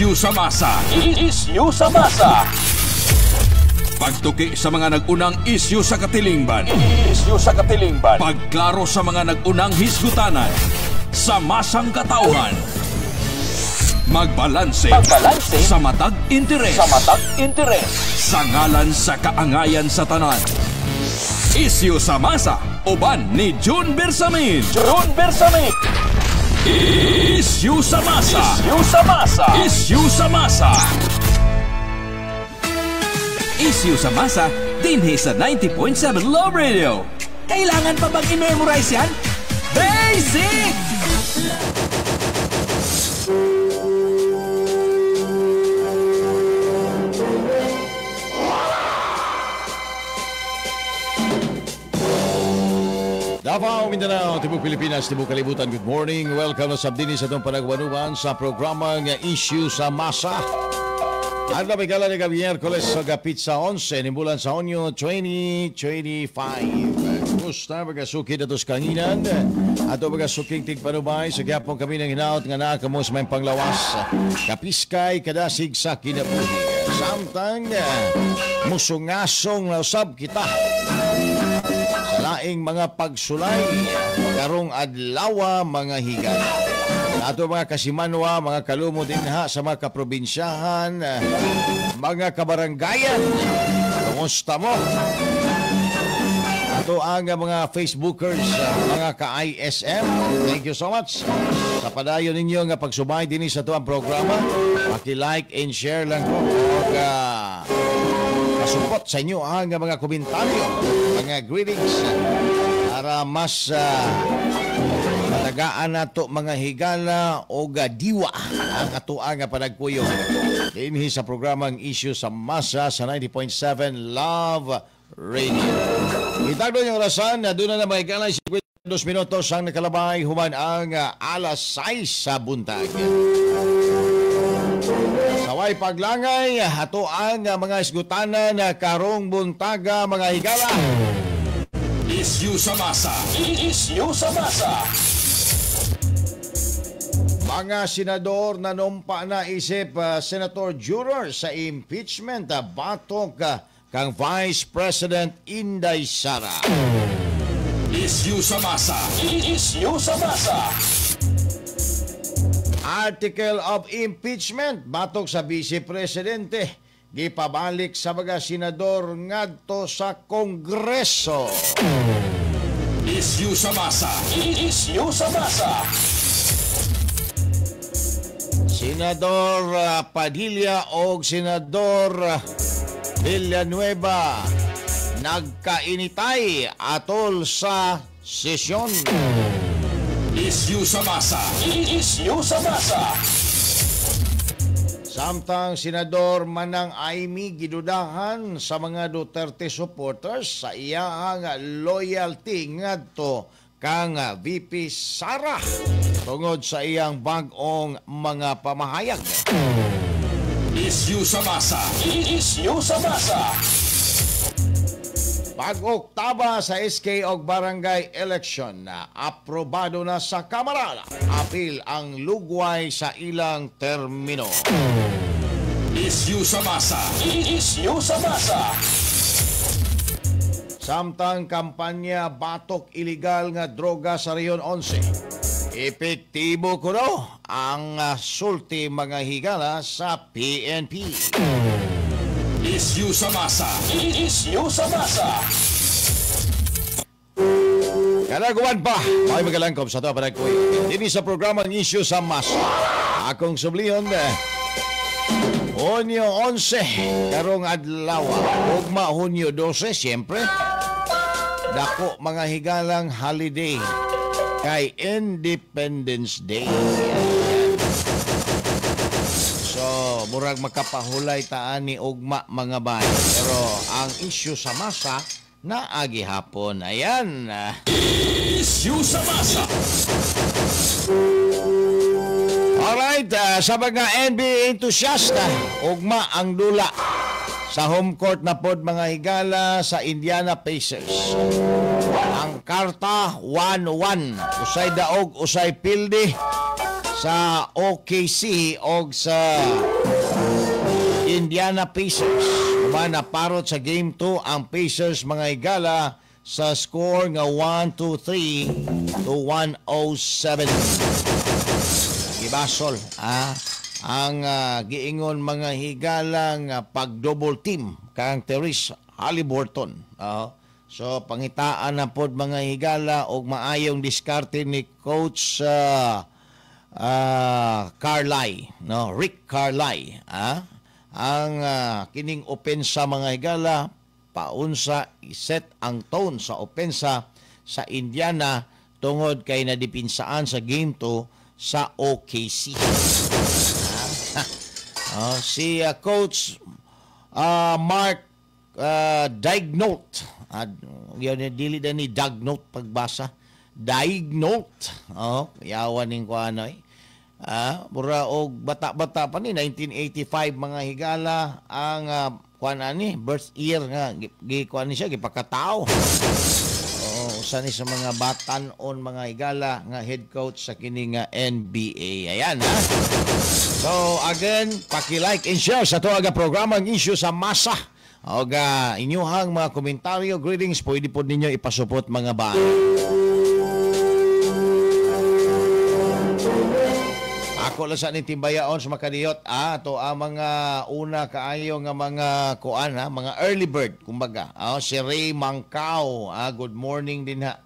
Isyu sa masa. Isyu sa masa. Pagtuki sa mga nag-unang isyu sa katilingban. Isyu sa katilingban. Pagklaro sa mga nag-unang hisgutanan. Sa masang katauhan. Magbalanse. Magbalanse sa matag interes. Sa matag interes. Sa ngalan sa kaangayan sa tanan. Isyu sa masa. Uban ni June Bersamin. June Bersamin. Isyu sa masa. Isyu sa masa. Isyu sa masa. Isyu sa masa dinhi sa 90.7 Love Radio. Kailangan pa bang i-memorize yan? Basic! Davao, Mindanao, Tibok Pilipinas, Tibok Kalibutan, good morning. Welcome na sabdini sa itong panagwanuban sa programang Issue sa Masa. Adlaw may gala ng Miyerkules sa gapit sa 11, nimbulan sa Hunyo 2025. Kumusta mga suki na tos kanginan? Ato mga suking tigpanubay, sa gyapon kami ng hinaot nga naa kamo sa may panglawas. Kapiskay kadasig sa kinabuhi. Samtang musungasong nausab kita. Laing mga pagsulay karong adlawa mga higala. Ato mga kasimanwa, mga kalumo dinha sa mga kaprobinsyahan, mga kabaranggayan. Kumusta mo? Ato ang mga Facebookers, mga ka-ISM. Thank you so much. Sa padayon ninyo nga pagsubay dinhi sa ato ang programa, paki-like and share lang ko. Og kasupot sa inyo ang mga komentaryo, mga greetings, para mas matagaan nato mga higala o diwa ang atoang panagkuyog dinhi sa programang Issue sa Masa sa 90.7 Love Radio. Itagdo yung orasan na doon na mga higala 52 minutos ang nakalabay human ang alas 6 sa buntag. Saway paglangay, ato ang mga isgutanan karong buntaga mga higala. Issue sa masa. Issue sa masa. Mga senador na numpa na isip Senator Juror sa impeachment batok kang Vice President Inday Sara. Issue sa masa. Issue sa masa. Article of impeachment batok sa Vice Presidente gipabalik sa mga senador ngadto sa Kongreso. Issue sa masa. Issue sa masa. Senador Padilla og Senador Villanueva nagkainitay atol sa sesyon. Issue sa masa. Issue sa masa. Samtang Senador Manang Aimee gidudahan sa mga Duterte supporters sa iyang loyalty ngadto kang VP Sara tungod sa iyang bag-ong mga pamahayag. Issue sa masa. Issue sa masa. Pag-oktaba sa SK og barangay election na aprobado na sa Kamara. Apil ang lugway sa ilang termino. Issue sa masa. Issue sa masa. Samtang kampanya batok iligal nga droga sa Region 11. Epektibo kuno ang sulti mga higala sa PNP. Issue sa masa. Issue sa masa. Kalaguan pa, may magalangkob sa ito panagkuyo. Dini sa programa ng Issue sa Masa. Akong subliyon, Hunyo 11, karong adlaw. Ugma Hunyo 12, siyempre. Dako mga higalang holiday kay Independence Day. So, murag makapahulay taan ni ugma mga bay. Pero ang issue sa masa naagi hapon. Ayan. Issue sa masa. Alright, sa mga NBA entusiasta, ugma ang dula sa home court na pod mga higala sa Indiana Pacers. Ang karta 1-1. Usay daog, usay pildi. Sa OKC og sa Indiana Pacers. Human naparot sa Game 2 ang Pacers, mga higala, sa score nga 123-107. Gibasol ang giingon, mga higalang pag double team kang Tyrese Haliburton. So pangitaan na pod, mga higala, og maayong diskarte ni Coach Carlisle, no, Rick Carlisle, ang kining opensa, mga higala, paunsa iset ang tone sa opensa sa Indiana tungod kay nadipinsaan sa Game 2 sa OKC. Oh, si Coach Mark Daigneault. Yun, dili na ni Daigneault pagbasa. Daigneault. Oh, yawan ning ko ano eh. Mura og bata-bata pa ni, 1985, mga higala, ang kuan ani birth year nga gi, gi kuan ni siya, gipakatao. Oo, usa ni sa mga batan-on, mga higala, nga head coach sa kini nga NBA. Ayan ha. So again, paki-like and share sa ato nga programa, ang Issue sa Masa. Og inyuhang mga komentaryo, greetings, pwede po ninyo ipasupot, mga ba. Ako lang sa ning timbayaon sa makadiyot to ang mga una kaayo nga mga kuan ha, mga early bird kumbaga. Si Ray Mangkao, good morning din ha.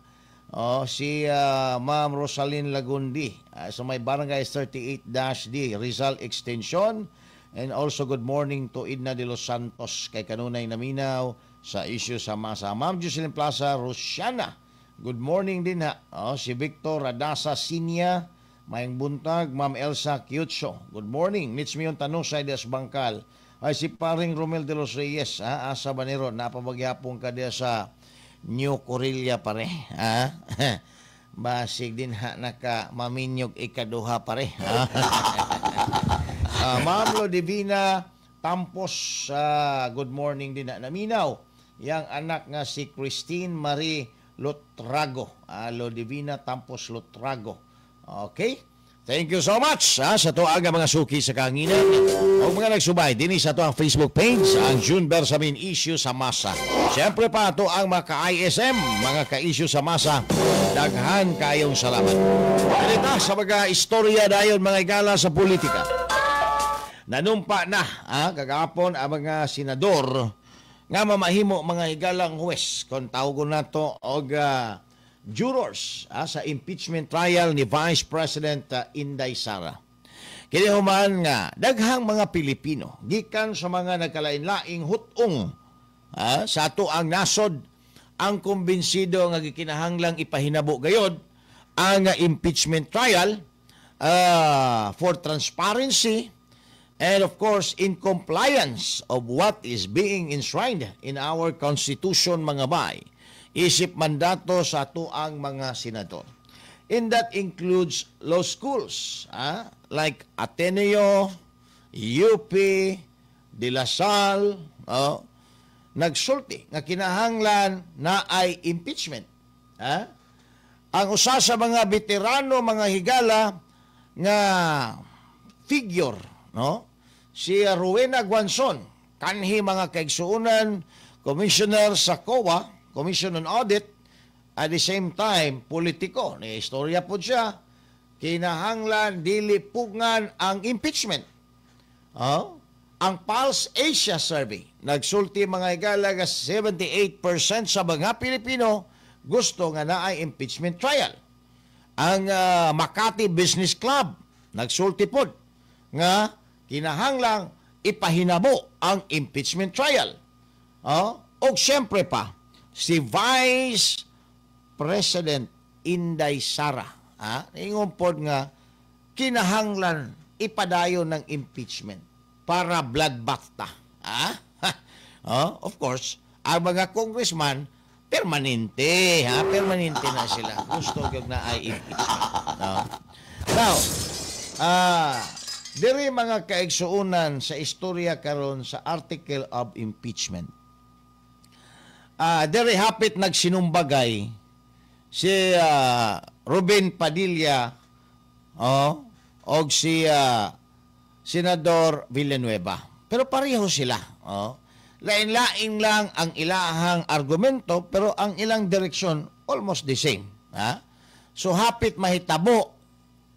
Oh, si Ma'am Rosalyn Lagundi sa may Barangay 38-D, Rizal Extension. And also good morning to Edna de los Santos kay kanunay naminaw sa Issue sa Masa. Ma'am Jocelyn Plaza Rosiana, good morning din ha. Oh, si Victor Radasa Sinia, maayong buntag. Ma'am Elsa Kyutso, good morning. Mitch Mion Tanusay des Bangkal. Ay, si paring Romel de los Reyes, ha, asa ba ni ron? Napabagyapong ka diya sa New Corilla, pare. Ha? Basig din ha naka maminyog ikaduha, pare. Ha? Ma'am Lodivina Tampos, good morning din na. Naminaw, yang anak nga si Christine Marie Lotrago. Lodivina Tampos Lotrago. Okay? Thank you so much ha, sa to aga mga suki sa kahanginan o mga nagsubay dinhi sa ato ang Facebook page, ang June Bersamin Issue sa Masa. Siyempre pa ato ang mga ka-ISM, mga ka-issue sa masa. Daghan kayong salamat. Ganita sa mga istorya dayon, mga igala, sa politika. Nanumpa na kagapon ang mga senador nga mamahimo, mga higalang, huwes kung tawgon nato og jurors sa impeachment trial ni Vice President Inday Sara. Kini human nga daghang mga Pilipino gikan sa mga nagkalain-laing hutong sa ato ang nasod ang kumbinsido nga gikinahanglang ipahinabo gayod ang impeachment trial for transparency and of course in compliance of what is being enshrined in our constitution, mga bay, isip mandato sa atuang mga senador. And that includes law schools like Ateneo, UP, De La Salle, oh, nagsulti nga kinahanglan na ay impeachment. Ang usa sa mga veterano, mga higala, nga figure, no? Si Rowena Guanzon, kanhi, mga kaigsuonan, commissioner sa COA, Commission on Audit, at the same time politiko. Ni istorya po siya, kinahanglan dili pugngan ang impeachment. Oh? Ang Pulse Asia Survey, nagsulti, mga higala, nga 78% sa mga Pilipino gusto nga naay impeachment trial. Ang Makati Business Club, nagsulti pod nga kinahanglang ipahinabo ang impeachment trial. Oh? Og siyempre pa, si Vice President Inday Sara, ingon pod nga kinahanglan ipadayon ng impeachment para bloodbath ta. Oh, of course, ang mga congressman permanente, ha? Permanente na sila. Gusto gyud na ay impeachment. No? Now, diri, mga kaigsuonan, sa istorya karon sa article of impeachment. Diri hapit nagsinumbagay si Ruben Padilla, oh, og si Senador Villanueva. Pero pareho sila. Oh. Lain-lain lang ang ilahang argumento, pero ang ilang direksyon almost the same. Ha? So hapit mahitabo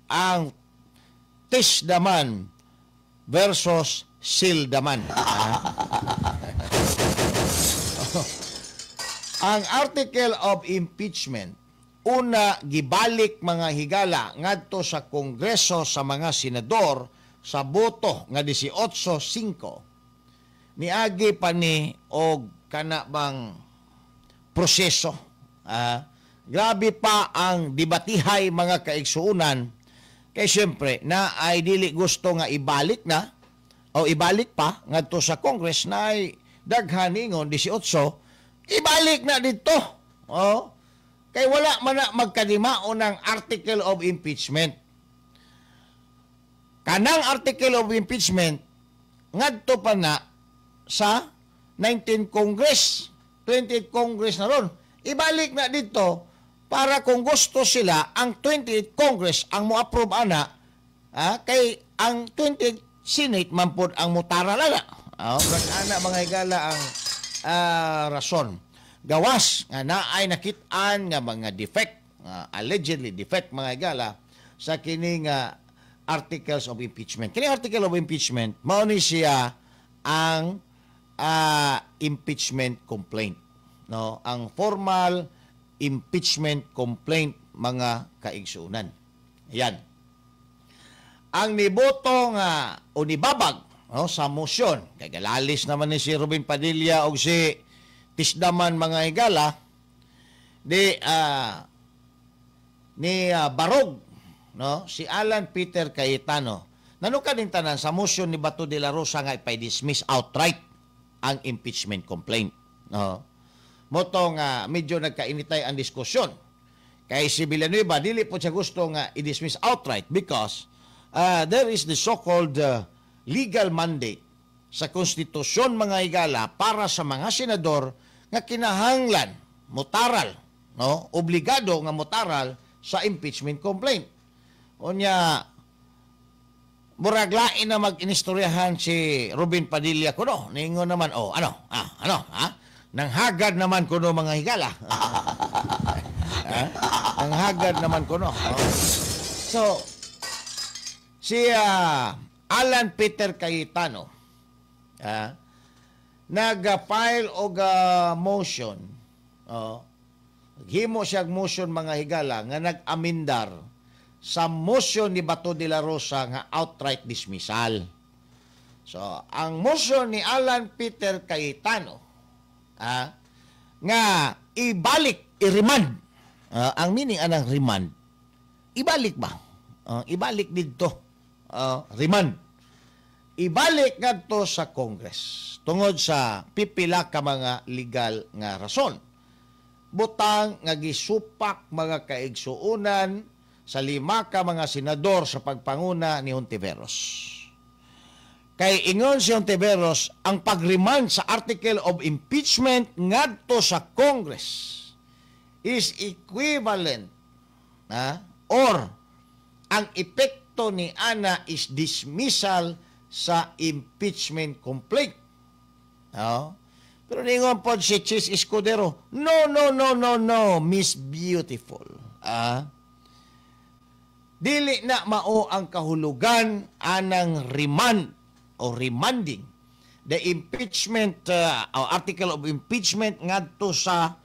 ang Tisdaman versus Sildaman. Ha? Ang article of impeachment una gibalik, mga higala, ngadto sa Kongreso sa mga senador sa boto nga 18-5. Niagi pa ni og kana bang proseso. Grabe pa ang debatihay, mga kaigsuunan, kay syempre na ay dili gusto nga ibalik na o ibalik pa ngadto sa Congress na ay daghan ingon 18 ibalik na dito. Oh, kay wala man na magkadimao ng article of impeachment. Kanang article of impeachment ngadto pa na sa 19 Congress, 20th Congress na ron. Ibalik na dito para kung gusto sila, ang 20th Congress ang mo-approve ana, kay ang 20th Senate man pod ang mutara na. Oh, ana, mga higala, ang rason. Gawas nga naay nakit-an nga mga defect, allegedly defect, mga higala, sa kining articles of impeachment. Kini article of impeachment, mao ni siya ang impeachment complaint. No, ang formal impeachment complaint, mga kaigsunan. Ayan. Ang niboto nga o nibabag, no, sa motion, kay galalis naman ni si Robin Padilla o si Tisdaman, mga higala, di ni Barog, no, si Alan Peter Cayetano. Nanuka din tanan sa motion ni Bato de la Rosa nga ipay-dismiss outright ang impeachment complaint. No. Mao to nga medyo nagkainitay ang diskusyon. Kay si Villanueva, dili po siya gusto nga i-dismiss outright because there is the so-called legal mandate sa konstitusyon, mga higala, para sa mga senador nga kinahanglan motaral, no, obligado nga motaral sa impeachment complaint. Unya murag lain na mag-inistoryahan si Robin Padilla kuno. Ningon naman, oh, ano? Ah, ano? Ha? Nanghagad naman kuno, mga higala. Ha? Nanghagad naman kuno. Oh. So, si Alan Peter Cayetano nag-file og motion. Oh, himo siya motion, mga higala, nga nag-amendar sa motion ni Bato de la Rosa nga outright dismissal. So, ang motion ni Alan Peter Cayetano nga ibalik, i-remand. Ang meaning anang remand, ibalik ba? Ibalik didto. Remand. Ibalik ngadto sa Congress tungod sa pipila ka mga legal nga rason. Butang nga gisupak, mga kaigsuonan, sa lima ka mga senador sa pagpanguna ni Hontiveros. Kay ingon si Hontiveros, ang pagremand sa article of impeachment ngadto sa Congress is equivalent or ang epekto ni ana is dismissal sa impeachment complaint. No? Pero ningon pod si Chiz Escudero, "No, no, no, no, no, Miss Beautiful. Dili na mao ang kahulugan anang remand o remanding the impeachment o article of impeachment ngadto sa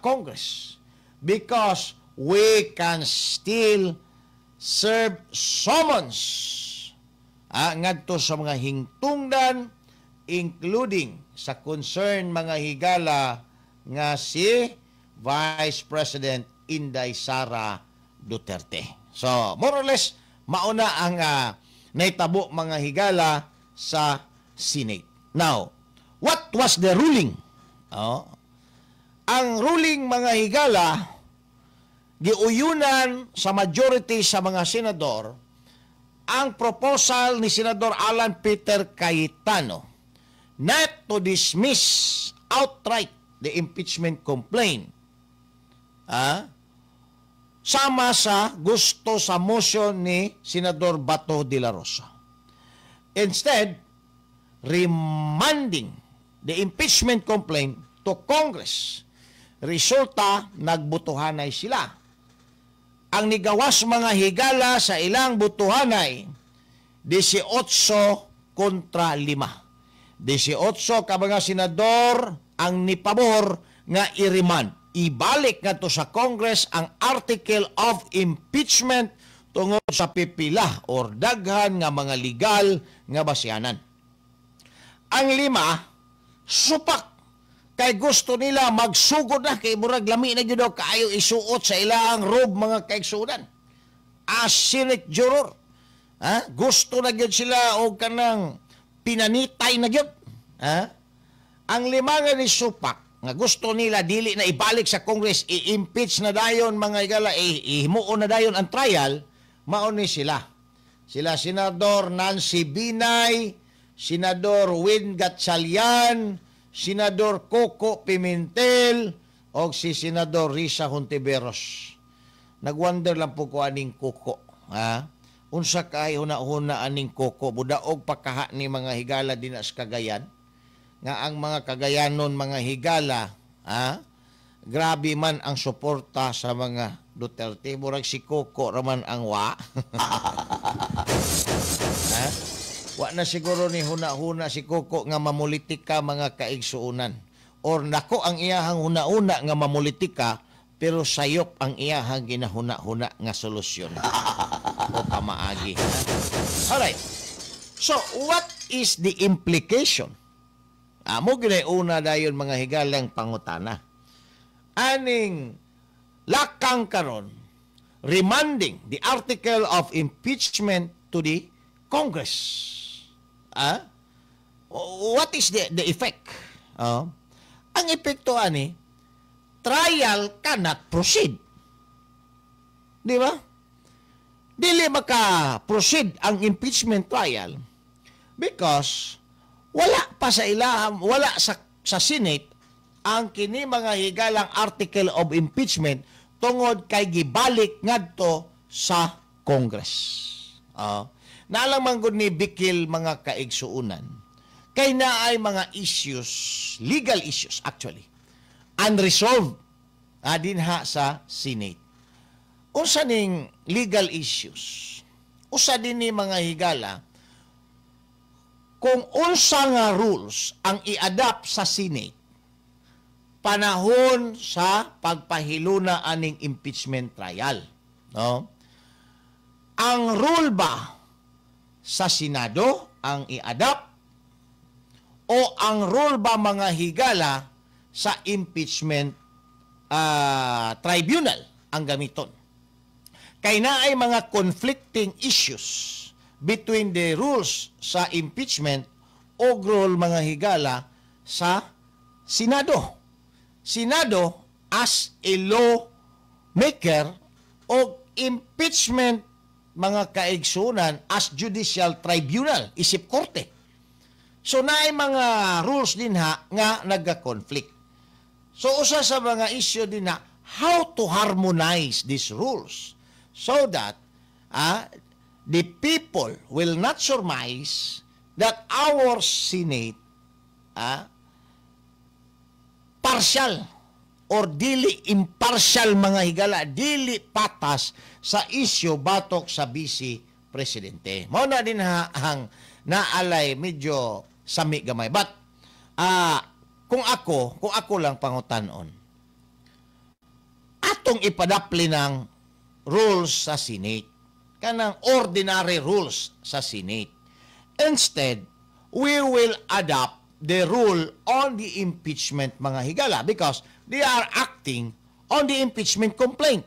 Congress because we can still serve summons ngadto sa mga hingtungdan, including sa concern, mga higala, nga si Vice President Inday Sara Duterte." So, more or less, mauna ang naitabo, mga higala, sa Senate. Now, what was the ruling? Oh, ang ruling, mga higala, giuyunan sa majority sa mga senador ang proposal ni Senador Alan Peter Cayetano not to dismiss outright the impeachment complaint. Sama sa gusto sa motion ni Senador Bato de la Rosa. Instead, remanding the impeachment complaint to Congress. Resulta, nagbutuhanay sila. Ang nigawas, mga higala, sa ilang butuhanay, 18 kontra 5. 18 ka mga senador ang nipabor nga i-remand. Ibalik ngadto sa Congress ang article of impeachment tungod sa pipila or daghan nga mga legal nga basihanan. Ang lima, supak kay gusto nila magsugod na kay murag lami na gyud kaayo isuot sa ilang robe, mga kaigsuonan. As Senate juror. Ha? Gusto na gyud sila og kanang pinanitay na gyud. Ha? Ang lima nga ni supak nga gusto nila dili na ibalik sa Congress, i-impeach na dayon, mga higala, ihimuon na dayon ang trial, mao ni sila. Sila Senador Nancy Binay, Senador Win Gatchalian, Senador Coco Pimentel, o si Senador Risa Hontiveros. Nagwonder lang po ko aning Coco. Ha? Unsa kay huna-huna aning Coco, budaog pakaha ni, mga higala, din sa Cagayan nga ang mga Cagayanon, mga higala, ha, grabe man ang suporta sa mga Duterte. Murag si Coco raman ang wa, ha? Wa na siguro ni huna-huna si Coco nga mamulitika, mga kaigsuunan, or nako ang iyahang huna-huna nga mamulitika pero sayop ang iyahang ginahuna-huna nga solusyon o pamaagi. Alright. So, what is the implication? Amo ginay una dayon, mga higalang pangutana. Aning lakang karon, remanding the article of impeachment to the Congress. Ah? What is the effect? Ang epekto ani, trial cannot proceed. Di ba? Dili maka-proceed ang impeachment trial because wala pa sa ilaham, wala sa Senate ang kini, mga higalang article of impeachment tungod kay gibalik ngadto sa Congress. Naalang man gud ni Bikil, mga kaigsuunan, kay naay mga issues, legal issues actually, unresolved dinha sa Senate. Unsa ning legal issues? Usa din ni, mga higala, kung unsa nga rules ang i-adapt sa Senate panahon sa pagpahiluna aning impeachment trial. No? Ang rule ba sa Senado ang i-adapt o ang rule ba, mga higala, sa impeachment tribunal ang gamiton? Kay naay mga conflicting issues between the rules sa impeachment o rule, mga higala, sa Senado. Senado as a lawmaker o impeachment, mga kaigsunan, as judicial tribunal, isip korte. So naay mga rules din ha nga nagga-conflict. So usa sa mga issue din na how to harmonize these rules so that the people will not surmise that our Senate partial or dili impartial, mga higala, dili patas sa isyu batok sa vice presidente. Mao na din ha ang naalay medyo sami gamay. But kung ako lang pangutanon, atong ipadapli ng rules sa Senate, kanang ordinary rules sa Senate. Instead, we will adopt the rule on the impeachment, mga higala, because they are acting on the impeachment complaint.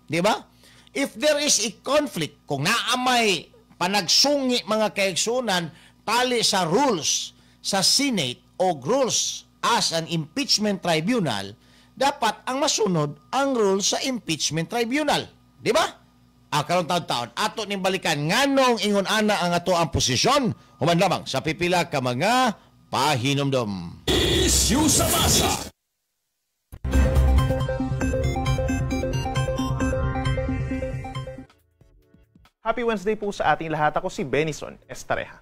Di ba? If there is a conflict, kung naamay panagsungi, mga kaigsunan, tali sa rules sa Senate o rules as an impeachment tribunal, dapat ang masunod ang rules sa impeachment tribunal. Di ba? Karon taon-taon, ato ning balikan nganong ingon ana ang ato ang posisyon human lamang sa pipila ka mga pahinumdom. Issue sa masa. Happy Wednesday po sa ating lahat. Ako si Benison Estareja.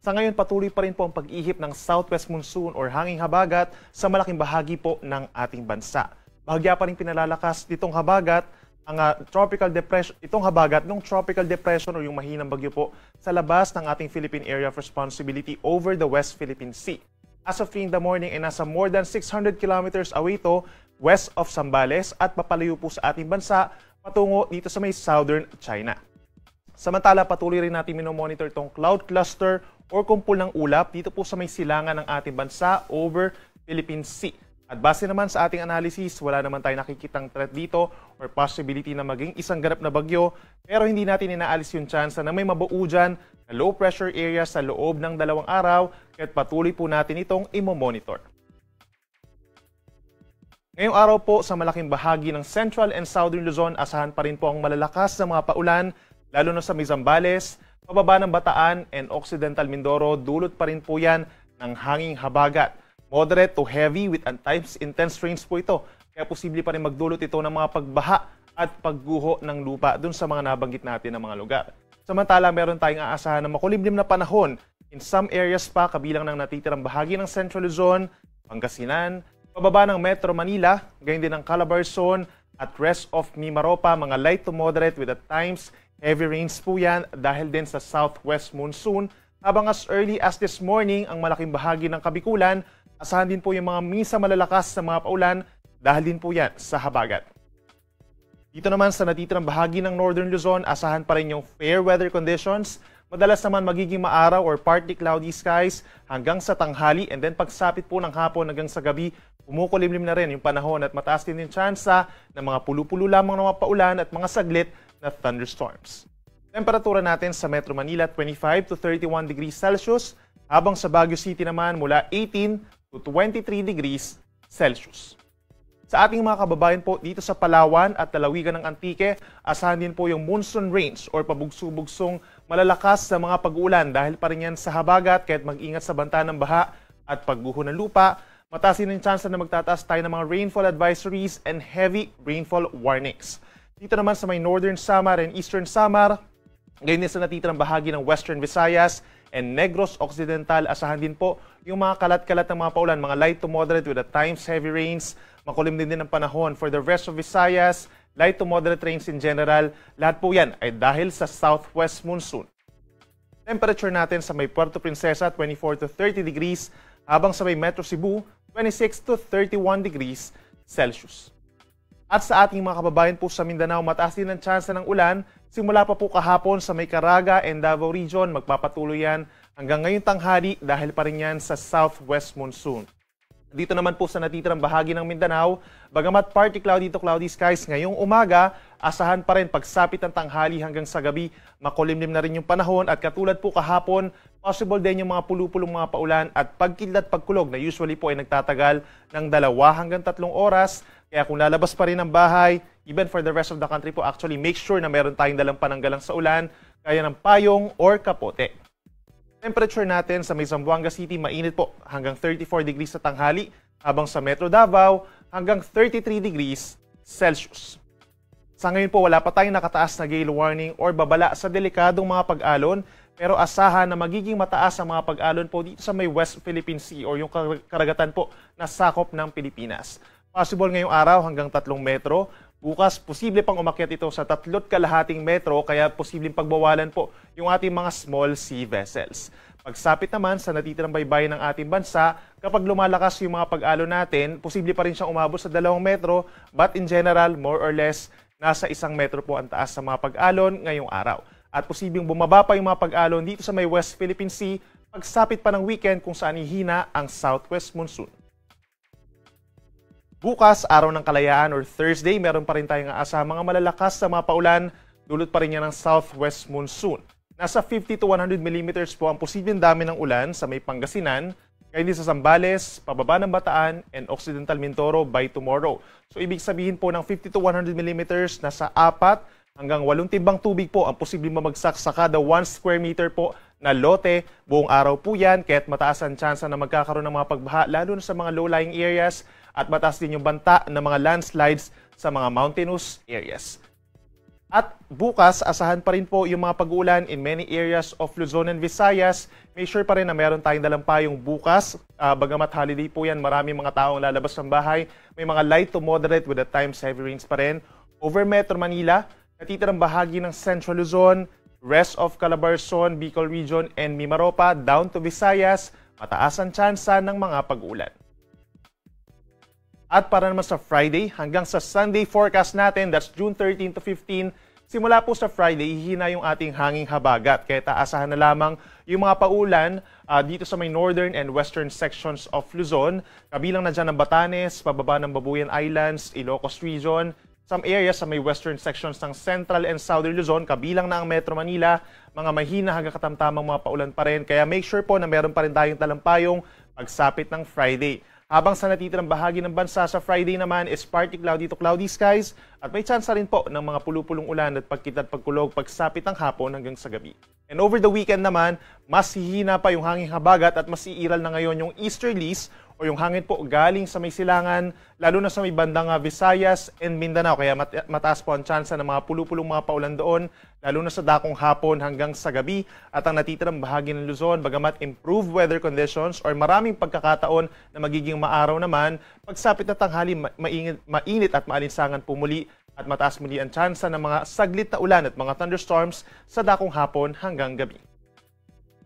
Sa ngayon, patuloy pa rin po ang pag-ihip ng southwest monsoon or hanging habagat sa malaking bahagi po ng ating bansa. Bahagya pa rin pinalalakas nitong habagat ang tropical depression, itong habagat ng tropical depression o yung mahinang bagyo po sa labas ng ating Philippine Area of Responsibility over the West Philippine Sea. As of 3 in the morning ay nasa more than 600 kilometers away ito west of Zambales at papalayo po sa ating bansa patungo dito sa may southern China. Samantala, patuloy rin natin minomonitor itong cloud cluster or kumpol ng ulap dito po sa may silangan ng ating bansa over Philippine Sea. At base naman sa ating analysis, wala naman tayo nakikitang threat dito or possibility na maging isang ganap na bagyo, pero hindi natin inaalis yung chance na may mabuo dyan na low pressure area sa loob ng 2 araw, kaya't patuloy po natin itong imomonitor. Ngayong araw po, sa malaking bahagi ng Central and Southern Luzon, asahan pa rin po ang malalakas na mga paulan, lalo na sa may Zambales, pababa ng Bataan and Occidental Mindoro, dulot pa rin po yan ng hanging habagat. Moderate to heavy with at times intense rains po ito. Kaya posible pa rin magdulot ito ng mga pagbaha at pagguho ng lupa dun sa mga nabanggit natin na mga lugar. Samantala, meron tayong aasahan na makulimlim na panahon in some areas pa, kabilang ng natitirang bahagi ng Central Luzon, Pangasinan, pababa ng Metro Manila, gayon din ng Calabarzon at rest of Mimaropa, mga light to moderate with at times heavy rains po yan dahil din sa southwest monsoon. Habang as early as this morning, ang malaking bahagi ng Kabikulan, asahan din po yung mga minsan malalakas na mga paulan dahil din po yan sa habagat. Dito naman sa natitirang bahagi ng Northern Luzon, asahan pa rin yung fair weather conditions. Madalas naman magiging maaraw or partly cloudy skies hanggang sa tanghali, and then pagsapit po ng hapon hanggang sa gabi, kumukulimlim na rin yung panahon at mataas din yung tsansa ng mga pulu-pulo lamang na mga paulan at mga saglit na thunderstorms. Temperatura natin sa Metro Manila, 25 to 31 degrees Celsius, habang sa Baguio City naman mula 18 to 23 degrees Celsius. Sa ating mga kababayan po dito sa Palawan at lalawigan ng Antique, asahan din po yung monsoon rains or pabugso-bugsong malalakas sa mga pag-uulan dahil pa rin yan sa habagat, kaya't mag-ingat sa banta ng baha at pagguho ng lupa. Mataas din ang chance na magtataas tayo ng mga rainfall advisories and heavy rainfall warnings. Dito naman sa may Northern Samar and Eastern Samar, gayon din sa natitirang bahagi ng Western Visayas and Negros Occidental, asahan din po yung mga kalat-kalat ng mga paulan, mga light to moderate with at times heavy rains. Makulimlim din ang panahon for the rest of Visayas, light to moderate rains in general. Lahat po yan ay dahil sa southwest monsoon. Temperature natin sa may Puerto Princesa, 24 to 30 degrees, habang sa may Metro Cebu, 26 to 31 degrees Celsius. At sa ating mga kababayan po sa Mindanao, mataas din ang tsansa ng ulan. Simula pa po kahapon sa may Caraga and Davao Region, magpapatuloy yan hanggang ngayong tanghali dahil pa rin yan sa southwest monsoon. Dito naman po sa natitirang bahagi ng Mindanao, bagamat partly cloudy to cloudy skies ngayong umaga, asahan pa rin pagsapit ng tanghali hanggang sa gabi, makulimlim na rin yung panahon at katulad po kahapon, possible din yung mga pulupulong mga paulan at pagkidlat, pagkulog na usually po ay nagtatagal ng 2 hanggang 3 oras. Kaya kung lalabas pa rin ng bahay, even for the rest of the country po actually, make sure na meron tayong dalang pananggalang sa ulan, kaya ng payong or kapote. Temperature natin sa may Zamboanga City, mainit po hanggang 34 degrees sa tanghali, habang sa Metro Davao hanggang 33 degrees Celsius. Sa ngayon po, wala pa tayong nakataas na gale warning or babala sa delikadong mga pag-alon, pero asahan na magiging mataas ang mga pag-alon po dito sa may West Philippine Sea or yung karagatan po na sakop ng Pilipinas. Possible ngayong araw hanggang 3 metro. Bukas, posible pang umakyat ito sa 3.5 metro, kaya posibleng pagbawalan po yung ating mga small sea vessels. Pagsapit naman sa natitirang baybayin ng ating bansa, kapag lumalakas yung mga pag-alon natin, posible pa rin siyang umabot sa 2 metro, but in general, more or less, nasa 1 metro po ang taas sa mga pag-alon ngayong araw. At posibleng bumaba pa yung mga pag-alon dito sa may West Philippine Sea pagsapit pa ng weekend kung saan hihina ang southwest monsoon. Bukas, Araw ng Kalayaan or Thursday, meron pa rin tayong aasahang mga malalakas sa mga paulan, dulot pa rin yan ng southwest monsoon. Nasa 50 to 100 millimeters po ang posibleng dami ng ulan sa may Pangasinan, gayon din sa Zambales, pababa ng Bataan, and Occidental Mindoro by tomorrow. So ibig sabihin po ng 50 to 100 millimeters, nasa 4 hanggang 8 timbang tubig po ang posibleng mamagsak sa kada 1 square meter po na lote. Buong araw po yan, kaya't mataas ang tsansa na magkakaroon ng mga pagbaha lalo na sa mga low-lying areas at mataas din yung banta ng mga landslides sa mga mountainous areas. At bukas, asahan pa rin po yung mga pag-uulan in many areas of Luzon and Visayas. Make sure pa rin na meron tayong dalang payong bukas. Bagamat holiday po yan, marami mga taong lalabas ng bahay. May mga light to moderate with at times heavy rains pa rin. Over Metro Manila, natitirang bahagi ng Central Luzon, rest of Calabarzon, Bicol Region, and Mimaropa down to Visayas, mataas ang tsansa ng mga pag-uulan. At para naman sa Friday hanggang sa Sunday forecast natin, that's June 13 to 15, simula po sa Friday, hihina yung ating hanging habagat. Kaya taasahan na lamang yung mga paulan dito sa may northern and western sections of Luzon. Kabilang na dyan ang Batanes, pababa ng Babuyan Islands, Ilocos Region, some areas sa may western sections ng Central and Southern Luzon, kabilang na ang Metro Manila, mga mahina hanggang katamtamang mga paulan pa rin. Kaya make sure po na meron pa rin tayong talampayong pagsapit ng Friday. Habang sa natitirang bahagi ng bansa sa Friday naman is partly cloudy to cloudy skies at may chance rin po ng mga pulupulong ulan at pagkita at pagkulog pagsapit ng hapon hanggang sa gabi. And over the weekend naman, mas hihina pa yung hanging habagat at mas iiral na ngayon yung easterlies o yung hangin po galing sa may silangan, lalo na sa may bandang Visayas and Mindanao. Kaya mataas po ang tsansa ng mga pulupulong mga paulan doon, lalo na sa dakong hapon hanggang sa gabi. At ang natitirang bahagi ng Luzon, bagamat improved weather conditions or maraming pagkakataon na magiging maaraw naman, pagsapit na tanghali, mainit at maalinsangan po muli at mataas muli ang tsansa ng mga saglit na ulan at mga thunderstorms sa dakong hapon hanggang gabi.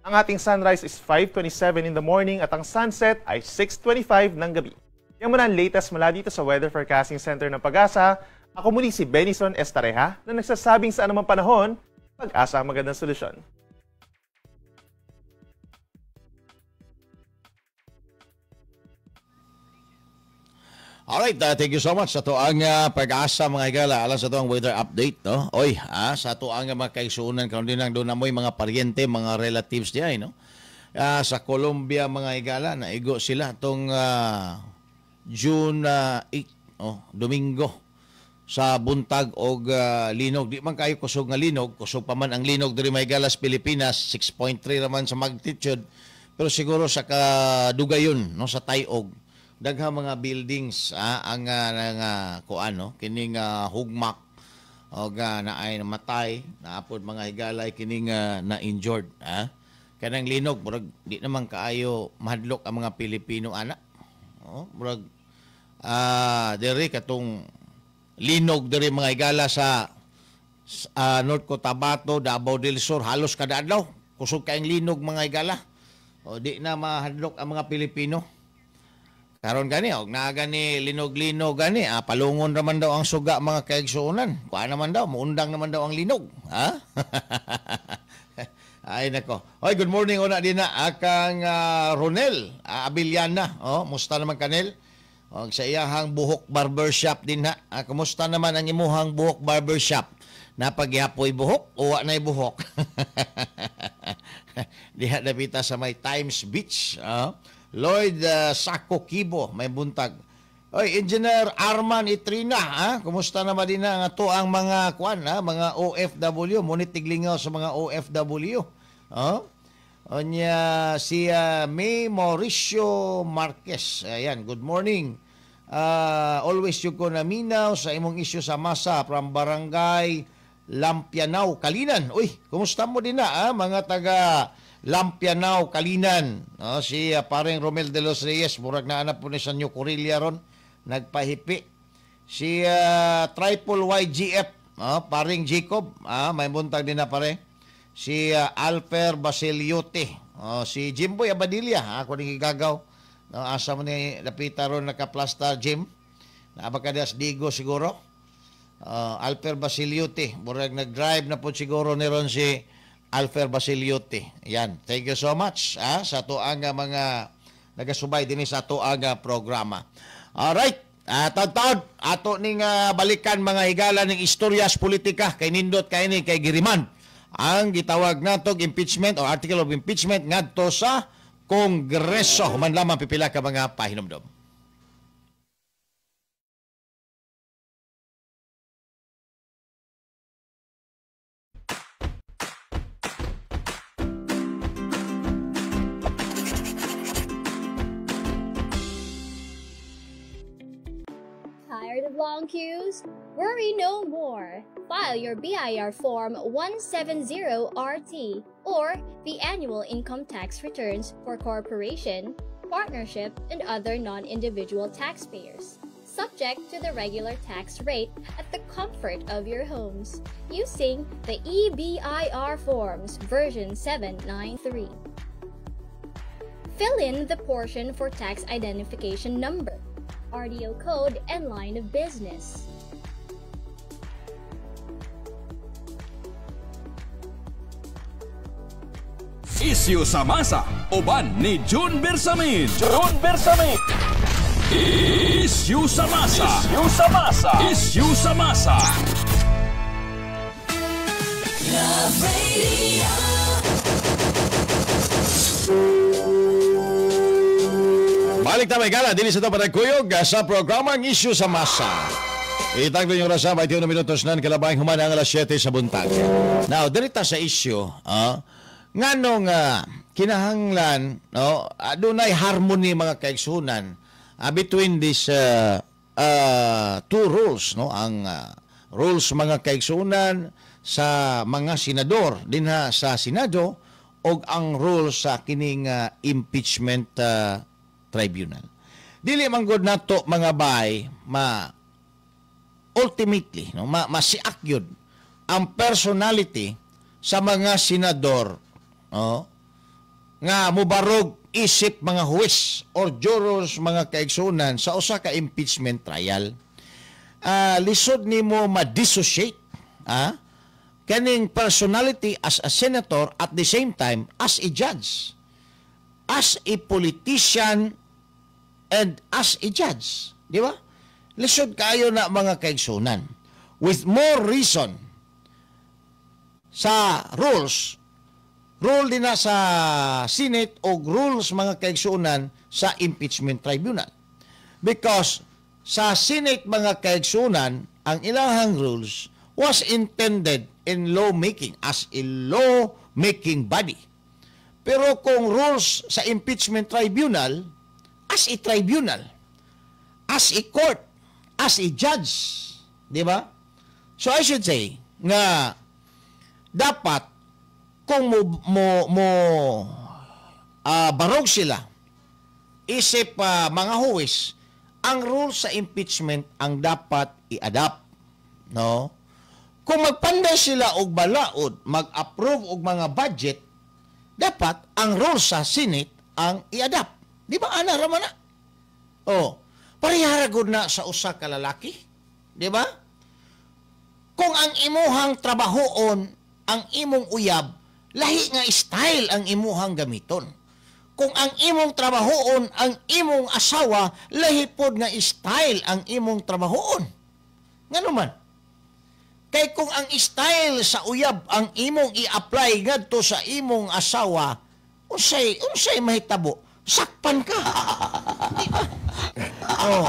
Ang ating sunrise is 5:27 in the morning at ang sunset ay 6:25 ng gabi. Yan muna ang latest mula dito sa Weather Forecasting Center ng Pag-asa. Ako muli si Benison Estareja na nagsasabing sa anumang panahon, pag-asa ang magandang solusyon. Alright, thank you so much sa ato ang pag-asa mga higala. Alang sa ato ang weather update, no? Oy, sa ato ang mga kaigsuonan karon din ang doon na mo'y mga paryente, mga relatives diay, no? Sa Colombia mga higala, naigo sila tong June 8, oh, Domingo, sa buntag og linog. Di man kayo kusog nga linog, kusog pa man ang linog diri mga higala sa Pilipinas, 6.3 raman sa magnitude, pero siguro sa kadugayon, no, sa Tayog, daghang mga buildings ang kuan, no, kining hugmak og naay namatay, naapod mga higalay kining na injured, Kanang linog murag di naman kaayo mahadlok ang mga Pilipino ana. Oh, murag diri katong linog diri mga higala sa North Cotabato, Davao del Sur, halos kada adlaw kusog kaayong linog mga higala. O di na mahadlok ang mga Pilipino. Karon gani og naa gani linog-linog gani, palungon raman daw ang suga mga kaigsuonan. Kuan naman daw, muundang naman daw ang linog, ha? Ay nako. Oy, good morning una din na akang Ronel Abiliana. Oh, musta naman kanel? Og sa iyahang buhok barbershop din ha. Kumusta naman ang imuhang buhok barbershop? Napagyapoy buhok o wa nay buhok? Diha dapita sa may Times Beach. Lloyd Sako Kibo, may buntag. Oy, Engineer Arman Itrina, ha? Kumusta naman din na nga to ang mga kuan, ha? Mga OFW, ngunit tiglingaw sa mga OFW. Oh? Onya si May Mauricio Marquez. Ayan, good morning. Always yung ko naminaw sa imong isyu sa masa from Barangay Lampianao, Kalinan. Uy, kumusta mo din na, ha? Mga taga Lampianao, Kalinan. No, si pareng Romel de los Reyes, murag na anak po ni sa New Corilla ron, nagpahipi. Si Triple YGF, no, pareng Jacob, may buntag din na pare. Si Alfer Basiliote, oh, si Jimboy Abadilla, ako ning gigagaw. No, asa mo ni lapita ron nakaplasta Jim. Naabakadas Digo siguro. Alfer Basiliote, murag nag-drive na po siguro ni ron si Alfer Basiliote. Yan. Thank you so much sa atoang mga nagasubay dinhi sa atoang programa. Alright. Taon-taon ato ning balikan mga higala ning istorya sa politika kay nindot kay ni kay Giriman ang gitawag natog impeachment o article of impeachment ngadto sa Kongreso. Human lamang pipila ka mga pahinumdom. Tired of long queues? Worry no more. File your BIR Form 170RT or the annual income tax returns for corporation, partnership, and other non-individual taxpayers, subject to the regular tax rate at the comfort of your homes using the eBIR Forms version 793. Fill in the portion for tax identification number, RDO code, and line of business. Isyu sa masa, uban ni June Bersamin. June Bersamin. Isyu sa masa. Isyu sa masa. Isyu sa masa. Love Radio. Balik ta may gala dinhi sa to kuyog sa programang Isyu sa Masa. Itagdo yung oras 21 minutos nan kalabang human ang alas 7 sa buntag. Now, dirita sa issue, nganong kinahanglan, no, adunay harmony mga kaigsunan between these two rules, no, ang rules mga kaigsunan sa mga senador dinha sa Senado og ang rules sa kining impeachment tribunal. Dili man gud nato mga bay ma ultimately, no, masiak yun ang personality sa mga senador, no, nga mubarog isip mga huwes or jurors mga kaigsunan sa usa ka impeachment trial. Lisod nimo ma-dissociate kaning personality as a senator at the same time as a judge, as a politician and as a judge, di ba? Lisod kayo na mga kaigsunan. With more reason sa rules, rule din na sa Senate o rules mga kaigsunan sa impeachment tribunal. Because sa Senate mga kaigsunan, ang ilahang rules was intended in lawmaking as a lawmaking body. Pero kung rules sa impeachment tribunal, as a tribunal, as a court, as a judge, di ba? So I should say nga dapat kung mo barog sila isip mga huwes, ang rules sa impeachment ang dapat i-adapt, no? Kung magpanday sila og balaod, mag-approve og mga budget, dapat ang rules sa Senate ang i-adapt. Di ba ana ra man na? Oh, parehara gud na sa usa ka lalaki, di ba? Kung ang imuhang trabahoon, ang imong uyab, lahi nga style ang imuhang gamiton. Kung ang imong trabahoon, ang imong asawa, lahi pod nga style ang imong trabahoon. Ngano man? Kay kung ang style sa uyab ang imong i-apply ngadto sa imong asawa, unsay mahitabo? Sakpan ka. Di ba? Oh.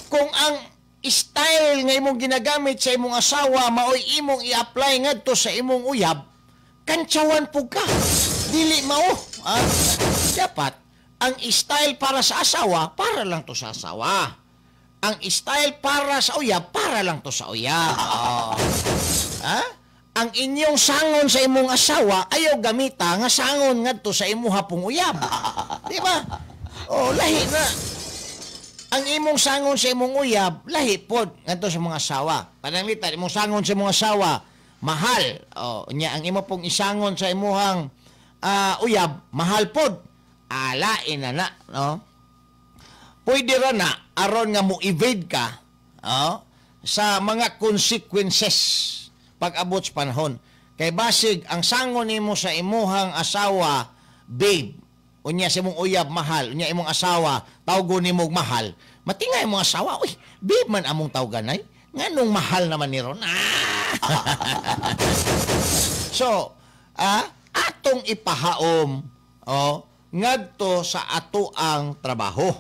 Kung ang style nga imong ginagamit sa imong asawa maoy imong i-apply ngadto sa imong uyab, kantsawan pug ka. Dili mao. Ah, dapat ang style para sa asawa para lang to sa asawa. Ang style para sa uyab para lang to sa uyab. Oh. Ha? Ang inyong sangon sa imong asawa ayaw gamita nga sangon ngadto sa imuha pong uyab. Di ba? Oh, lahi na. Ang imong sangon sa imong uyab lahi pod ngadto sa mga asawa. Pananglitan imong sangon sa imong asawa mahal. Oh, nya ang imo pong isangon sa imuhang uyab mahal pod. Alain na na, no? Pwede ra na aron nga mo evade ka, oh, sa mga consequences pag-abot sa panahon. Kay basig ang sangon nimo sa imuhang asawa, babe, unya sa imong uyab mahal, unya imong asawa tawgon nimo mahal. Matingay imong asawa, uy, babe man among tawganay, nganong mahal naman ni ron? Ah! So, atong ipahaom, oh, ngadto sa ato ang trabaho.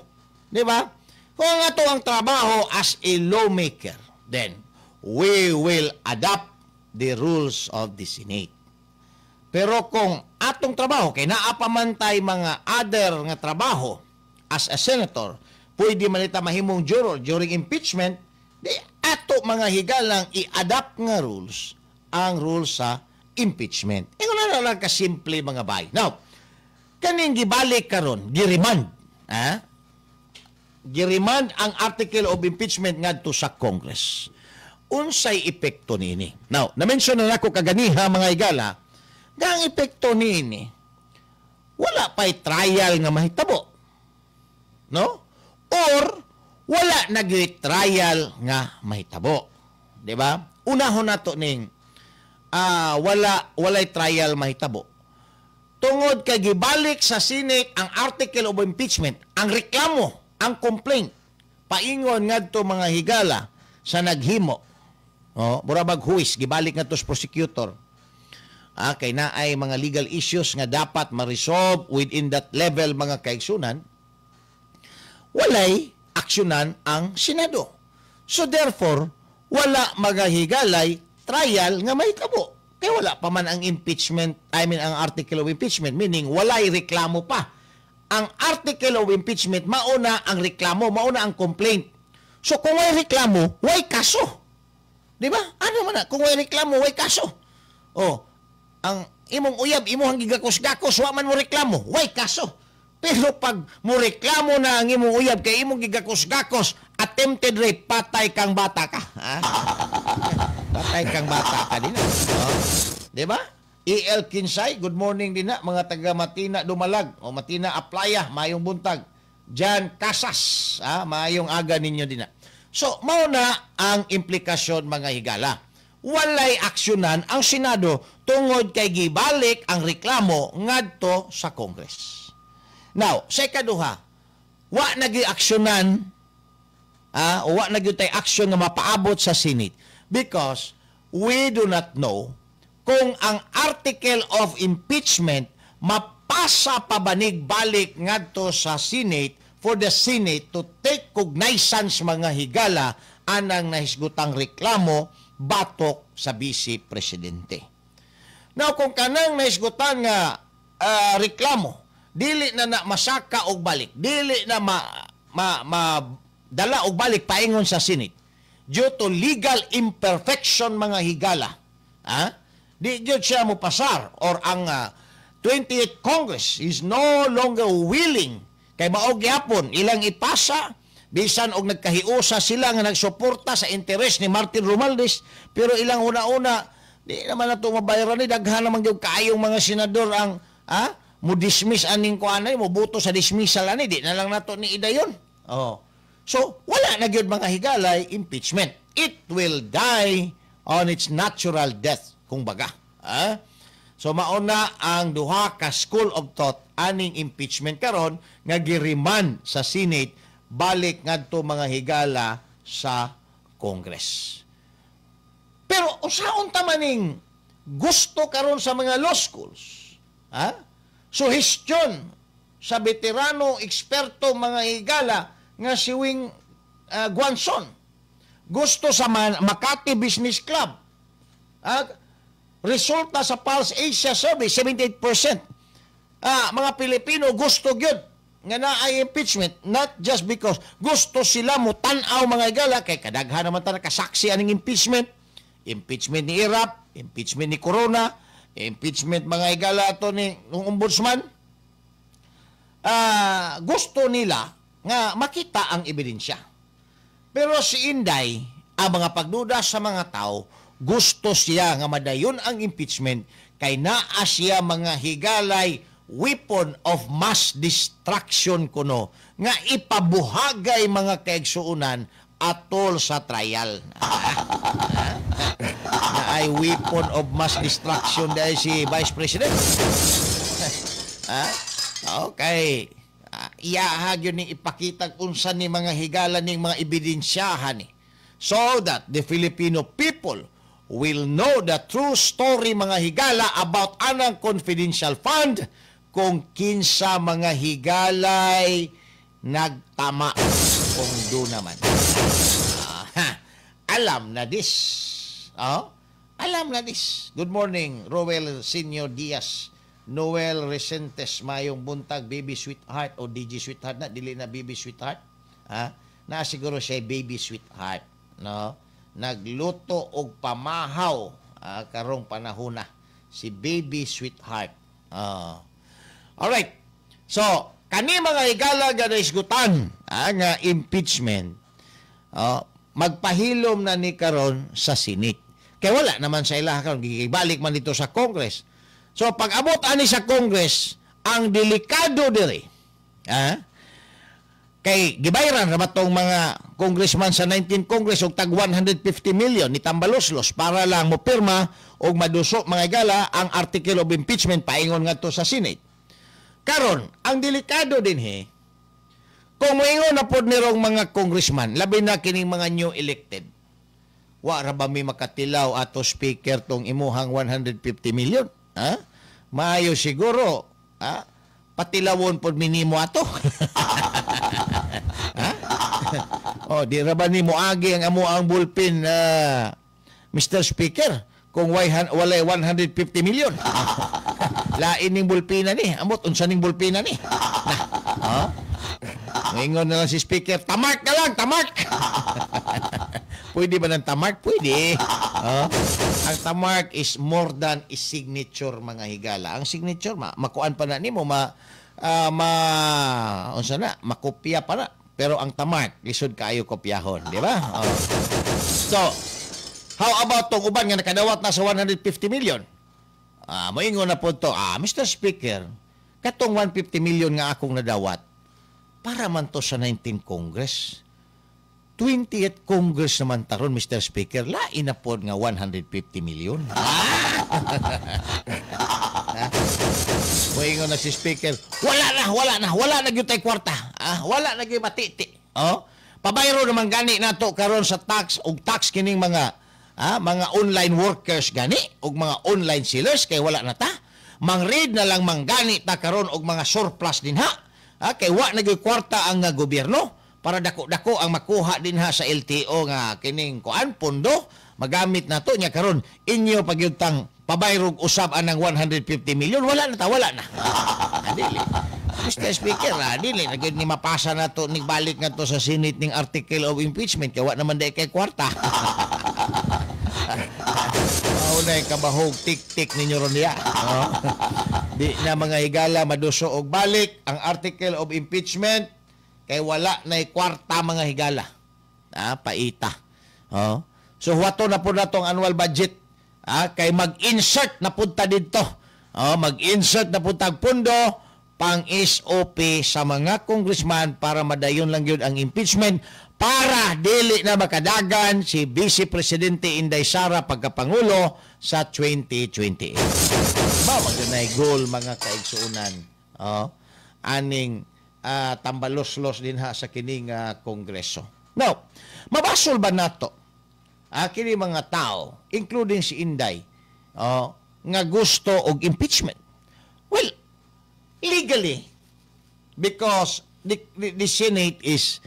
Di ba? Kung ang ato ang trabaho as a lawmaker, then we will adopt the rules of the Senate. Pero kung atong trabaho, kay naa pa man tay mga other nga trabaho as a senator, Pwede man ita mahimong juror during impeachment, di ato, mga higalang, i-adapt nga rules ang rules sa impeachment. Ingon na lang kasimple, mga bay. Now, kaning gibalik karon, giremand, ha? Giremand ang article of impeachment ngadto sa Congress. Unsay epekto niini? Now, na-mention na nako kaganiha, mga higala, nga ang epekto niini, wala pa'y trial nga mahitabo. No? Or wala nag trial nga mahitabo. Di ba? Unahon nato ning walay trial mahitabo. Tungod kay gibalik sa Senate ang article of impeachment, ang reklamo, ang complaint, paingon ngadto, mga higala, sa naghimo. Oh, mura bag huwis, gibalik ngadto sa prosecutor. Kay naay mga legal issues nga dapat ma-resolve within that level, mga kaigsunan, walay aksyonan ang Senado. So therefore, wala, mga higalay, trial nga mahitabo. Kaya wala pa man ang impeachment, I mean, ang article of impeachment, meaning walay reklamo pa. Ang article of impeachment, mauna ang reklamo, mauna ang complaint. So kung may reklamo, way kaso. Di ba? Ano man na? Kung may reklamo, way kaso. Oh, ang imong uyab, imong gigakos-gakos, wa man mo reklamo, way kaso. Pero pag mo reklamo na ang imong uyab kay imong gigakos-gakos, attempted rape, patay kang bata ka. Ha? Patay kang bata ka din. Oh. Di ba? E.L. Kinsay, good morning din na, mga taga Matina Dumalag o Matina Aplaya, mayong buntag. Jan Casas, mayong aga ninyo din na. So, mao na ang implikasyon, mga higala. Walay aksyonan ang Senado tungod kay gibalik ang reklamo ngadto sa Congress. Now, sa ikaduha, wa nagi aksyonan o wa na gyud tay aksyon nga mapaabot sa Senate because we do not know kung ang article of impeachment mapasa pabanig balik ngadto sa Senate for the Senate to take cognizance, mga higala, anang nahisgutang reklamo batok sa Vice Presidente. Now, kung kanang nahisgutan nga reklamo dili na na masaka og balik, dili na ma, ma, ma dala og balik paingon sa Senate due to legal imperfection, mga higala. Ha? Di gyud siya mo pasar or ang 28th Congress is no longer willing kay mao gyapon ilang ipasa bisan og nagkahiusa sila nga nagsuporta sa interes ni Martin Romualdez, pero ilang una-una, di naman nato mabayaran ni daghan naman gyud kaayong mga senador ang mo dismiss aning kuanay, mo boto sa dismissal ani, di na lang nato ni idayon. Oh, so wala na gyud, mga higalay, impeachment. It will die on its natural death kung baga, ah. So mauna ang duha ka school of thought aning impeachment karon nga giremand sa Senate balik ngadto, mga higala, sa Congress. Pero usaon ta maning gusto karon sa mga law schools? Ha? Suhestyon sa veterano eksperto, mga higala, nga si Wing Guanzon. Gusto sa Makati Business Club. Resulta sa Pulse Asia Survey, 78%. Mga Pilipino gusto gyud nga naay impeachment, not just because gusto sila mo tan-aw, mga higala, kay kadaghan naman ta nakasaksi aning impeachment: impeachment ni Erap, impeachment ni Corona, impeachment, mga higala, ato ni ng ombudsman. Gusto nila nga makita ang ebidensya, pero si Inday, ang mga pagduda sa mga tao, gusto siya nga madayon ang impeachment kay naa siya, mga higalay, weapon of mass destruction kuno nga ipabuhagay, mga kaigsuonan, atol sa trial. Na ay weapon of mass destruction dahil si Vice President. Ha? Okay. Iyaha gyud ning ipakita unsa ni, mga higala, ning mga ebidensyahan ni so that the Filipino people will know the true story, mga higala, about anang confidential fund, kung kinsa, mga higalay, nagtama, kung do naman. Ah, alam na this. Oh, alam na this. Good morning, Roel Senior Diaz. Noel Resentes, mayong buntag, baby sweetheart o DJ sweetheart na, dili na baby sweetheart. Ha? Na siguro siya baby sweetheart, no? Nagluto og pamahaw karong panahona si baby sweetheart. Alright. So, kani mga higala nga naisgutan nga impeachment, magpahilom na ni karon sa Senate. Kay wala naman sa ilaha karon, gibalik man dito sa Congress. So, pag abot ani sa Congress, ang delikado diri, kay gibayran ra ba tong mga congressman sa 19 Congress og tag 150 million ni Tambaloslos para lang mopirma og maduso, mga higala, ang article of impeachment paingon ngadto sa Senate. Karon, ang delikado dinhi, kung moingon na pod nirong mga congressman, labi na kining mga new elected, "Wa ra ba mi makatilaw ato, Speaker, tong imuhang 150 million? Ha? Maayo siguro, ha? Patilawon pod minimo ato. Ha? Oh, di ra ba nimo agi ang amo ang bullpen, Mr. Speaker, kung walay 150 million? Lain ning bulpina ni. Amot unsa ning bulpina ni?" Na, ha? Ngayon na lang si Speaker, "Tamark na lang, tamark." Pwede ba ng tamark? Pwede. Oh. Ang tamark is more than a signature, mga higala. Ang signature, makuan pa na nimo, ma unsa na, makopya pa na. Pero ang tamark, lisod kaayo kopyahon, di ba? Oh. So, how about tong uban nga nakadawat na sa 150 million? Moingon na po to, "Mr. Speaker, katong 150 million nga akong nadawat, para man to sa 19 Congress. 20th Congress naman taron, Mr. Speaker, lain na pod nga 150 million." Ah. Moingon na si Speaker, "Wala na, wala na, wala na gyud tay kwarta. Wala na gyud matiti. Oh? Pabayro naman gani nato karon sa tax og tax kining mga online workers gani og mga online sellers kay wala na ta. Mang-raid na lang manggani ta karon og mga surplus dinha. Kay wa na gyud kwarta ang gobyerno para dako-dako ang makuha dinha sa LTO nga kining kuan pondo magamit nato nya karon inyo pagyud tang pabayrog usab anang 150 million. Wala na ta, wala na." Dili. Mr. Speaker, dili na gyud ni mapasa nato ni balik ngadto sa Senate ning article of impeachment kay wa naman day kay kwarta. Mao na yung kabahog tik-tik ninyo ron diya. No? Di na, mga higala, maduso og balik ang article of impeachment kay wala na kwarta, mga higala. Paita. Oh. So huwato na po na tong annual budget. Kay mag-insert na punta dito. Oh, mag-insert na punta pundo pang SOP sa mga congressman para madayon lang yun ang impeachment para dili na makadagan si Vice Presidente Inday Sara pagkapangulo sa 2028. Mao na goal, mga kaigsuunan. Oh, aning tambaloslos din ha sa kining kongreso. Now, mabasol ba nato kini mga tao, including si Inday, oh, nga gusto og impeachment? Well, legally, because the Senate is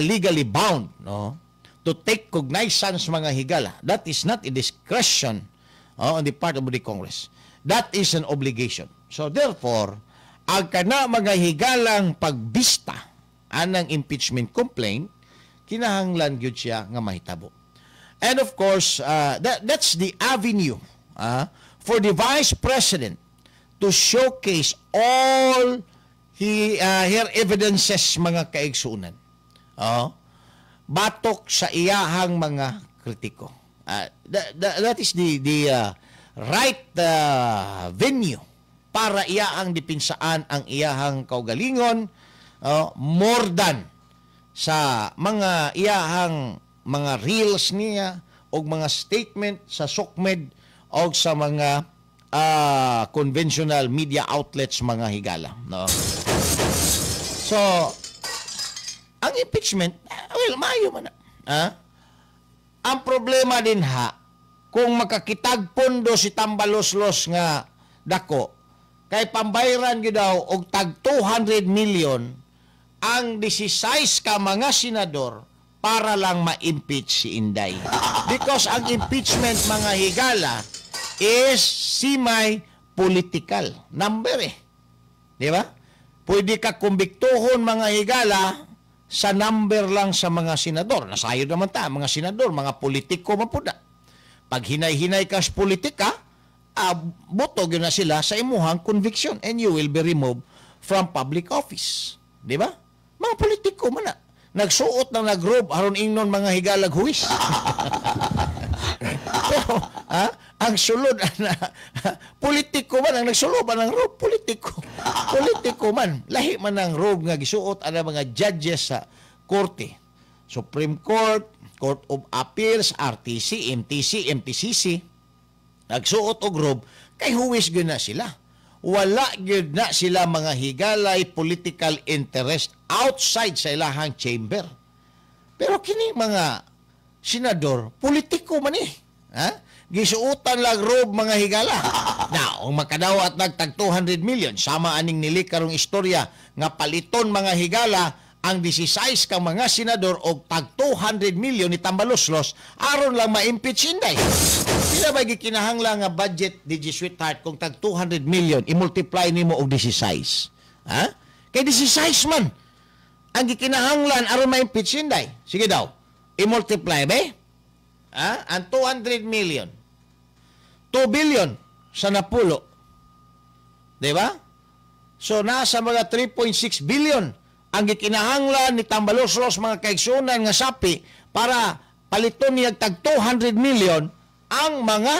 legally bound, no, to take cognizance, mga higala. That is not a discretion, oh, on the part of the Congress. That is an obligation. So therefore, ang kana, mga higalang pagbista anang impeachment complaint, kinahanglan gyud siya nga mahitabo. And of course, that's the avenue for the Vice President to showcase all her evidences, mga kaigsunan. Oh, batok sa iyahang mga kritiko. That is the right venue para iyahang depinsaan ang iyahang kaugalingon, oh, more than sa mga iyahang mga reels niya o mga statement sa SOCMED o sa mga conventional media outlets, mga higala, no? So ang impeachment, well, maayo man na. Ang problema din ha, kung makakitag pondo si Tambaloslos nga dako kay pambayran gyud daw og tag 200 million ang 16 ka mga senador para lang ma-impeach si Inday. Because ang impeachment, mga higala, is semi-political number eh. Di ba? Pwede ka kumbiktuhon, mga higala, sa number lang sa mga senador. Nasayod naman ta, mga senador, mga politiko man pud na. Pag hinay-hinay ka sa politika, boto gyud na sila sa imuhang conviction and you will be removed from public office. Di ba? Mga politiko man na. Nagsuot na nagrobe aron ingnon mga higalag huwis. Pero ang sulod na politiko man ang nagsulob ang robe, politiko. Politiko man, lahi man ang robe nga gisuot ana mga judges sa korte. Supreme Court, Court of Appeals, RTC, MTC, MTCC. Nagsuot og robe kay huwis gyud na sila. Wala gyud na sila mga higalay political interest outside sa ilahang chamber. Pero kini mga senador, politiko man eh. Ha? Gisuotan lang robe mga higala. Now, ang makadawat nagtag 200 million, sama aning nili karong istorya nga paliton mga higala ang 16 ka mga senador og tag 200 million ni Tambaloslos aron lang ma-impeach Inday. Pila ba gikinahanglan nga budget DJ Sweetheart kung tag 200 million i-multiply nimo og 16? Ha? Kay 16 man ang gikinahanglan aron ma-impeach Inday. Sige daw, i-multiply ba? Ha? Ang 200 million, 2 billion sa napulo. Di ba? So nasa mga 3.6 billion ang gikinahanglan ni Tambaloslos mga kaigsunan nga sapi para paliton niya tag 200 million ang mga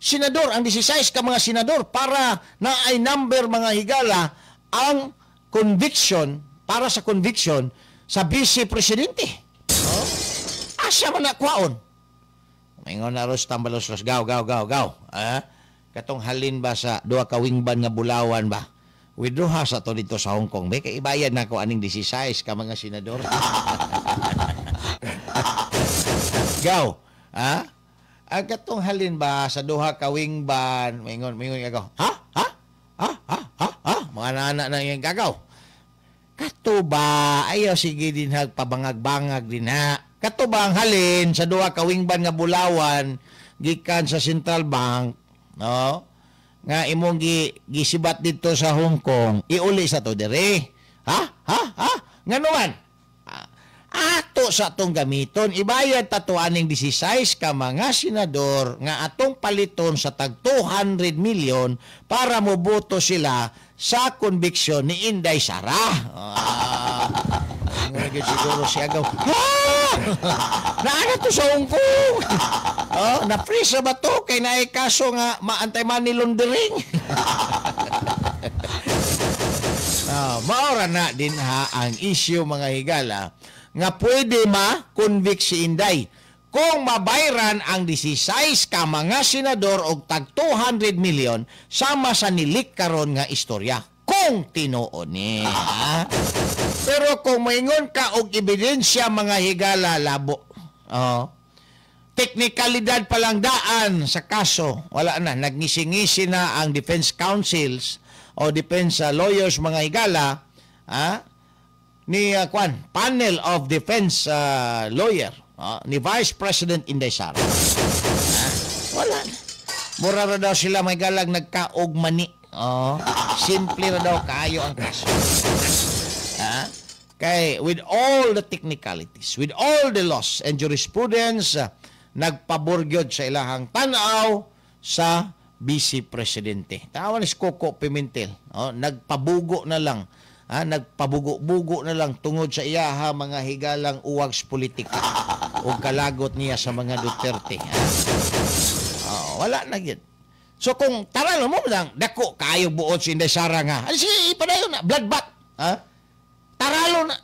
senador, ang 16 ka mga senador para na ay number mga higala ang conviction, para sa conviction sa vice presidente. Oh? Asa man na kwaon? Maingon na ros Tambaloslos, gaw, gaw, gaw, gaw. Ah? Katong halin ba sa duha ka wingban nga bulawan ba? Withdraw ha sa to dito sa Hong Kong. May kaibayad na ko aning 16 ka mga senador. Gaw. Ha? Ang katong halin ba sa duha ka wingban, maingon, maingon gagaw. Ha? Ha? Ha? Ha? Ha? Ha? Mga nana na yung gagaw. Kato ba? Ayaw sige din ha, pabangag-bangag din ha. Kato ba ang halin sa duha ka wingban nga bulawan gikan sa Central Bank, no? Nga imong gisibat dito sa Hong Kong, iuli sa to dire. Ha? Ha? Ha? Ngano man? Ato sa atong gamiton, ibayad ta to aning 16 ka mga senador nga atong paliton sa tag 200 million para moboto sila sa conviction ni Inday Sara. Nga siguro siya gaw. Ha! Naana to sa Hong Kong. Oh, na-freeze ba to kay naay kaso nga ma-anti-money laundering. Maora na din ha ang issue mga higala nga pwede ma-convict si Inday kung mabayran ang 16 ka mga senador og tag 200 million sama sa nilik karon nga istorya kung tinuod ni. Ha? Pero kung maingon ka og ebidensya mga higala, labo. Oh. Teknikalidad pa lang daan sa kaso, wala na, nagngisi-ngisi na ang defense counsels o defense lawyers mga higala, ha? Ni kwan, panel of defense lawyer ni Vice President Inday Sara. Ha? Wala na. Mura ra daw sila may galag nagkaog mani. Oh, simple ra daw kaayo ang kaso. Ha? Kay with all the technicalities, with all the laws and jurisprudence, nagpabor gyud sa ilahang tan-aw sa Vice Presidente. Tawan ni Koko Pimentel, oh, nagpabugo na lang. Ha, nagpabugo-bugo na lang tungod sa iyaha mga higalang uwags politika o kalagot niya sa mga Duterte. Ha? Oh, wala na gyud. So kung taralo mo lang, dako kaayo buot si Inday Sara nga. Ay, sige, ipadayon na, bloodbath. Ha? Taralo na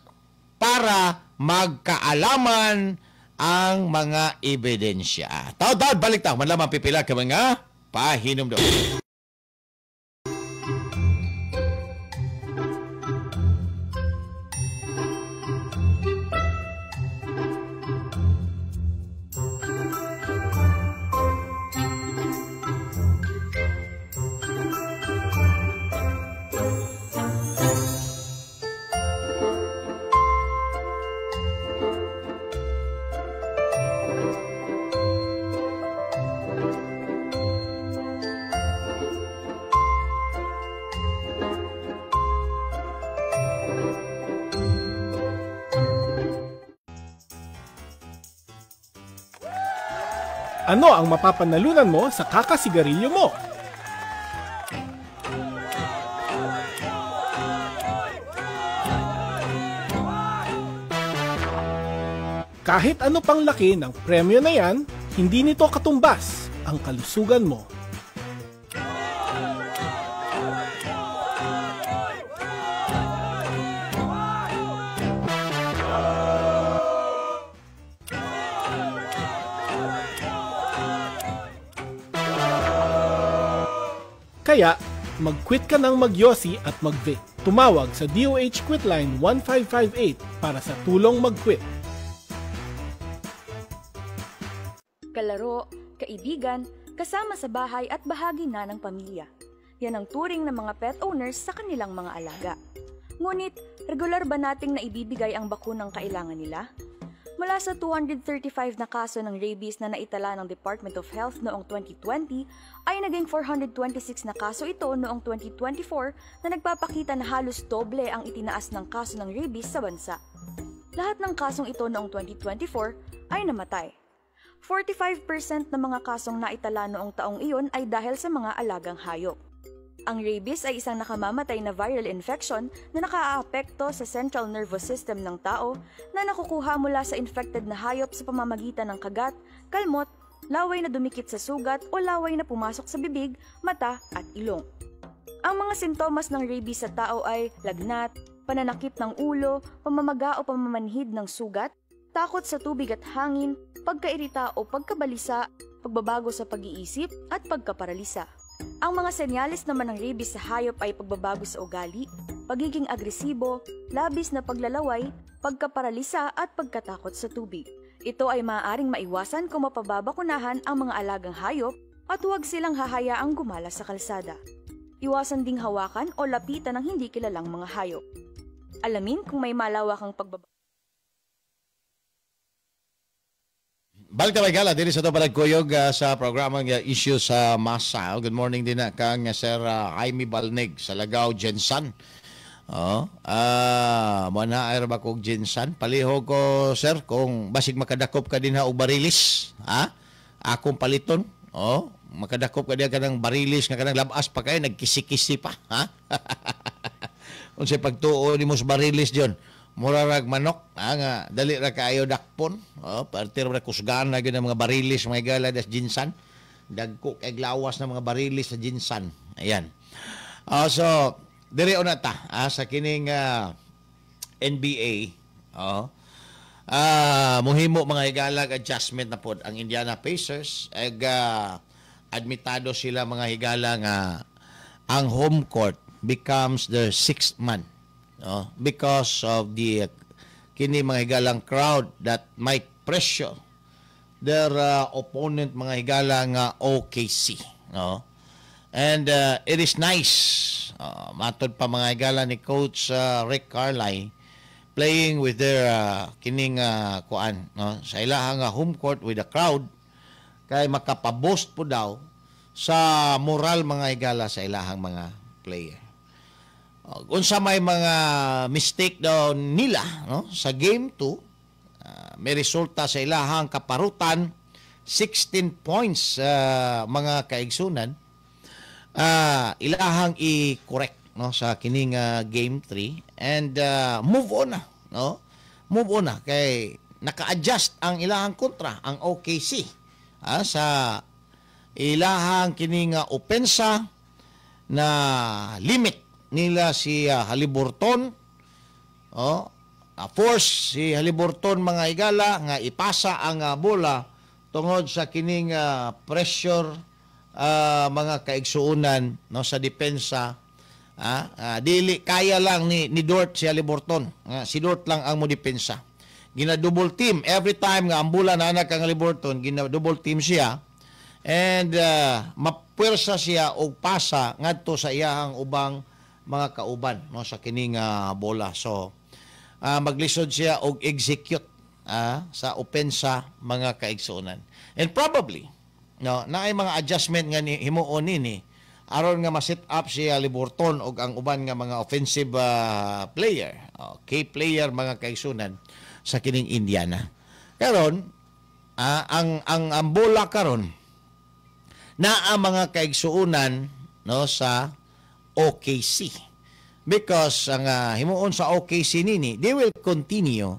para magkaalaman ang mga ebidensya. Tawad-tawad, balik tayo. Manlamang pipila ka mga pahinumdum. Ano ang mapapanalunan mo sa kakasigarilyo mo? Kahit ano pang laki ng premyo na yan, hindi nito katumbas ang kalusugan mo. Kaya, mag-quit ka ng magyosi at mag-vape. Tumawag sa DOH Quitline 1558 para sa tulong mag-quit. Kalaro, kaibigan, kasama sa bahay at bahagi na ng pamilya. Yan ang turing ng mga pet owners sa kanilang mga alaga. Ngunit, regular ba nating naibibigay ang bakunang kailangan nila? Mula sa 235 na kaso ng rabies na naitala ng Department of Health noong 2020, ay naging 426 na kaso ito noong 2024 na nagpapakita na halos doble ang itinaas ng kaso ng rabies sa bansa. Lahat ng kasong ito noong 2024 ay namatay. 45% ng mga kasong naitala noong taong iyon ay dahil sa mga alagang hayop. Ang rabies ay isang nakamamatay na viral infection na nakaaapekto sa central nervous system ng tao na nakukuha mula sa infected na hayop sa pamamagitan ng kagat, kalmot, laway na dumikit sa sugat o laway na pumasok sa bibig, mata at ilong. Ang mga sintomas ng rabies sa tao ay lagnat, pananakip ng ulo, pamamaga o pamamanhid ng sugat, takot sa tubig at hangin, pagkairita o pagkabalisa, pagbabago sa pag-iisip at pagkaparalisa. Ang mga senyales naman ng rabies sa hayop ay pagbabago sa ugali, pagiging agresibo, labis na paglalaway, pagkaparalisa at pagkatakot sa tubig. Ito ay maaaring maiwasan kung mapababakunahan ang mga alagang hayop at huwag silang hahayaang gumala sa kalsada. Iwasan ding hawakan o lapitan ng hindi kilalang mga hayop. Alamin kung may malawakang pagbaba. Balik na gala diri sa to panagkuyog sa programang Issue sa Masa. Good morning din na kang Sir Jaime Balneg sa Lagaw, Jensan. Oh, mo na ay ra ba kog Jensan? Palihog ko sir kung basig makadakop ka dinha og barilis, ha? Akong paliton. Oh, makadakop ka diha kanang barilis nga kanang labas pa kay nagkisi-kisi pa, ha? Unsay pagtuo nimo sa barilis diyon? Mura rag manok, nga dali ra kaayo dakpon. Oh, parte ra kusgan na gyud ang mga barilis mga gala das Jinsan. Dagko kay lawas ng mga barilis sa Jinsan. Ayan. So diri una ta sa kining NBA. Oh. Muhimo mga higalag adjustment na pod ang Indiana Pacers. Ag admitado sila mga higala nga ang home court becomes the sixth man. Oh, because of the kini mga higalang crowd that might pressure their opponent mga higala nga OKC. No? And it is nice matod pa mga higala ni Coach Rick Carlisle playing with their kining kuan, no? Sa ilahang home court with the crowd kay makapaboost po daw sa moral mga higala sa ilahang mga player. Unsa may mga mistake daw nila, no, sa game 2, may resulta sa ilahang kaparutan 16 points mga kaigsunan, ilahang i-correct, no, sa kining game 3 and move on na, no? Move on na kay naka-adjust ang ilahang kontra ang OKC sa ilahang kining opensa na limit nila si Haliburton. Oh, force si Haliburton mga higala nga ipasa ang bola tungod sa kining pressure mga kaigsuonan, no, sa depensa. Dili kaya lang ni Dort si Haliburton. Si Dort lang ang mo depensa. Gina double team every time nga ang bola na anak ang Haliburton, gina double team siya and mapuwersa siya og pasa ngadto sa iyahang ubang mga kauban, no, sa kining bola. So maglisod siya og execute sa opensa mga kaigsuonan. And probably, no, naay mga adjustment nga ni himuon nini aron nga ma-set up si Haliburton og ang uban nga mga offensive player, key player mga kaigsuonan sa kining Indiana. Karon Ang bola karon naa mga kaigsuonan, no, sa OKC. Because ang himuon sa OKC nini, they will continue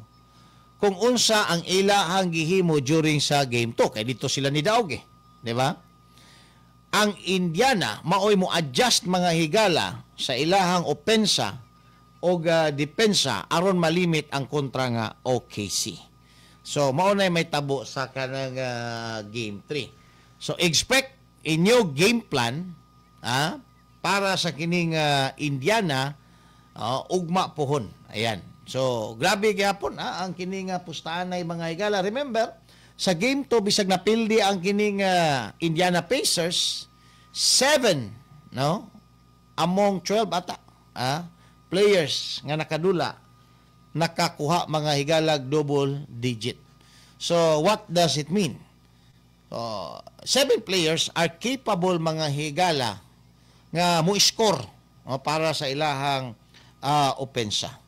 kung unsa ang ilahang gihimo during sa game 2 kay dito sila ni daog eh, di ba? Ang Indiana maoy mo adjust mga higala sa ilahang opensa o depensa aron malimit ang kontra nga OKC. So mao nay may tabo sa kanang game 3. So expect a new game plan para sa kining Indiana ugma pohon. Ayan. So grabe gyapon ang kining pustaanay mga higala. Remember sa game 2 bisag napildi ang kining Indiana Pacers, 7, no, among 12 ata players nga nakadula nakakuha mga higalag double digit. So what does it mean? 7 players are capable mga higala nga mo-score, no, para sa ilahang opensa.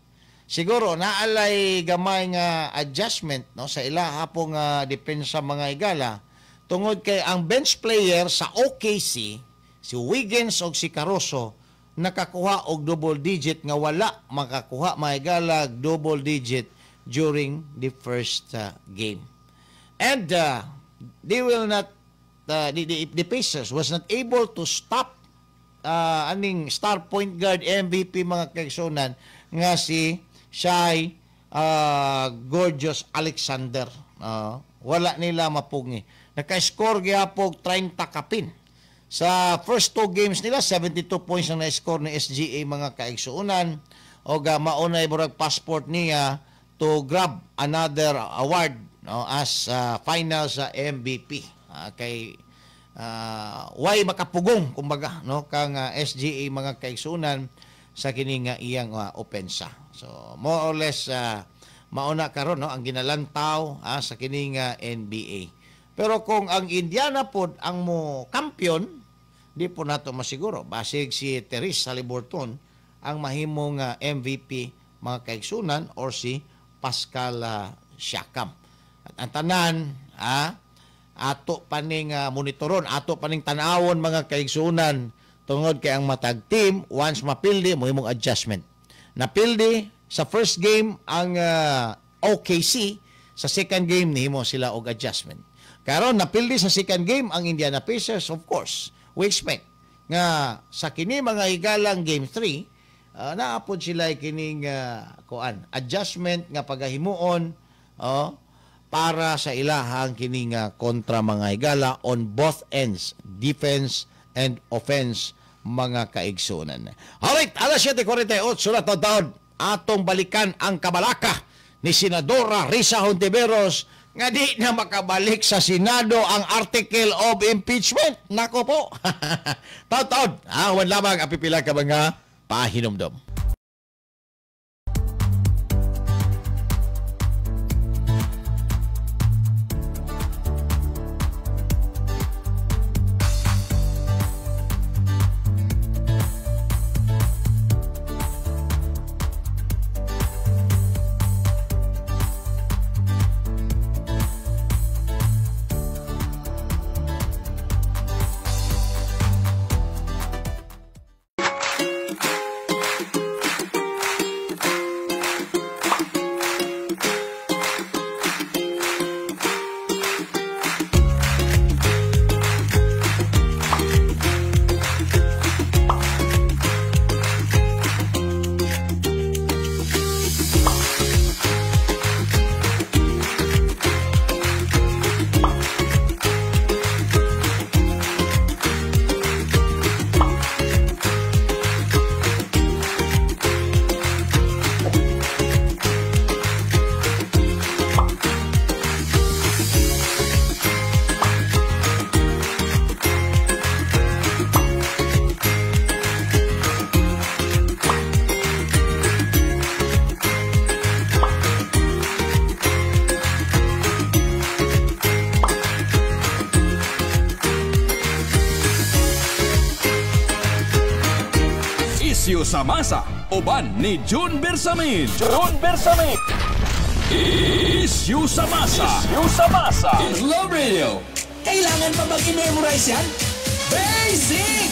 Siguro naalay gamay nga adjustment, no, sa ilaha pong depensa mga higala tungod kay ang bench player sa OKC si Wiggins og si Caruso nakakuha og double digit nga wala makakuha mga higala double digit during the first game. And they will not the Pacers was not able to stop aning star point guard MVP mga kaigsunan nga si Shai Gorgeous Alexander. Wala nila mapugngi. Naka-score gyapon 30 kapin. Sa first 2 games nila, 72 points ang na-score ni SGA mga kaigsuonan. O maunay murag passport niya to grab another award, no, as finals sa MVP. Kay way makapugong kumbaga, no, kang SGA mga kaigsuonan sa kini nga iyang opensa. So more or less mauna karon, no, ang ginalantaw sa kining NBA. Pero kung ang Indiana pod ang mo kampiyon, di po nato masiguro. Basig si Tyrese Haliburton ang mahimong MVP mga kaigsunan or si Pascal Siakam. At ang tanan, ato paning monitoron, ato paning tanawon mga kaigsunan tungod kay ang matag team once mapildi mo imong adjustment. Napildi sa first game ang OKC, sa second game nihimo sila og adjustment. Karon napildi sa second game ang Indiana Pacers, of course, we expect nga sa kini mga higalang game 3 naapod sila kining kuan adjustment nga pagahimuon para sa ilahang kining kontra mga higala on both ends, defense and offense mga kaigsunan. Alright, alas 7:48 na taon atong balikan ang kabalaka ni Senadora Risa Hontiveros nga di na makabalik sa Senado ang article of impeachment. Nako po. Taon-taon, awan lamang ang pipila ka mga pahinumdom. Isyu sa masa, uban ni June Bersamin. June Bersamin. Issue sa masa. Issue sa masa. It's Love Radio. Kailangan pa bang i-memorize yan? Basic!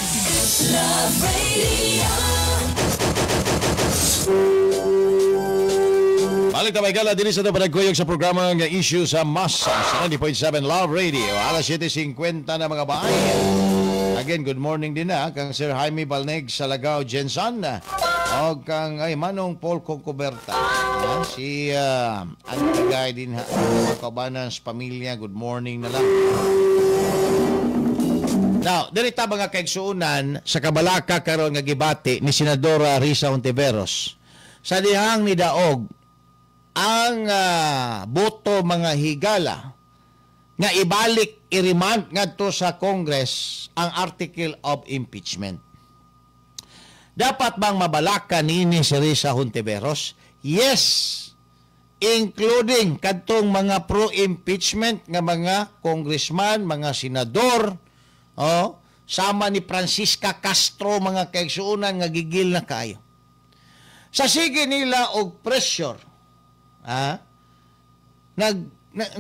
Love Radio. Balik na may gala din sa panagkuyog sa programa nga Issue sa Masa sa 90.7 Love Radio. Alas 7:50 na, mga bahay. Again, good morning din na kang Sir Jaime Balneg sa Lagao, Jensan. O kang ay Manong Paul Cocoberta. Ah, si Antigay din ha. Mga kaubanan sa pamilya, good morning na lang. Now, dirita, mga kaigsuunan, sa kabalaka karon nga gibati ni Senadora Risa Hontiveros. Sa dihang ni daog ang boto, mga higala, nga ibalik, i-remand ngadto sa Congress ang article of impeachment. Dapat bang mabalaka nini si Risa Hontiveros? Yes, including kadtong mga pro-impeachment nga mga congressman, mga senador, oh, sama ni Francisca Castro, mga kaigsuonan, nga gigil na kaayo. Sa sige nila og pressure, ah,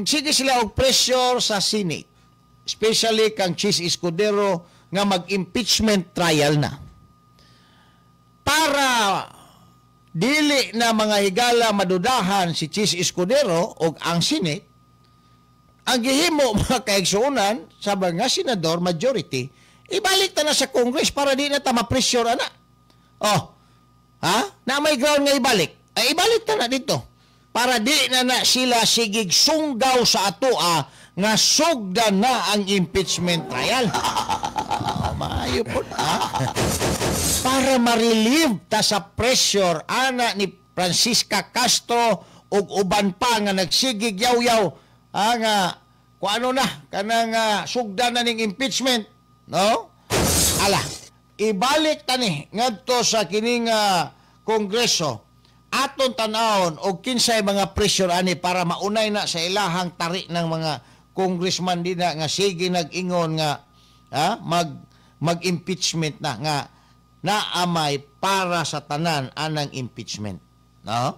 sige sila og pressure sa Senate, especially kang Chiz Escudero, nga mag-impeachment trial na. Para dili na, mga higala, madudahan si Chiz Escudero og ang Senate, ang gihimo, mga kaigsuonan, sa mga senador majority, ibalik ta na sa Congress para di na ta ma-pressure ana. Oh, ha? Na may ground nga ibalik. Ay ibalik ta na dito. Para di na na sila sigig sunggaw sa atoa nga sugdan na ang impeachment trial. Oh, maayo po. Ha? Para ma-relieve ta sa pressure ana ni Francisca Castro ug uban pa nga nagsigig yaw-yaw, ah, nga kung ano na kanang sugdan na ning impeachment, no? Ala, ibalik tani ngadto sa kining kongreso, aton tan-awon og kinsay mga pressure ani para maunay na sa ilahang tari ng mga congressman dinha nga sige nag-ingon nga mag impeachment na, nga naamay para sa tanan anang impeachment, no?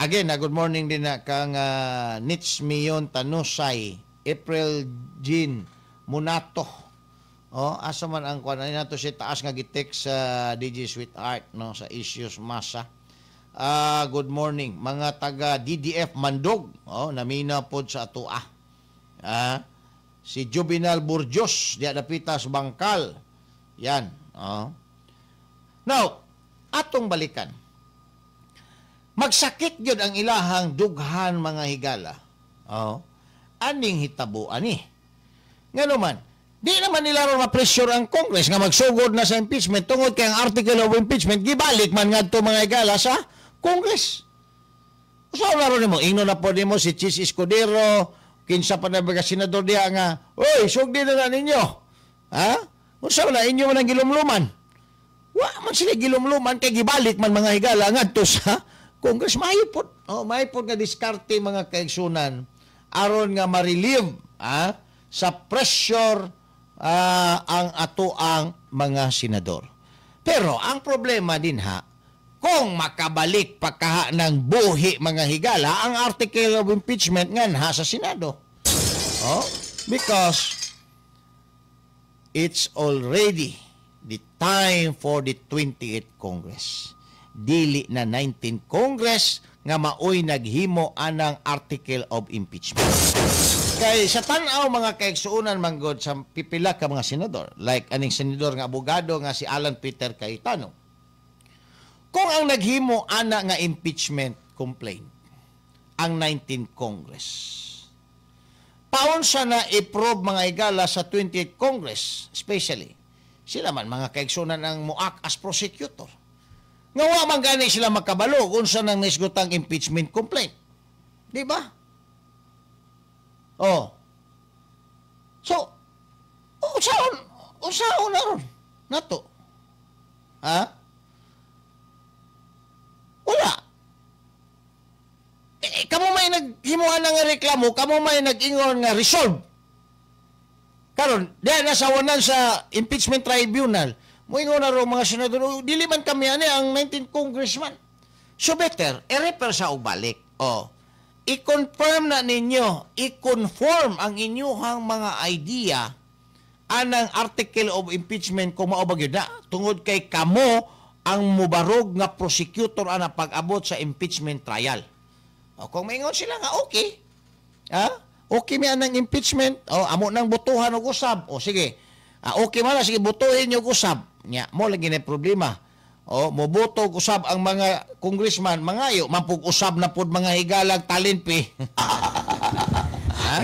Again, good morning din na kang Nits Mion Tanusay, April Jean Munato. Oh, asa man ang kuan ani nato si taas nga gi-text sa DJ Sweetheart, no, sa Issues Masa. Ah, good morning mga taga DDF Mandog. Oh, namina pod sa atoa. Ah, si Juvenal Burjos diya dapita sa Bangkal. Yan, oh. Now, atong balikan. Magsakit gyud ang ilahang dughan, mga higala. Oh. Aning hitabo ani. Ngano man, di naman nila ron ma-pressure ang Congress nga magsugod na sa impeachment tungod kay ang article of impeachment gibalik man ngadto, mga higala, sa Congress. So na ron nimo, ingno na po nimo si Chiz Escudero, kinsa pa na mga senador diha nga, "Oy, sugdi na na ninyo." Ha? Unsa man na inyo man ang gilumluman? Wa man sila gilumluman kay gibalik man, mga higala, ngadto sa Congress. Maayo pod. Oh, maayo pod nga diskarte, mga kaigsunan, aron nga ma-relieve, ah, sa pressure ang ato ang mga senador. Pero ang problema din ha, kung makabalik pa kaha ng buhi, mga higala, ang article of impeachment nganha sa Senado. Oh, because it's already the time for the 28th Congress. Dili na 19th Congress nga maoy naghimo anang article of impeachment. Kay sa tan-aw, mga kaigsuonan, manggod sa pipila ka mga senador, like aning senador nga abogado nga si Alan Peter Cayetano. Kung ang naghimo ana nga impeachment complaint ang 19th Congress, paunsa na i-probe, mga higala, sa 28th Congress, especially sila man, mga kaigsunan, ang mo-act as prosecutor? Nga wa man gani sila makabalo unsa nang nisgutang impeachment complaint. Di ba? Oh. So, unsaon unsaon na ron nato? Ha? Wala. Eh, kamo may naghimuan nga reklamo, kamo may nag-ingon nga resolve. Karon, diya na sa wanan sa impeachment tribunal, moingon na ro mga senador, "Oh, dili man kami ani, ang 19 congressman." So better, i-refer sa og balik. Oh. I-confirm na ninyo, i-conform ang inyuhang mga idea anang article of impeachment kung mao ba gyud na, tungod kay kamo ang mubarog nga prosecutor ana pag-abot sa impeachment trial. O, kung maingon sila nga okay, ha? Okay mi anang impeachment, o amo nang botohan og usab. O sige. Ah, okay man na, sige, botohin niyo og usab. Nya, mo lagi na problema. O moboto og usab ang mga congressman, mangayo man pug usab na pod, mga higalag, talent fee. Ha?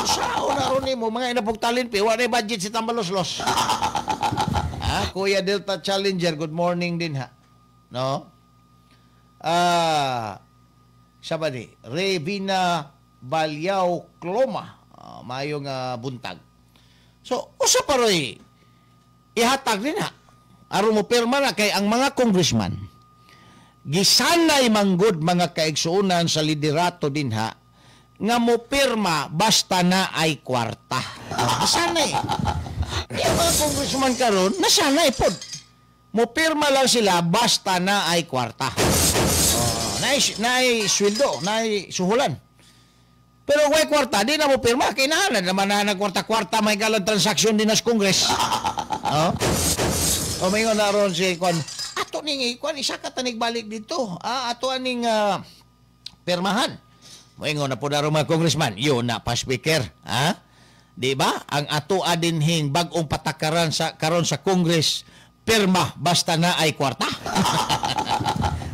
Sao na ron nimo mga inapog talent fee, wa na budget si Tambaloslos. Ha? Kuya Delta Challenger, good morning din ha. No? Ah, siya ba ni? Revina Balyaw Cloma. Ah, mayong buntag. So, usa pa roy ihatag din ha. Aron mo pirma na kay ang mga congressman gisanay manggod, mga kaigsuonan, sa liderato din ha nga mo pirma basta na ay kwarta. Ah, gisanay. Yung mga congressman karon nasanay pod. Mo pirma lang sila basta na ay kwarta. Oh, naay sweldo, naay suhulan. Pero way kwarta, di na mo pirma. Kay na naman na nagkwarta-kwarta, may galang transaksyon din sa Congress. Oh? O may na ron si Kwan. Ato ning Kwan, isa ka tanig balik dito. Ah, ato aning pirmahan. Moingon na po na ron mga congressman. Yun na pa, Speaker. Ha? Di ba? Ang ato adinhing bag-ong patakaran sa karon sa Congress, pirma basta na ay kwarta.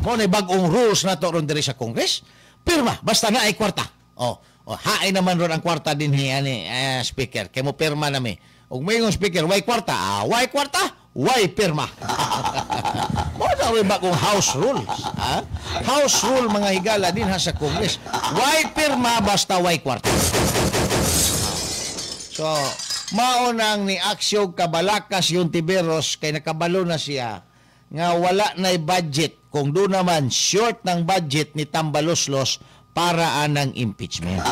Mo na bag-ong rules na to ron diri sa Congress. Pirma basta na ay kwarta. Oh, oh, hain naman ron ang kwarta din hi ani Speaker. Kay mo pirma na mi. Ug moingon Speaker, way kwarta. Ah, way kwarta, way pirma. Mo na rin bagong house rules. Ha? House rule, mga higala, din ha sa Congress. Way pirma basta way kwarta. So, mao nang ni Aksyo Kabalakas yung Tiberos kay nakabalo na siya nga wala na'y budget, kung doon naman short ng budget ni Tambaloslos para anang impeachment.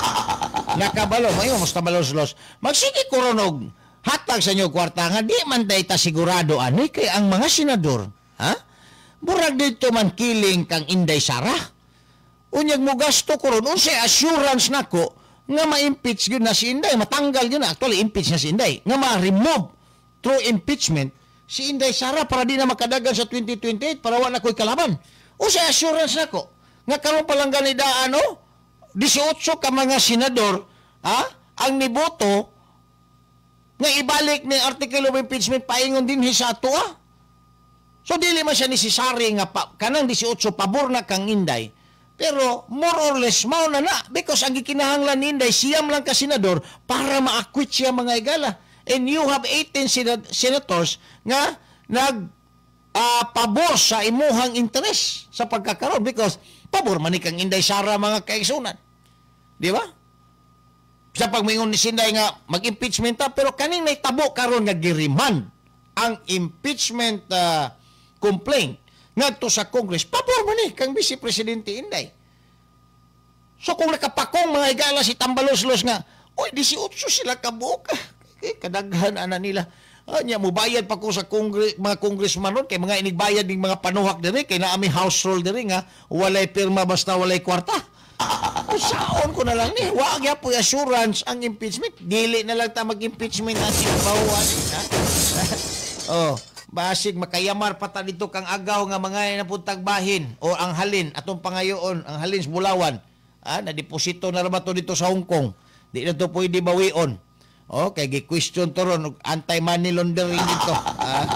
Nakabalo, mayo mas Tambaloslos. Magsige koronog hatag sa inyo kwarta nga di man day ta sigurado ani kay ang mga senador, ha? Murag dito man kiling kang Inday Sara. Unyag mo gasto ko ron, unsay assurance nako nga ma-impeach yun na si Inday, matanggal yun na, actually impeach na si Inday, nga ma-remove through impeachment si Inday Sara para di na makadagan sa 2028 para wala ko'y kalaban. Unsay assurance nako nga karon pa lang ganida ano 18 ka mga senador, ha, ang niboto nga ibalik ni article of impeachment paingon din sa ato, ah. So dili man siya necessary nga pa, kanang 18 pabor na kang Inday. Pero more or less mao na na because ang gikinahanglan ni Inday 9 lang ka senador para ma-acquit siya, mga igala. And you have 18 senators nga nag pabor sa imuhang interes sa pagkakaroon because pabor man ni kang Inday Sara, mga kaigsunan. Di ba? Sa pagmingon ni Sinday nga mag-impeachment ta, pero kaning naitabo karon nga gi-remand ang impeachment complaint ngadto sa Congress, pabor man ni kang Vice Presidente Inday. So kung nakapakong, mga higala, si Tambaloslos nga, uy, 18 sila kabuok. Eh, kadaghan ana nila. Ah, nya mubayad pa ko sa mga congressman ron kay mga inigbayad ning mga panuhak diri kay naa mi house rule diri nga walay pirma basta walay kwarta. Usaon ko na lang ni. Wa gyapon assurance ang impeachment. Dili na lang ta mag-impeachment ang bawan. Oh, basig makayamar pa ta dito kang agaw nga mga napuntag bahin o ang halin atong pangayoon ang halin sa Bulawan. Ah, na deposito na ra ba to dito sa Hong Kong? Di na to pwede bawion. Oh, kay gi-question to ron og anti-money laundering dito. Ah.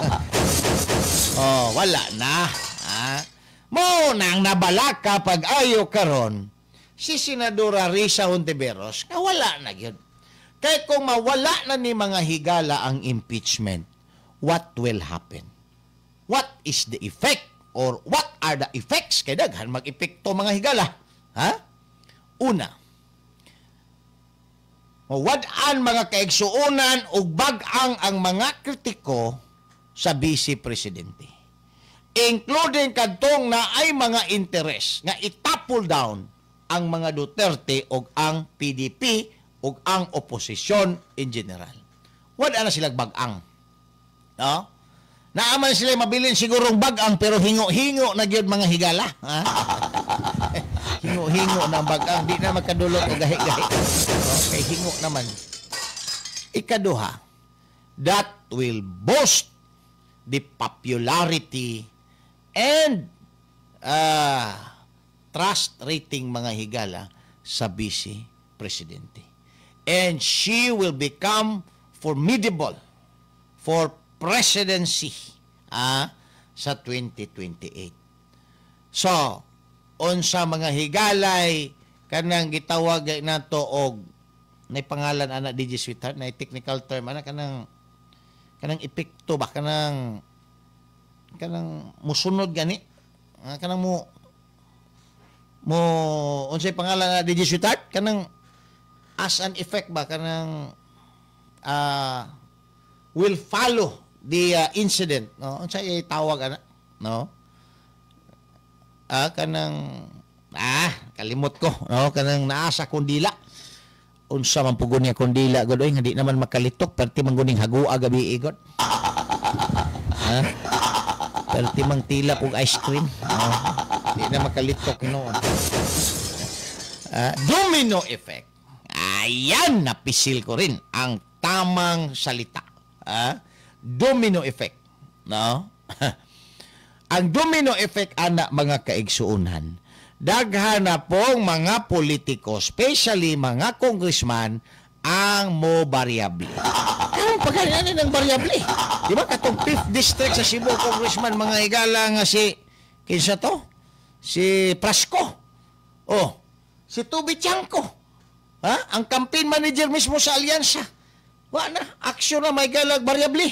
Oh, wala na. Ah. Mo nang nabalaka pag ayo karon si Senadora Risa Hontiveros nga wala na gyud. Kay kung mawala na ni, mga higala, ang impeachment, what will happen? What is the effect or what are the effects? Kay daghan mag-epekto, mga higala. Ha? Una, wad-an, mga kaigsuonan, og bag-ang ang mga kritiko sa Vice Presidente. Including kadtong na ay mga interes nga itapol down ang mga Duterte og ang PDP ug ang oposisyon in general. Wala na sila bag-ang. No? Naaman sila mabilin sigurong bag-ang pero hingo-hingo na gyud, mga higala. Ha? Hingo-hingo na ang bagang, di na makadulot og gahi-gahi. Okay, hingo naman. Ikaduha, that will boost the popularity and trust rating, mga higala, sa vice presidente. And she will become formidable for presidency sa 2028. So, unsa, mga higalay, kanang gitawag nato og nay pangalan ana, DJ Sweetheart, nay technical term ana, kanang epekto ba, kanang musunod gani, kanang mo mo unsay pangalan na, DJ Sweetheart, kanang as an effect ba, kanang will follow the incident, no? Unsay tawag ana, no? Kanang kalimot ko, no? Kanang naa sa kundila. Unsa man pugon niya kundila gud oy, nga di naman makalitok, perti man guning hagua gabi god, ha, perti mang tilap og ice cream, no? Di na makalitok noon. Domino effect. Ayan, napisil ko rin ang tamang salita. Domino effect. No? Ang domino effect ana, mga kaigsuunan, daghan na pong mga politiko, especially mga congressman, ang mo variable. Karon pagkani ng variable. Di ba katong 5th district sa Cebu congressman, mga higala, nga si kinsa to? Si Frasco. Oh, si Toby Tiangco. Ha? Ang campaign manager mismo sa Alyansa. Wa na, aksyon na may galag variable.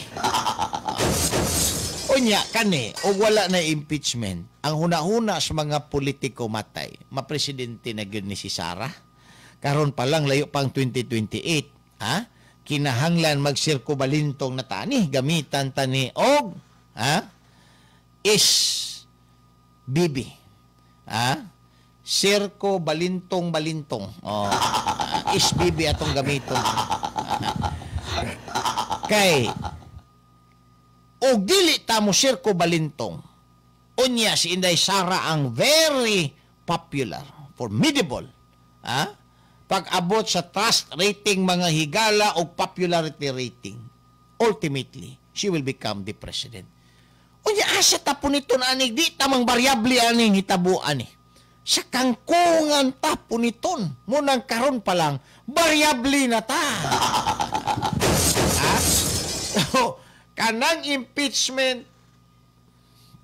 Unya kani og wala na impeachment, ang hunahuna sa mga politiko matay, mapresidente na gyud ni si Sara. Karon pa lang, layo pang 2028, ha? Kinahanglan magsirko balintong na tani, gamitan tani og ha? Is BB. Ha? Sirko balintong balintong. Oh, is BB atong gamiton. Kay og dili ta mo sirko balintong, unya si Inday Sara ang very popular, formidable, ha? Pag-abot sa trust rating, mga higala, o popularity rating, ultimately, she will become the president. Unya asa ta punito na anig, di tamang variable aning hitabuan eh. Sa kangkungan ta puniton, munang karon pa lang, variable na ta. Ha? So, kanang impeachment,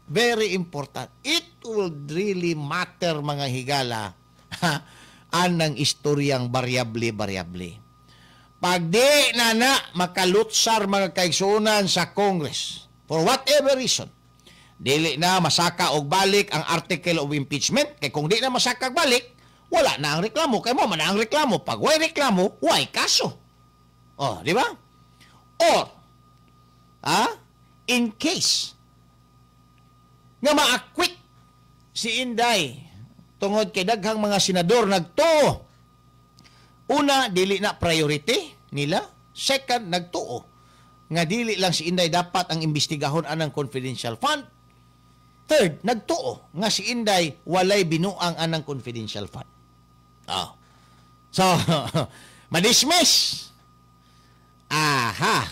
very important. It will really matter, mga higala, anang istoryang variable-variable. Pag di na na makalutsar, mga kaigsuonan, sa Congress, for whatever reason, dili na masaka og balik ang article of impeachment, kay kung di na masaka og balik, wala na ang reklamo. Kay mo man ang reklamo. Pag way reklamo, way kaso. Oh, di ba? Or, in case nga ma-acquit si Inday tungod kay daghang mga senador nagtuo. Una, dili na priority nila. Second, nagtuo nga dili lang si Inday dapat ang imbestigahon anang confidential fund. Third, nagtuo nga si Inday walay binuang anang confidential fund. Oh. So, ma-dismiss. Aha.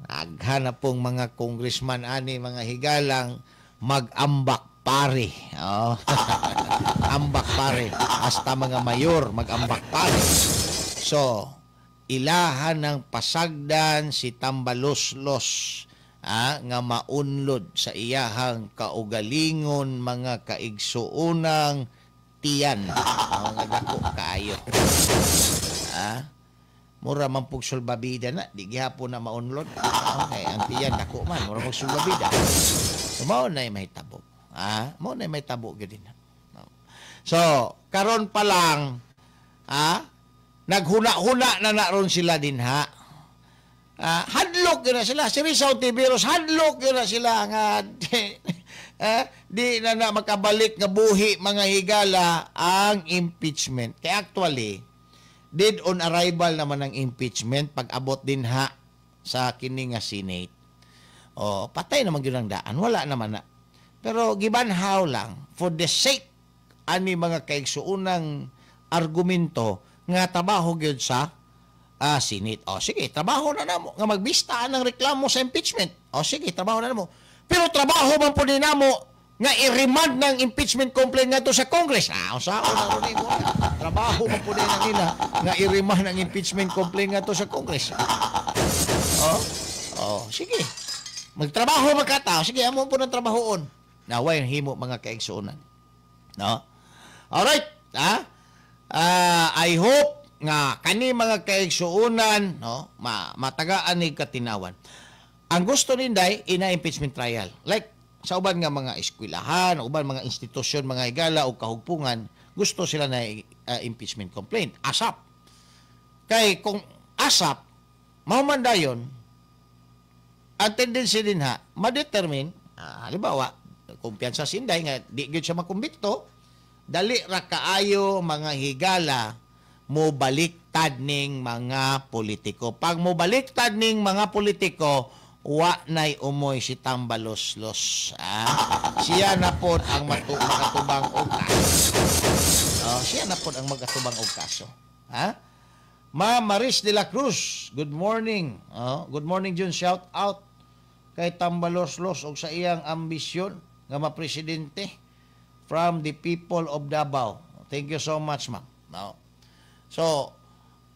Aghan na pong mga congressman ani, mga higalang, mag-ambak pare. Oh. Ambak pare. Hasta mga mayor mag-ambak pare. So, ilahan ng pasagdan si Tambaloslos nga maunlod sa iyahang kaugalingon, mga kaigsuunang tiyan. Oh, nga dako kaayo. Mura man pug sulbabida na, di gihapon na maunlod. Okay, ang tiyan dako man, mura pug sulbabida. So, mao na mahitabo. Mao na mahitabo gyud din. So, karon pa lang, naghuna-huna na na ron sila din ha. Hadlok yun na sila. Si Risa Hontiveros, hadlok yun na sila nga di na na makabalik nga buhi, mga higala, ang impeachment. Kaya actually, dead on arrival naman ang impeachment pag abot din ha sa kini nga Senate. O, patay naman gyud ang daan. Wala naman na. Pero gibanhaw lang for the sake ani mga kaigsuonang argumento nga trabaho gyud sa Senate. O sige, trabaho na namo nga magbista ang reklamo sa impeachment. O sige, trabaho na namo. Pero trabaho man pud namo nga i-remand ng impeachment complaint ngadto sa Congress. Unsaon na ron nimo? Trabaho man pud na nila nga i-remand ang impeachment complaint ngadto sa Congress. Oh, sige. Magtrabaho magkatao. Sige, amo po ng trabahoon. Naway himo mga kaigsuonan. No? Alright, ha? I hope nga kani mga kaigsuonan, no, matagaan ni katinawan. Ang gusto ninday ina impeachment trial. Like sa uban nga mga eskwelahan, uban mga institusyon, mga higala o kahugpungan, gusto sila na impeachment complaint ASAP. Kay kung ASAP mao man dayon, ang tendency din ha, ma-determine, halimbawa, kumpiyansa sinday nga di gyud siya makumbikto, dali ra kaayo mga higala mo baliktad ning mga politiko. Pag mo baliktad ning mga politiko, wa nay umoy si Tambaloslos. Siya na pod ang makatubang og kaso. Siya na pod ang makatubang og kaso. Ha? Ma Maris de la Cruz, good morning. Good morning Jun, shout out kay Tambaloslos og sa iyang ambisyon nga mapresidente from the people of Davao. Thank you so much, ma'am. No. So,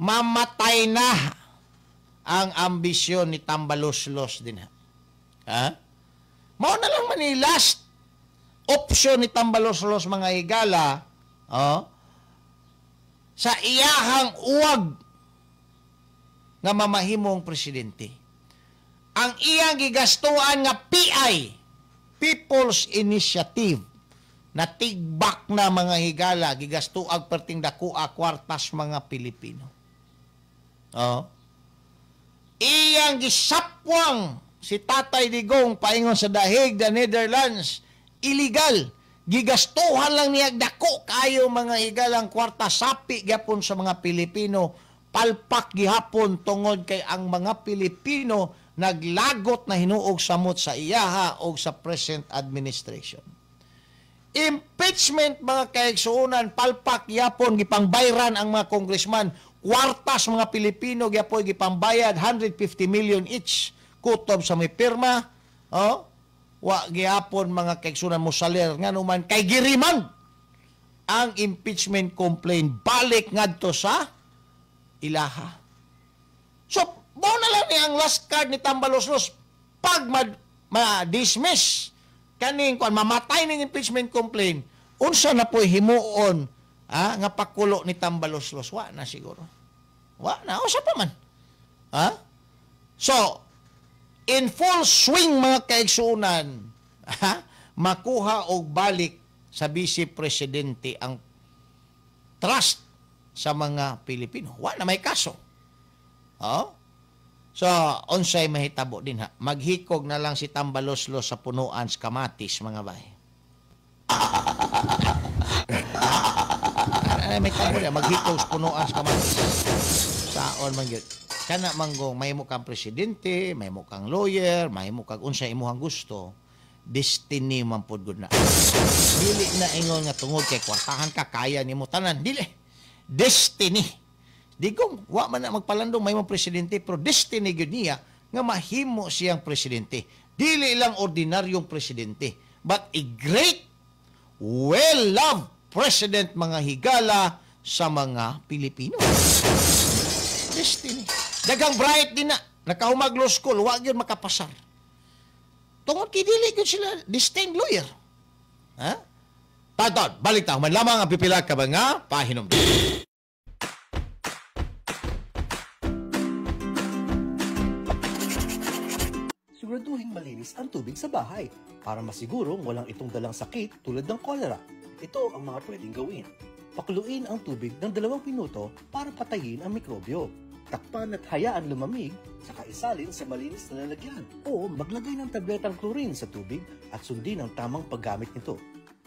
mamatay na ang ambisyon ni Tambaloslos din. Ha? Mao na lang man ni last option ni Tambaloslos mga higala, sa iyahang uwag nga mamahimong presidente. Ang iyang gigastuan nga PI, People's Initiative, na tigbak na mga higala, gigastuag perting dakua kwartas mga Pilipino. Iyang gisapwang si Tatay Digong paingon sa dahig the Netherlands, illegal. Gigastuhan lang niya dako kayo mga higalang kwarta, sapi gyapon sa mga Pilipino, palpak gihapon tungod kay ang mga Pilipino naglagot na hinuog samot sa iyaha o sa present administration. Impeachment mga kaigsuonan, palpak yapon gipangbayran ang mga congressman, kwartas mga Pilipino gyapon gipambayad 150 million each kutob sa may pirma. Wa gihapon mga kaigsuonan mo saler ngano man kay giriman ang impeachment complaint balik ngadto sa ilaha. So mao na lang ni ang last card ni Tambaloslos pag ma-dismiss kaning kuan, mamatay ning impeachment complaint, unsa na po'y himuon nga pakulo ni Tambaloslos? Wa na siguro. Wa na, usa pa man. Ha? So, in full swing mga kaigsuonan, makuha og balik sa vice presidente ang trust sa mga Pilipino. Wa na may kaso. Oh? So, unsay mahitabo din ha? Maghikog na lang si Tambaloslos sa punuan sa kamatis, mga bay. Ay, may tabo niya, maghikog sa punuan sa kamatis. Saon man yun. Kana manggong, may mo kang presidente, may mo kang lawyer, may mo kang unsay imuhang gusto, destiny man pod gud na. Dili na ingon nga tungod kay kwartahan ka, kaya nimo tanan. Dili. Destiny. Digong, wa man na magpalandong may mong presidente, pero destiny gyud niya nga mahimo siyang presidente. Dili lang ordinaryong presidente, but a great, well-loved president mga higala sa mga Pilipino. Destiny. Daghang bright din na, nakahumag law school, wa gyud makapasar. Tungod kay dili gyud sila destined lawyer. Ha? Taton, balik ta, human lamang ang pipila ka mga pahinom. Siguraduhin malinis ang tubig sa bahay para masigurong walang itong dalang sakit tulad ng kolera. Ito ang mga pwedeng gawin. Pakuluin ang tubig ng 2 minuto para patayin ang mikrobyo. Takpan at hayaan lumamig, saka isalin sa malinis na lalagyan. O maglagay ng tabletang chlorine sa tubig at sundin ang tamang paggamit nito.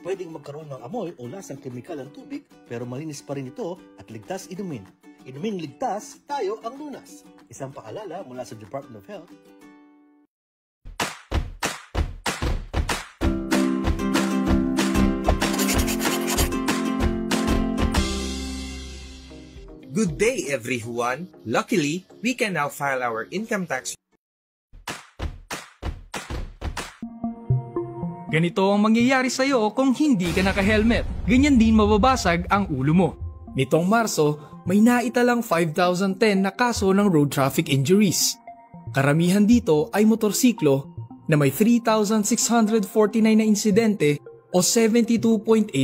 Pwedeng magkaroon ng amoy o lasang kemikal ang tubig pero malinis pa rin ito at ligtas inumin. Inumin ligtas, tayo ang lunas. Isang paalala mula sa Department of Health. Good day, everyone! Luckily, we can now file our income tax. Ganito ang mangyayari sa'yo kung hindi ka naka-helmet. Ganyan din mababasag ang ulo mo. Nitong Marso, may naitalang 5,010 na kaso ng road traffic injuries. Karamihan dito ay motorsiklo na may 3,649 na insidente o 72.8%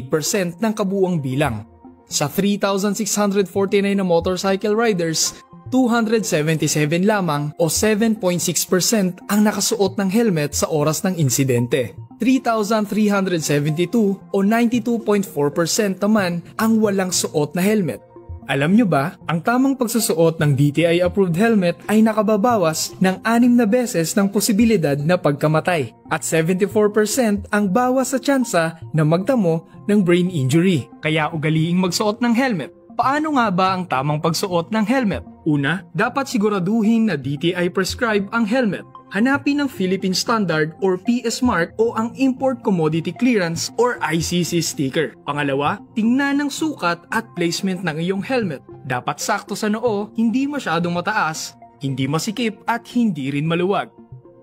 ng kabuuang bilang. Sa 3,649 na motorcycle riders, 277 lamang o 7.6% ang nakasuot ng helmet sa oras ng insidente. 3,372 o 92.4% naman ang walang suot na helmet. Alam nyo ba, ang tamang pagsusuot ng DTI-approved helmet ay nakababawas ng 6 na beses ng posibilidad na pagkamatay at 74% ang bawas sa tsansa na magtamo ng brain injury. Kaya ugaliing magsuot ng helmet. Paano nga ba ang tamang pagsuot ng helmet? Una, dapat siguraduhin na DTI prescribe ang helmet. Hanapin ang Philippine Standard or PS Mark o ang Import Commodity Clearance or ICC sticker. Pangalawa, tingnan ang sukat at placement ng iyong helmet. Dapat sakto sa noo, hindi masyadong mataas, hindi masikip at hindi rin maluwag.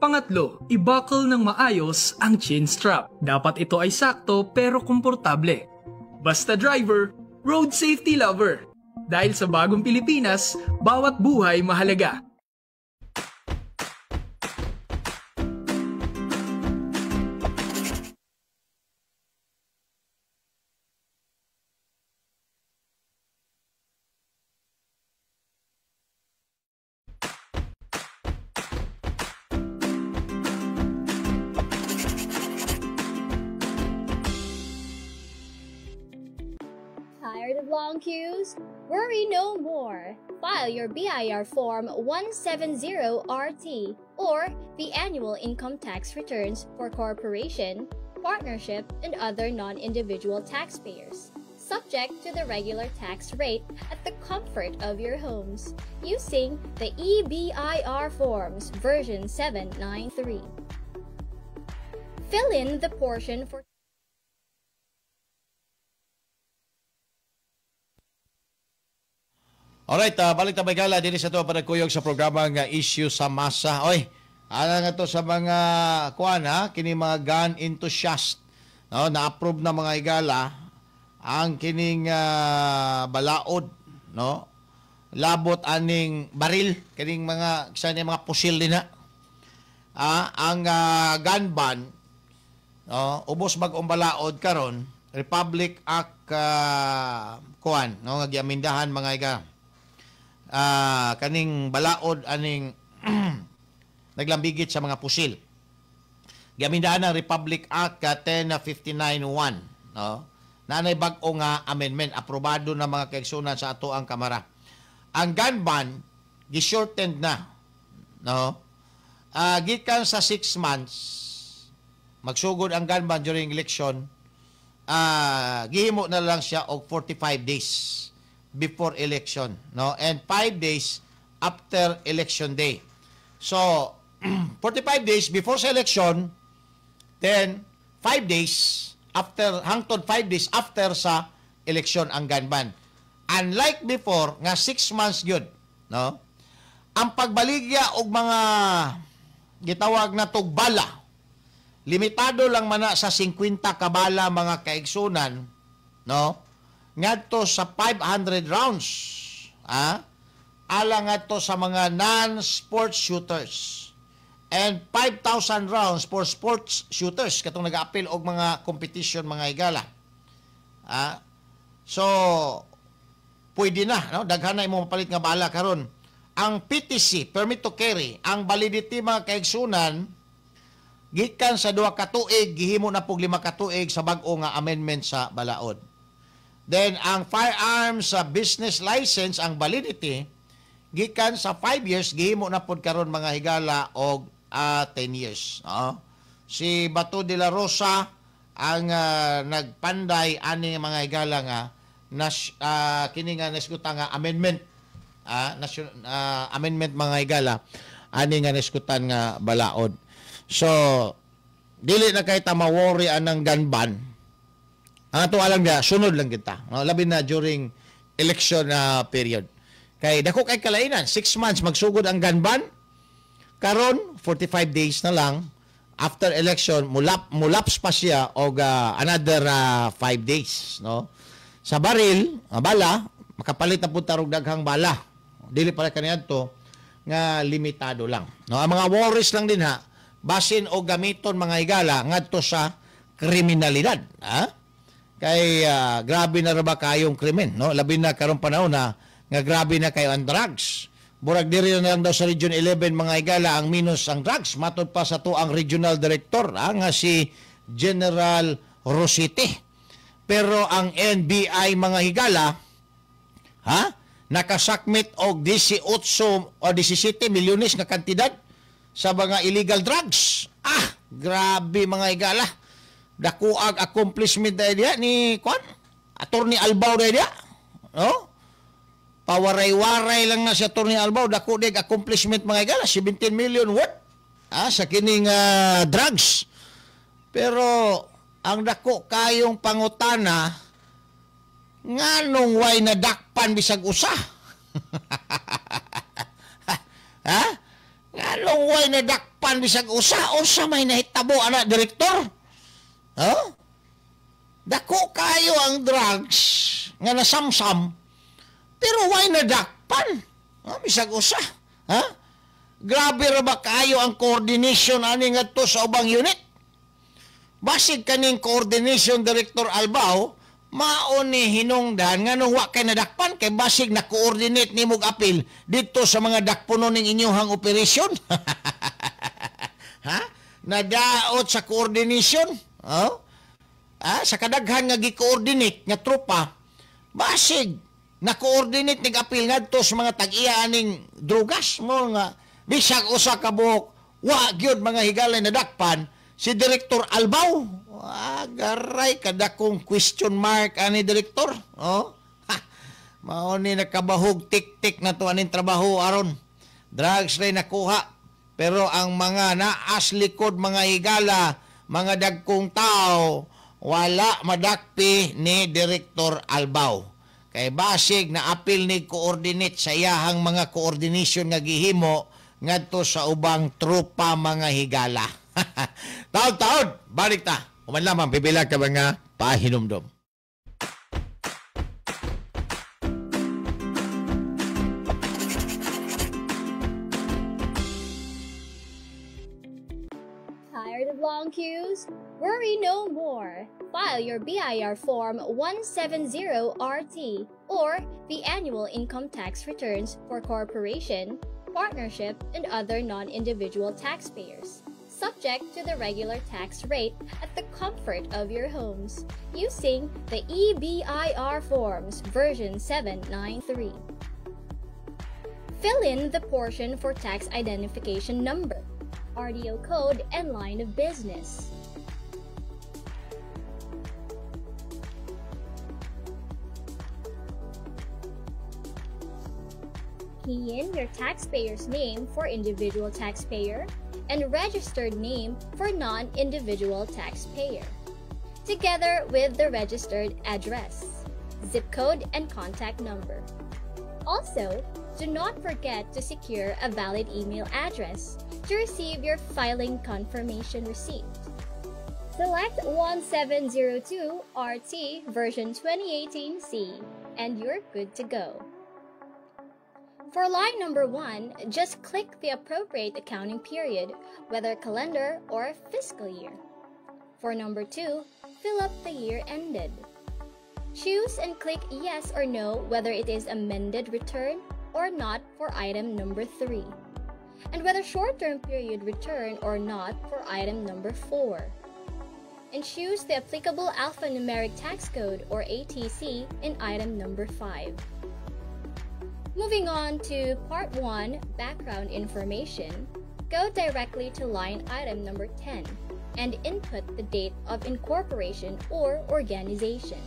Pangatlo, i-buckle ng maayos ang chin strap. Dapat ito ay sakto pero komportable. Basta driver, road safety lover. Dahil sa bagong Pilipinas, bawat buhay mahalaga. Tired of long queues? Worry no more. File your BIR Form 170RT or the annual income tax returns for corporation, partnership, and other non-individual taxpayers, subject to the regular tax rate at the comfort of your homes, using the eBIR Forms version 793. Fill in the portion for. Alright, balik ta gala dinhi sa to panagkuyog sa programa nga Issue sa Masa. Oy, ana nga to sa mga kuan ha, kini mga gun enthusiast. No, na-approve na mga higala ang kining balaod, no? Labot aning baril kining mga sa ni mga pusil dinha. Ang gun ban, no, ubos bag-ong balaod karon, Republic Act kuan, no, nga giamindahan mga higala. Kaning balaod aning naglambigit sa mga pusil. Giamindahan ang Republic Act 10591, no? Naanay bag-o nga amendment aprobado na mga kaigsunan sa ato ang kamara. Ang gun ban gi-shortened na, no? Gikan sa 6 months magsugod ang gun ban during election, gihimo na lang siya og 45 days before election, no, and 5 days after election day. So 45 days before sa election, then 5 days after, hangtod 5 days after sa election ang gun ban. Unlike before nga 6 months gyud, no? Ang pagbaligya og mga gitawag na tugbala, limitado lang man na sa 50 ka bala mga kaigsunan, no? Ngadto sa 500 rounds, ala ngadto sa mga non-sports shooters and 5,000 rounds for sports shooters katong nag-appeal og mga competition mga higala. So pwede na, no? Daghan na imong mapalit nga bala karon. Ang PTC, permit to carry, ang validity mga kaigsunan gikan sa 2 ka tuig gihimo na pug 5 ka tuig sa bag-o nga amendment sa balaod. Then, ang firearms sa business license, ang validity, gikan sa 5 years, gihimo na pod karon mga higala og 10 years. Si Bato de la Rosa ang nagpanday ani mga higala nga kini nga naskutan nga amendment, amendment mga higala ani nga naskutan nga balaod. So dili na kay ta ma-worry anang gun ban. Ang ato alam niya, sunod lang kita. No? Labi na during election period. Kay dako kay kalainan, 6 months magsugod ang gun ban. Karon 45 days na lang after election, mulaps pa siya og another 5 days, no? Sa baril, bala, makapalit na pud tarog daghang bala. Dili pala kaniadto nga limitado lang, no? Ang mga worries lang din ha, basin o gamiton mga higala ngadto sa kriminalidad, ha? Kay grabe na ra ba kayong krimen, no? Labi na karong panahon na nga grabe na kayo ang drugs. Murag diri na lang daw sa Region 11 mga higala ang minus ang drugs. Matod pa sa to ang regional director nga si General Rosite. Pero ang NBI mga higala, ha, nakasakmit og 18 o 17 milyones nga kantidad sa mga illegal drugs. Ah, grabe mga higala. Dakuag accomplishment dahil diya ni Kwan, Attorney Albao dahil diya, no? Pawaray-waray lang na si Attorney Albao, dako dig accomplishment mga higala, 17 million worth sa kining drugs. Pero ang dako kayong pangutana, nganong way nadakpan bisag usa? Ha? Nganong way nadakpan bisag usa? Unsa may nahitabo ana, direktor? Huh? Dako kayo ang drugs nga nasamsam, pero why nadakpan? Bisag usa. Ha? Grabe ra ba kayo ang coordination ani ngadto sa ubang unit? Basig kaning coordination Director Albao, mao ni hinungdan nganong wa kay nadakpan kay basig na coordinate nimog apil didto sa mga dakponon ning inyong operation. Ha? Nadaot sa coordination. Oh? Sa kadaghan nga gi-coordinate nga tropa, basig na-coordinate nig apil ngadto sa mga tag-iya aning drugas mo nga bisag usa ka buok wa gyud mga higalay nadakpan si Director Albao. Garay kadakong question mark ani direktor. Oh? Ha, mao ni nakabahog tik-tik na to aning trabaho aron. Drugs ray nakuha, pero ang mga naas likod mga higala, mga dagkong tao, wala madakpi ni Director Albao. Kay basig na apil ni coordinate sa iyahang mga coordination nga gihimo ngadto sa ubang tropa mga higala. Taod-taod, balik ta. Human lamang pipila ka mga pahinumdom. Tired of long queues? Worry no more. File your BIR Form 170RT or the annual income tax returns for corporation, partnership, and other non-individual taxpayers, subject to the regular tax rate at the comfort of your homes, using the eBIR Forms version 793. Fill in the portion for tax identification number, RDO code, and line of business. Key in your taxpayer's name for individual taxpayer and registered name for non-individual taxpayer, together with the registered address, zip code, and contact number. Also, do not forget to secure a valid email address to receive your filing confirmation receipt. Select 1702 RT version 2018C and you're good to go. For line number 1, just click the appropriate accounting period, whether calendar or fiscal year. For number 2, fill up the year ended. Choose and click yes or no whether it is amended return or not for item number 3, and whether short-term period return or not for item number 4. And choose the applicable alphanumeric tax code or ATC in item number 5. Moving on to Part 1, Background Information, go directly to line item number 10 and input the date of incorporation or organization.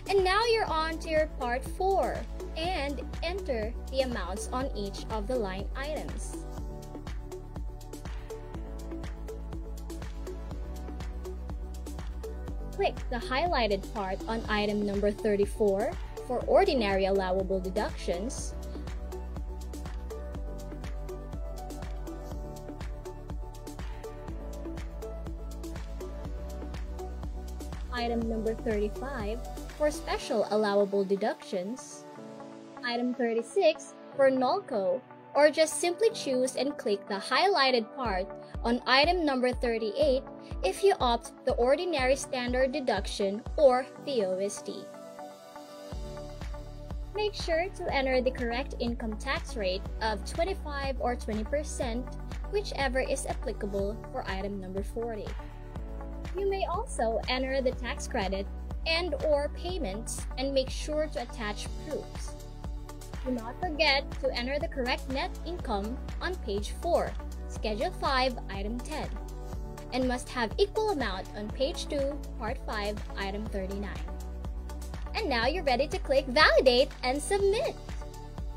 And now you're on to your Part 4 and enter the amounts on each of the line items. Click the highlighted part on item number 34, for ordinary allowable deductions, item number 35 for special allowable deductions, item 36 for NOLCO, or just simply choose and click the highlighted part on item number 38 if you opt the ordinary standard deduction or the OSD. Make sure to enter the correct income tax rate of 25 or 20%, whichever is applicable for item number 40. You may also enter the tax credit and or payments and make sure to attach proofs. Do not forget to enter the correct net income on page 4, Schedule 5, Item 10, and must have equal amount on page 2, Part 5, Item 39. And now you're ready to click Validate and Submit!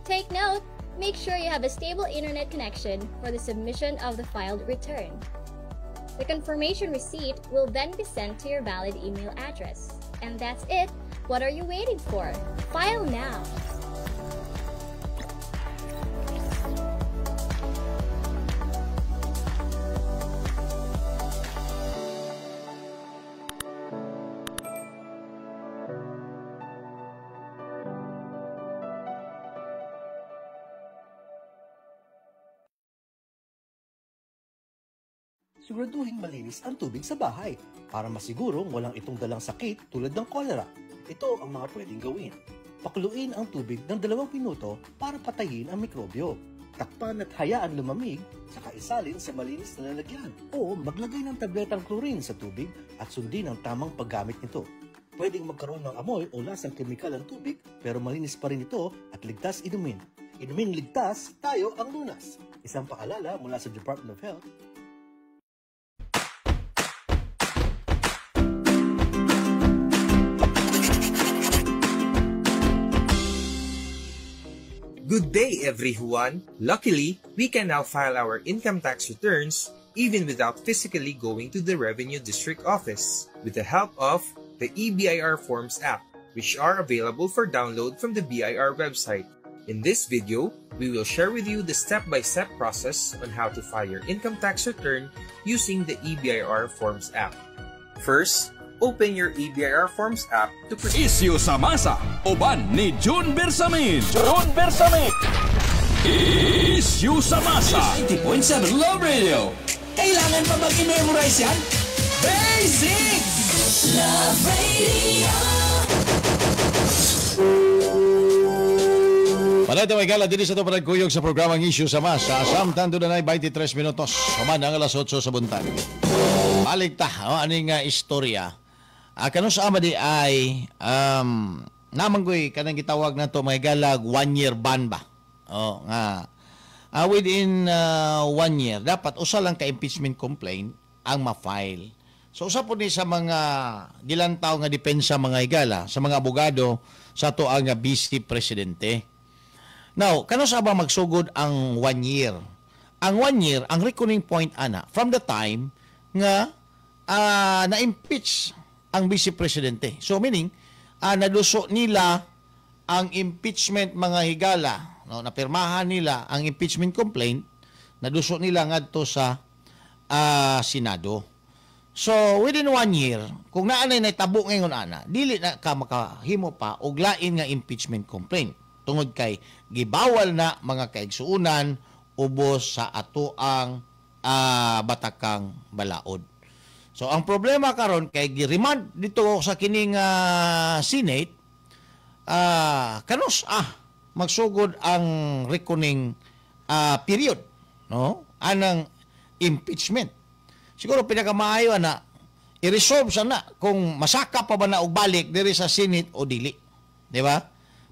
Take note, make sure you have a stable internet connection for the submission of the filed return. The confirmation receipt will then be sent to your valid email address. And that's it. What are you waiting for? File now! Siguraduhin malinis ang tubig sa bahay para masigurong walang itong dalang sakit tulad ng cholera. Ito ang mga pwedeng gawin. Pakuluin ang tubig ng 2 minuto para patayin ang mikrobyo. Takpan at hayaan lumamig, saka isalin sa malinis na lalagyan. O maglagay ng tabletang chlorine sa tubig at sundin ang tamang paggamit nito. Pwedeng magkaroon ng amoy o lasang kemikal ang tubig pero malinis pa rin ito at ligtas inumin. Inumin ligtas, tayo ang lunas. Isang paalala mula sa Department of Health. Good day, everyone! Luckily, we can now file our income tax returns even without physically going to the Revenue District Office with the help of the eBIR Forms app, which are available for download from the BIR website. In this video, we will share with you the step-by-step process on how to file your income tax return using the eBIR Forms app. First, open your eBIR Forms app to proceed. Isyu sa masa, uban ni June Bersamin. June Bersamin. Isyu sa masa. 90.7 Love Radio. Kailangan pa bang i-memorize yan? Basic! Love Radio. Panay may gala din sa ito panagkuyog sa programang Isyu sa Masa. Samtang doon na 23 minutos. Human ang alas 8 sa buntag. Balik ta, oh, aning istorya. Kano sa ama di ay namanggoy kanang gitawag na to may galag 1 year ban ba? Oh, nga. Within 1 year dapat usa lang ka impeachment complaint ang ma-file. So usa po ni sa mga gilantaw nga depensa mga higala sa mga abogado sa ato ang vice presidente. Now, kano sa ba magsugod ang 1 year? Ang 1 year, ang reckoning point ana from the time nga na-impeach ang vice presidente. So meaning, naluso nila ang impeachment mga higala, no, napirmahan nila ang impeachment complaint, naduso nila ngadto sa Senado. So within 1 year, kung naanay naitabo ngayon ana, dili na ka makahimo pa og lain nga impeachment complaint tungod kay gibawal na mga kaigsuonan ubos sa atoang batakang balaod. So ang problema karon kay gi-remand dito sa kining Senate, kanus magsugod ang reckoning period, no, anang impeachment. Siguro pinakamaayo na i-resolve sana kung masaka pa ba na og balik diri sa Senate o dili, di ba?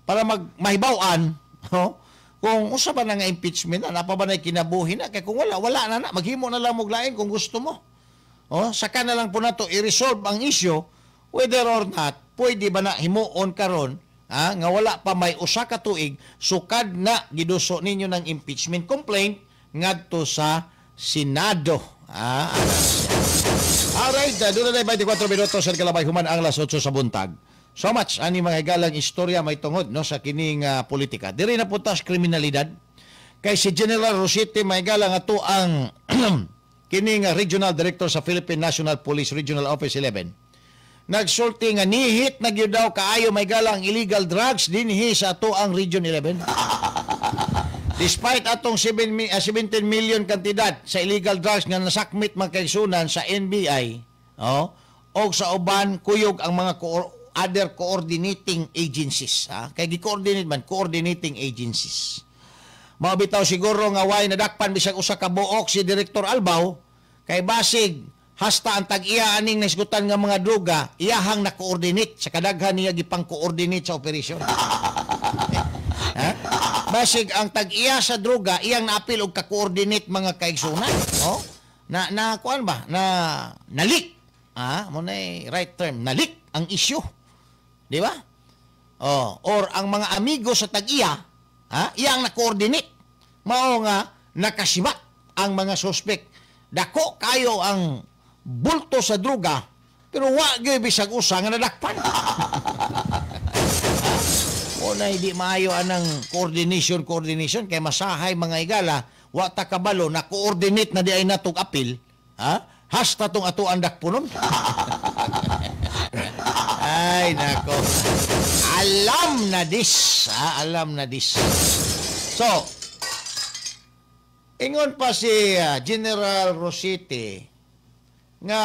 Para mahibaw-an, no, kung usa ba na nga impeachment na pa ba na kinabuhi na, kay kung wala, wala na na, maghimo na lang og lain kung gusto mo. Oh, saka na lang po nato i-resolve ang issue whether or not pwede ba na himuon karon nga wala pa may usa ka tuig sukad na giduso ninyo ng impeachment complaint ngadto sa Senado. Alright, doon na 24 minutos sa kalabay human ang alas 8 sa buntag. So much ani mga higalang istorya may tungod, no, sa kining politika. Diri na punta sa kriminalidad. Kay si General Rosete, mga higalang, ato ang kining Regional Director sa Philippine National Police Regional Office 11. Nagsulti nga nihit na gyud daw kaayo, may galang, illegal drugs dinhi sa ato ang Region 11. Despite atong 17 million kantidad sa illegal drugs nga nasakmit, mga kaigsunan, sa NBI, oh, og sa uban kuyog ang mga other coordinating agencies, ha? Kay gi-coordinate man, coordinating agencies. Mao bitaw siguro nga way nadakpan bisag usa ka buok si Director Albao kay basig hasta ang tag-iya aning naisgutan nga mga droga iyahang na-coordinate sa kadaghan niya gipang-coordinate sa operasyon. Ha? Basig ang tag-iya sa droga iyang naapil og ka-coordinate, mga kaigsunan. Oh? Na na kuan ba? Na na-leak. Ah, mo na right term, na-leak ang issue. Di ba? Oh, or ang mga amigo sa tag-iya, ha? Iyang na-coordinate. Mao nga nakasibat ang mga suspect. Dako kayo ang bulto sa droga, pero wa gyud bisag usa nga nadakpan. Mo na hindi maayo anang coordination coordination kay masahay, mga igala, wa ta kabalo na coordinate na di ay natog apil, ha, hasta tong ato ang dakpunon. Ay nako, alam na dis, ha? Alam na dis. So ingon pa si General Rosete nga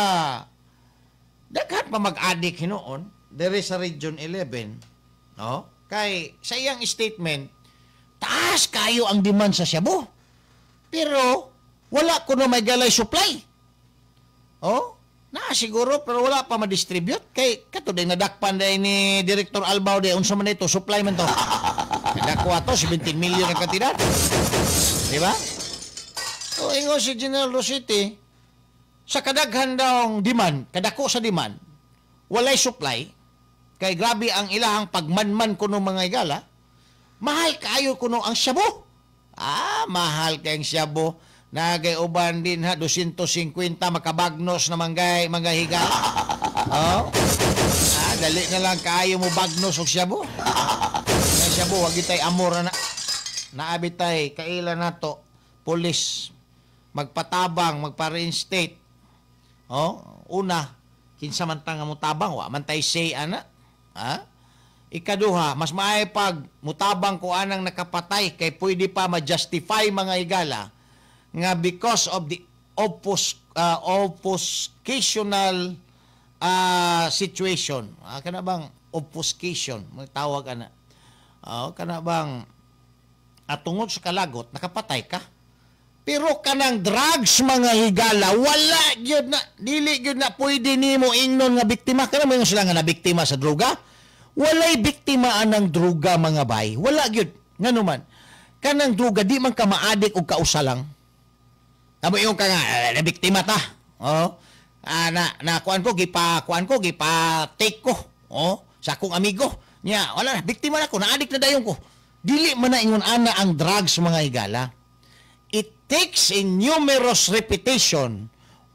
daghan pa mag-adik hinuon diri sa Region 11, no, kay sa iyang statement taas kayo ang demand sa shabu pero wala kuno may galay supply. Oh, na siguro pero wala pa ma-distribute kay kato day nadakpan day ni Director Albao day, unsa man ito, supply man to. Nadakwa to 17 million ang kantidad, di ba? So ingon si General Rosete, sa kadaghan daw demand, kadako sa demand, walay supply kay grabe ang ilahang pagmanman kuno, mga igala. Mahal kayo kuno ang shabu. Ah, mahal kayong shabu. Nagay uban din ha, 250 makabagnos na manggay, mga higala. Oh. Ah, dali na lang kaayo mo bagnos og shabu. Kay shabu, wag tay amor na. Naabi tay kaila nato pulis magpatabang, magpa-reinstate. Oh, una, kinsa man ta nga motabang, wa man tay say ana. Ha? Ikaduha, mas maayo pag mutabang ko anang nakapatay kay pwede pa ma-justify, mga igala, nga because of the obfuscational situation. Kana bang obfuscation, may tawag ana. Kana bang atungod sa kalagot nakapatay ka. Pero kanang drugs, mga higala, wala gyud na, dili gyud na pwede nimo ingnon nga biktima kana mo sila nga nabiktima sa droga. Walay biktima anang droga, mga bay. Wala gyud. Ngano man, kanang droga di man ka maadik og kausa lang. Amo yung ka nga nabiktima ta. Oh. Ah, na na kuan ko gipa kuan ko gipa take ko. Oh, sa akong amigo. Nya, wala na, biktima na ko, naadik na dayon ko. Dili man na ingon ana ang drugs, mga higala. It takes a numerous repetition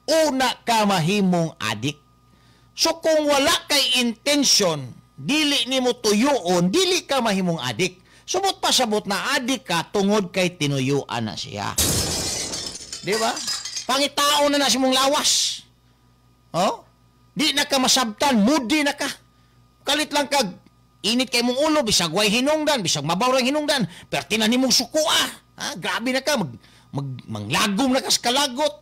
una ka mahimong adik. So kung wala kay intention, dili nimo tuyuon, dili ka mahimong adik. Sumot pa sabot na adik ka tungod kay tinuyuan na siya. Di ba? Pangitao na na si mong lawas. Oh? Di na ka masabtan, moody na ka. Kalit lang kag init kay mong ulo, bisag way hinungdan, bisag mabaw rang hinungdan, perti na nimong sukua. Ha? Grabe na ka, mag, mag, manglagom na ka sa kalagot.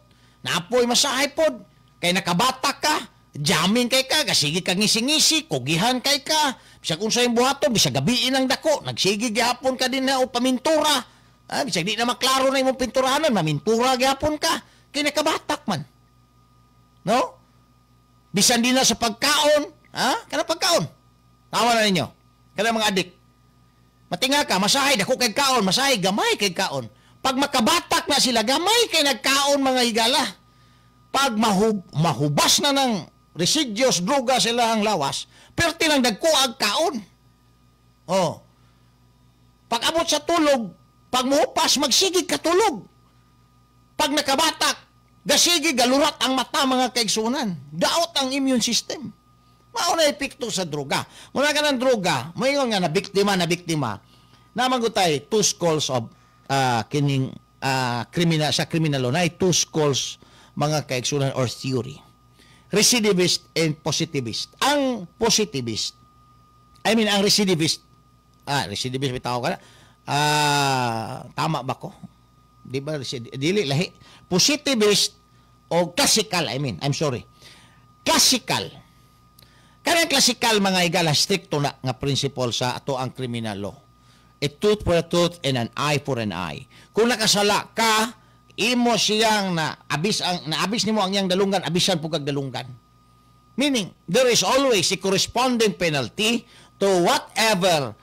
Napoy masahay pod. Kay nakabata ka, jamming kay ka, kasigi ka ngisi-ngisi, kugihan kay ka. Bisag unsa yung buhaton, bisag gabiin ang dako, nagsige gihapon ka din na o pamintura. Ha? Bisag di na maklaro na imong pinturahanan, mamintura gihapon ka. Kay nakabatak man. No? Bisan di na sa pagkaon, ha? Kana pagkaon. Tawa na ninyo. Kana mga adik. Matinga ka, masahay, dako kay kaon, masahay, gamay kay kaon. Pag makabatak na sila, gamay kay nagkaon, mga higala. Pag mahubas na ng residuos, droga sila ang lawas, perti lang dagko ang kaon. Oh. Pag abot sa tulog, pag muhupas, magsigig ka tulog. Pag nakabatak, gasigi, galurat ang mata, mga kaigsunan. Daot ang immune system. Mao na epekto sa droga. Muna ka ng droga, moingon nga na biktima na biktima. Naman ko tay two schools of kining criminal sa criminal law na two schools, mga kaigsunan, or theory. Recidivist and positivist. Ang positivist, I mean ang recidivist, recidivist bitaw ka na. Tama ba ko? Di ba dili lahi? Positivist o classical, I mean, I'm sorry. Classical. Kanang classical, mga higala, stricto na nga principle sa ato ang criminal law. A tooth for a tooth and an eye for an eye. Kung nakasala ka, imo siyang na abis ang naabis nimo ang iyang dalunggan, abisan pud kag dalunggan. Meaning, there is always a corresponding penalty to whatever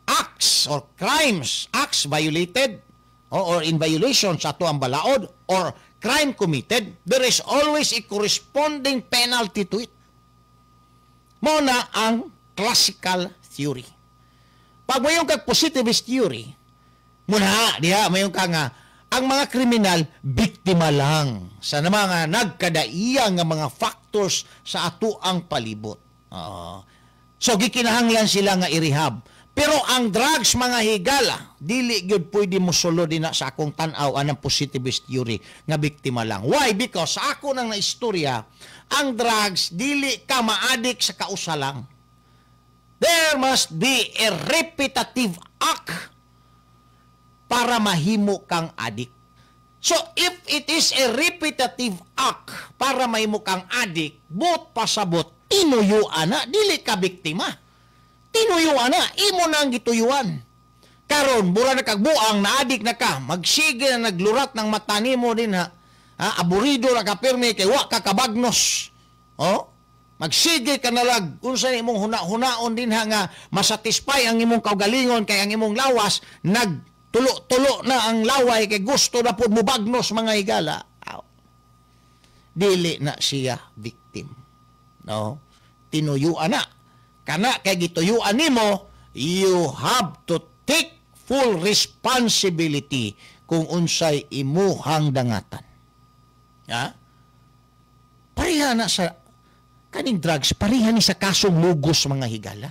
acts or crimes, acts violated or in violation sa ato ang balaod or crime committed, there is always a corresponding penalty to it. Mao na ang classical theory. Pag moingon kag positivist theory, muna diha moingon ka nga ang mga kriminal biktima lang sa mga nagkadaiya nga mga factors sa ato ang palibot. Oo. So gikinahanglan sila nga i-rehab. Pero ang drugs, mga higala, dili gyud pwede mo sulod na sa akong tan-aw anang positivist theory nga biktima lang. Why? Because sa ako nang naistorya, ang drugs dili ka maadik sa kausa lang. There must be a repetitive act para mahimo kang adik. So if it is a repetitive act para mahimo kang adik, buot pasabot, tinuyuan na, dili ka biktima. Tinuyuan na, imo na ang gituyuan. Karon, mura na kag buang, naadik na ka, magsige na naglurat ng mata nimo din ha. Ha, aburido na ka pirmi kay wa ka kabagnos. Oh? Magsige ka na lag, unsa ni imong huna-hunaon din ha nga masatisfy ang imong kaugalingon kay ang imong lawas nagtulo-tulo na ang laway kay gusto na pud mubagnos, mga higala. Aw. Dili na siya victim. No? Tinuyuan na. Kana kay gituyuan nimo, you have to take full responsibility kung unsay imuhang dangatan. Ha? Pareha na sa kaning drugs, pareha ni sa kasong lugos, mga higala.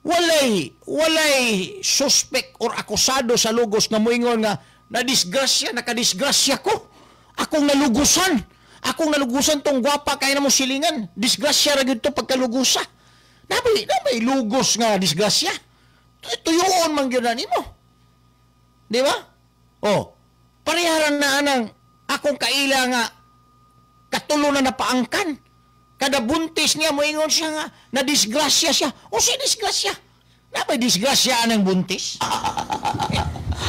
Walay suspect or akusado sa lugos nga moingon nga na disgrasya, nakadisgrasya ko. Akong nalugusan. Akong nalugusan tong gwapa kay na mo silingan. Disgrasya ra gyud to pagkalugusa. Nabay lugos nga disgrasya. Tuyuon man gyud na nimo. Di ba? Oh, pareharan na anang akong kaila nga katulo na napaangkan. Kada buntis niya, moingon siya nga, na disgrasya siya. O si disgrasya? Nabay disgrasya anang buntis?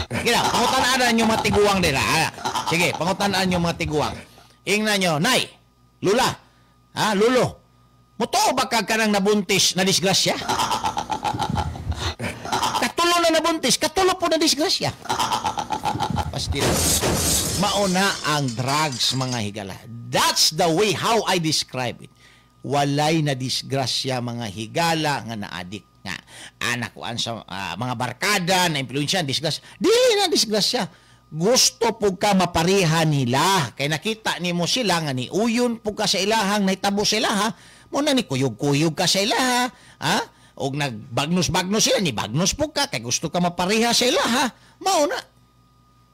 Sige na, pangutan-anan yung mga tiguang nila. Sige, pangutan-anan yung mga tiguang. Ingnan nyo, Nay, Lula, ha, Lulo, mutuo ba ka kanang nabuntis na disgrasya? Katulo na nabuntis, katulo po na disgrasya. Pastil. Mauna ang drugs, mga higala. That's the way how I describe it. Walay na disgrasya, mga higala, nga naadik nga anak kuan sa mga barkada na impluwensya disgrasya. Dili na disgrasya. Gusto pug ka mapareha nila kay nakita nimo sila nga niuyon pug ka sa ilahang nahitabo sila ha. Mo na ni kuyog-kuyog ka sa ilaha, ha? Og nagbagnos-bagnos sila, ni bagnos pug ka kay gusto ka mapareha sa ilaha. Mao na.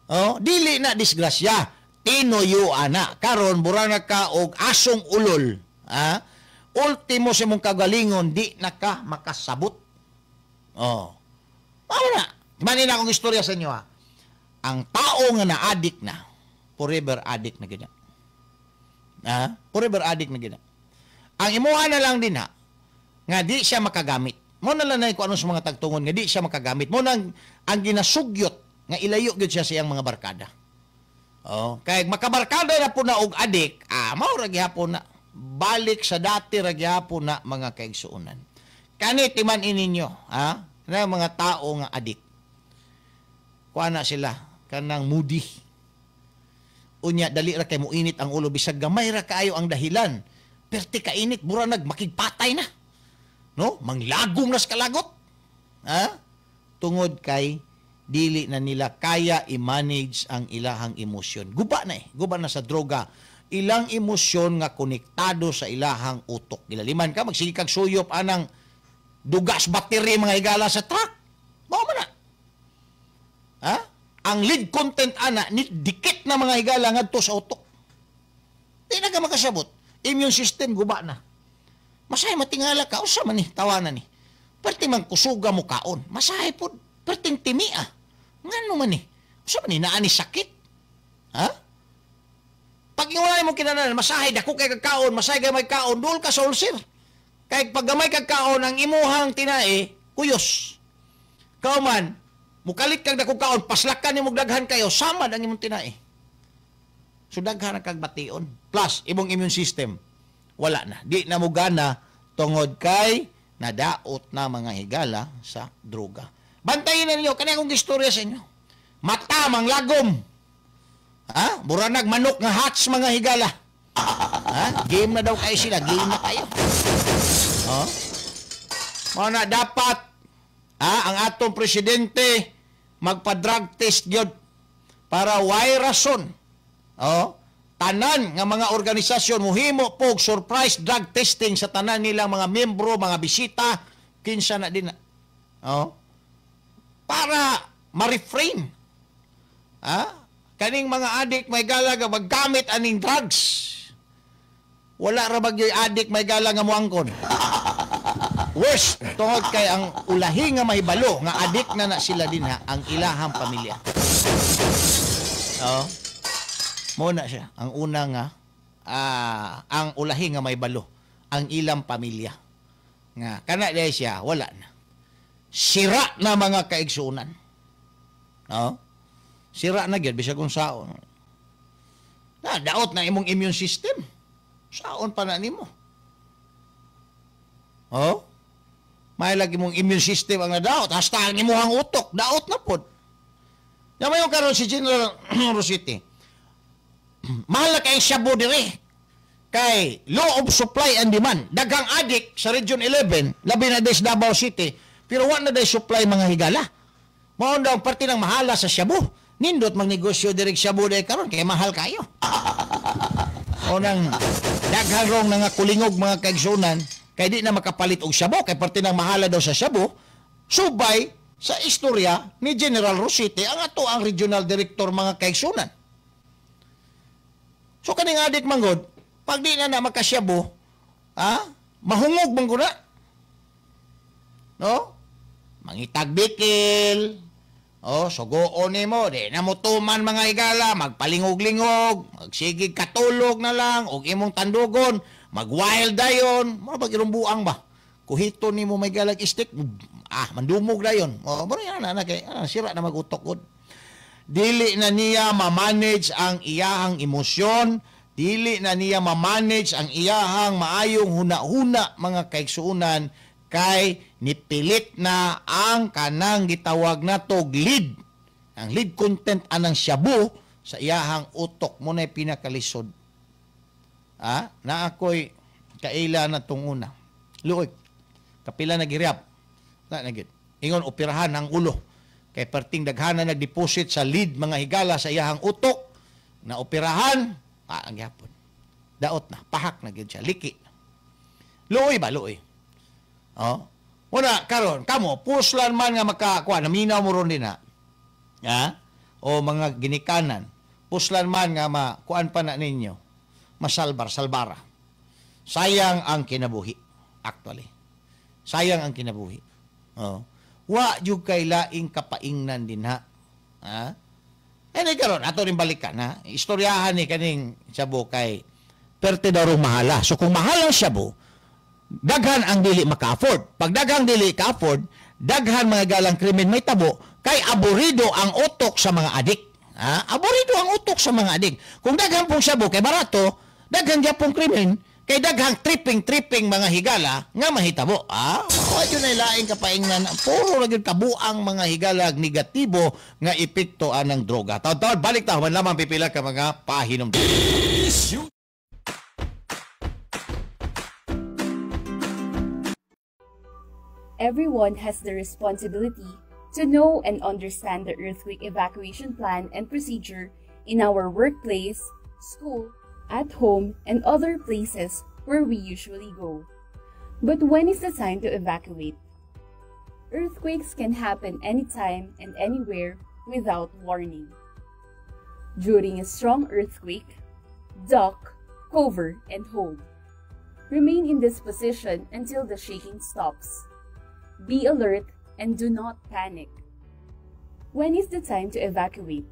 Oh, dili na disgrasya. Tinuyuan na. Karon mura na ka og asong ulol, ha? Ultimo sa imong kagalingon di na ka makasabot. Oh. Mao na. Manin akong istorya sa inyo ha. Ang tao nga na-addict na, forever addict na gina. Ha? Forever addict na gina. Ang imuha na lang din ha, nga di siya makagamit. Mo na lang na kung ano sa mga tagtungon nga di siya makagamit. Mo nang ang ginasugyot nga ilayo gyud siya sa iyang mga barkada. Oh, kay makabarkada na po na og adik, mao ra gihapon na balik sa dati ra gihapon na, mga kaigsuonan. Kani timan ininyo, ha? Na mga tao nga adik. Kuha na sila kanang moody. Unya dali ra kay muinit ang ulo bisag gamay ra kaayo ang dahilan. Perti kainit mura nag makigpatay na. No? Manglagom na sa kalagot. Ha? Tungod kay dili na nila kaya i-manage ang ilahang emosyon. Guba na eh. Guba na sa droga. ilang emosyon nga konektado sa ilahang utok. Gilaliman ka, magsige kag suyop anang dugas battery mga higala sa truck. Mao man na. Ha? Ang lead content ana ni dikit na mga higala ngadto sa utok. Di na ka makasabot. Immune system guba na. Masahe matingala ka, usa man ni tawanan ni. Perti man kusuga mo kaon, masahe pod, perting timia. Ngano man ni? Usa man ni naa ni sakit? Ha? Pag wala mo kinanan, masahe dako kay kag kaon, masahe kay may kaon, duol ka sa ulcer. Kay pag gamay kag kaon ang imuhang tinae, kuyos. Kauman, mukalit kag dako kaon, paslakan nimo daghan kayo, samad ang imong tinae. So daghan ang kag bation. Plus imong immune system wala na. Di na mo gana tungod kay nadaot na mga higala sa droga. Bantayin na ninyo kani akong istorya sa inyo. Mata mang lagom. Ha? Buranag manok nga hats mga higala. Ha? Game na daw kayo sila, game na kayo. Ha? Mao na dapat ha, ang atong presidente magpa-drug test gyud para way rason. Oh, tanan nga mga organisasyon muhimo pog surprise drug testing sa tanan nilang mga miyembro, mga bisita, kinsa na din na. Oh, para ma-refrain. Ha? Kaning mga adik may gala nga maggamit aning drugs. Wala ra bagyoy adik may gala nga moangkon. Worst, tungod kay ang ulahi nga mahibalo nga adik na na sila dinha ang ilahang pamilya. Oh. Muna siya ang una nga ang ulahi nga mahibalo ang ilang pamilya. Nga kana dai siya wala na. Sira na mga kaigsuonan. No? Sira na gyud bisag unsaon. Na daot na imong immune system. Saon pa na nimo? Oh? May lagi mong immune system ang nadaot, hasta ang imuhang utok, daot na pod. Mayon karon si General Rosete. Mahal na kay shabu dire. Kay law of supply and demand. Daghang adik sa Region 11, labi na des Davao City, pero wa na day supply mga higala. Mao daw ang parte ng mahala sa shabu. Nindot magnegosyo direk shabu day karon kay mahal kayo. O nang daghang rong nga kulingog mga kaigsunan kay di na makapalit og shabu kay parte ng mahala daw sa shabu. Subay sa istorya ni General Rosete ang ato ang regional director mga kaigsunan. So kaning adik manggod, pag di na na makasyabu, ha? Mahungog man ko na. No? Mangitag bikil. Oh, sugoon nimo, di na motuman mga higala, magpalingog-lingog, magsigig katulog na lang, og imong tandugon, mag-wild dayon, mura bag irumbuang ba? Kuhito nimo may galag stick, mandumog dayon. Oh, mura yan na kay sira na magutok gud. Dili na niya ma-manage ang iyahang emosyon, dili na niya ma-manage ang iyahang maayong huna-huna mga kaigsuonan kay nipilit na ang kanang gitawag na tog lead. Ang lead content anang shabu sa iyahang utok mo na'y pinakalisod. Ah, na ako'y kaila na tong una. Luoy, kapila nagirap. Na nagit. Ingon operahan ang ulo. Kay perting daghana nagdeposit sa lead mga higala sa iyahang utok na operahan, ang gyapon. Daot na, pahak na gyud siya, liki. Luoy ba, luoy. Oh. Una karon kamo puslan man nga makakuha naminaw mo ron din ha. Ha? O mga ginikanan, puslan man nga makuan pa na ninyo. Masalbar, salbara. Sayang ang kinabuhi actually. Sayang ang kinabuhi. Oh. Wa jud kay laing kapaingnan din ha. Ha? Ene karon ato rin balikan ha. Istoryahan ni kaning shabu kay perte daw rong mahala. So kung mahal ang shabu, daghan ang dili maka-afford. Pag daghang dili ka-afford, daghan mga galang krimen may tabo kay aburido ang utok sa mga adik. Ha? Aburido ang utok sa mga adik. Kung daghan pong shabu kay barato, daghan gyapong krimen kay daghang tripping mga higala nga mahitabo. Ah, wa jud nay laing kapaingnan. Puro ra gyud kabuang mga higala negatibo nga epekto anang droga. Taon-taon balik ta human lamang pipila ka mga pahinom. Everyone has the responsibility to know and understand the earthquake evacuation plan and procedure in our workplace, school, at home, and other places where we usually go. But when is the time to evacuate? Earthquakes can happen anytime and anywhere without warning. During a strong earthquake, duck, cover, and hold. Remain in this position until the shaking stops. Be alert and do not panic. When is the time to evacuate?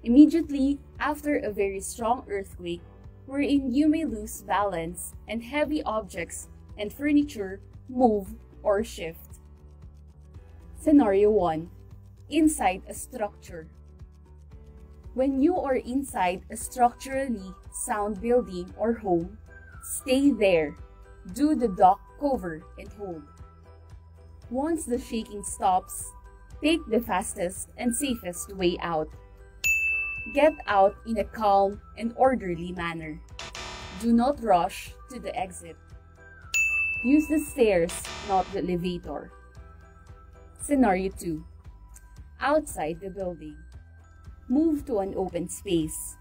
Immediately after a very strong earthquake, wherein you may lose balance and heavy objects and furniture move or shift. Scenario 1. Inside a structure. When you are inside a structurally sound building or home, stay there. Do the duck, cover, and hold. Once the shaking stops, take the fastest and safest way out. Get out in a calm and orderly manner. Do not rush to the exit. Use the stairs, not the elevator. Scenario 2. Outside the building. Move to an open space.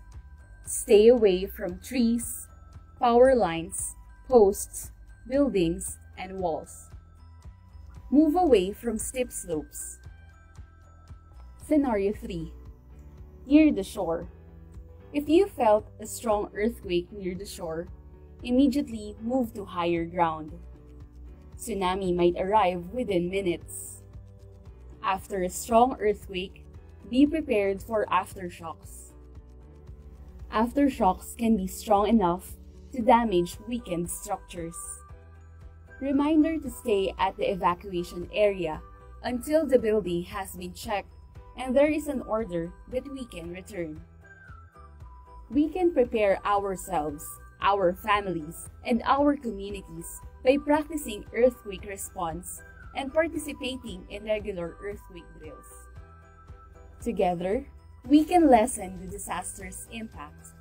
Stay away from trees, power lines, posts, buildings, and walls. Move away from steep slopes. Scenario 3. Near the shore. If you felt a strong earthquake near the shore, immediately move to higher ground. Tsunami might arrive within minutes. After a strong earthquake, be prepared for aftershocks. Aftershocks can be strong enough to damage weakened structures. Reminder to stay at the evacuation area until the building has been checked and there is an order that we can return. We can prepare ourselves, our families, and our communities by practicing earthquake response and participating in regular earthquake drills. Together, we can lessen the disaster's impact.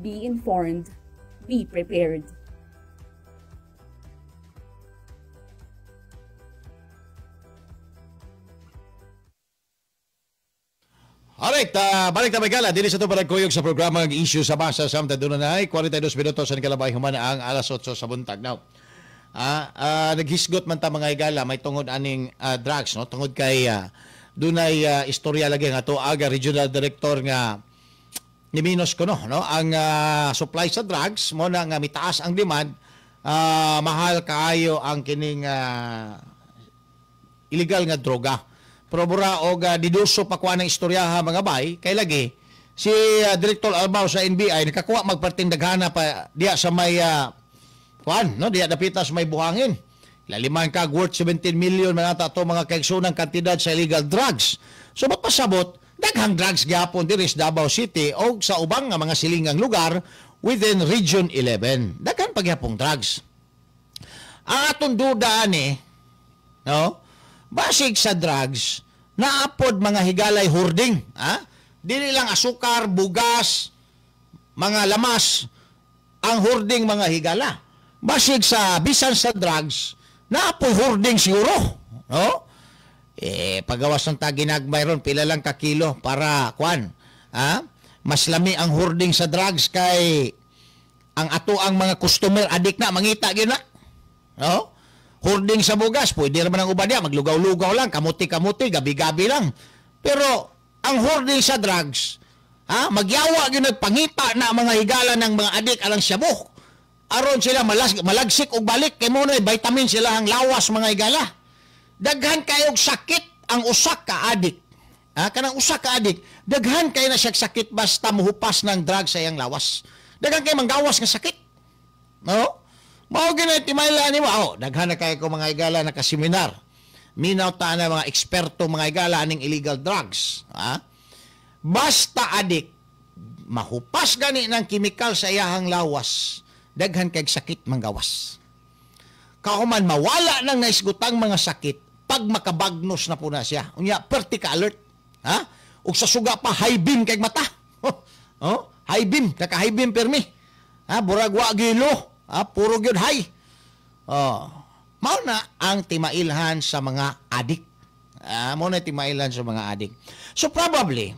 Be informed, be prepared. Alright, balik na may gala. Dili sa ito paragkuyog sa programa ng Issue sa Masa. Samtang doon na ay 42 minutos sa kalabay human ang alas 8 sa buntag. Now, naghisgot man ta mga higala may tungod aning drugs, no? Tungod kay dunay istorya lagi nga to aga regional director nga ni minus kuno, no? Ang supply sa drugs mo na nga mitaas ang demand, mahal kaayo ang kining illegal nga droga. Pero mura og diduso pa kuha ng istoryaha mga bay, kay lagi si Director Albao sa NBI nakakuha magpartindaghana pa diya sa may kuan, no, diya dapita sa may buhangin. Laliman kag worth 17 million man ata to mga kaigsoonang kantidad sa illegal drugs. So magpasabot daghang drugs gyapon diri sa Davao City og sa ubang nga mga silingang lugar within Region 11. Daghan pagyapong drugs. Ang atong duda ani, no? Basig sa drugs, naapod mga higalay hoarding. Ha? Dili lang asukar, bugas, mga lamas, ang hoarding mga higala. Basig sa bisan sa drugs, naapod hoarding siguro. No? Eh, pagawas ng taginagmay ron, pila lang ka kilo para, kwan, ha? Mas lami ang hoarding sa drugs kay ang ato ang mga customer adik na, mangita gyud na. No? Hoarding sa bugas, pwede naman ang uban niya, maglugaw-lugaw lang, kamuti-kamuti, gabi-gabi lang. Pero ang hoarding sa drugs, ha, magyawa gyud nagpangita na mga higala ng mga adik alang shabu. Aron sila malagsik og balik kay mo na vitamin sila ang lawas mga higala. Daghan kayog sakit ang usa ka adik. Ha, kanang usa ka adik, daghan kay na siya sakit basta muhupas ng drugs sa iyang lawas. Daghan kay manggawas nga sakit. No? Mao gyud timayla nimo. Oh, daghan na kay ko mga higala nakaseminar. Minaw ta na mga eksperto mga higala aning illegal drugs, ha? Basta adik mahupas gani ng kimikal sa iyahang lawas, daghan kay sakit manggawas. Kauman mawala nang naisgutang mga sakit pag makabagnos na po na siya. Unya perti ka alert, ha? Ug sa suga pa high beam kay mata. Oh, high beam, naka high beam permi. Ha, burag wa gilo. Ah, puro gyud hay. Oh. Mao na ang timailhan sa mga adik. Ah, mao na timailhan sa mga adik. So probably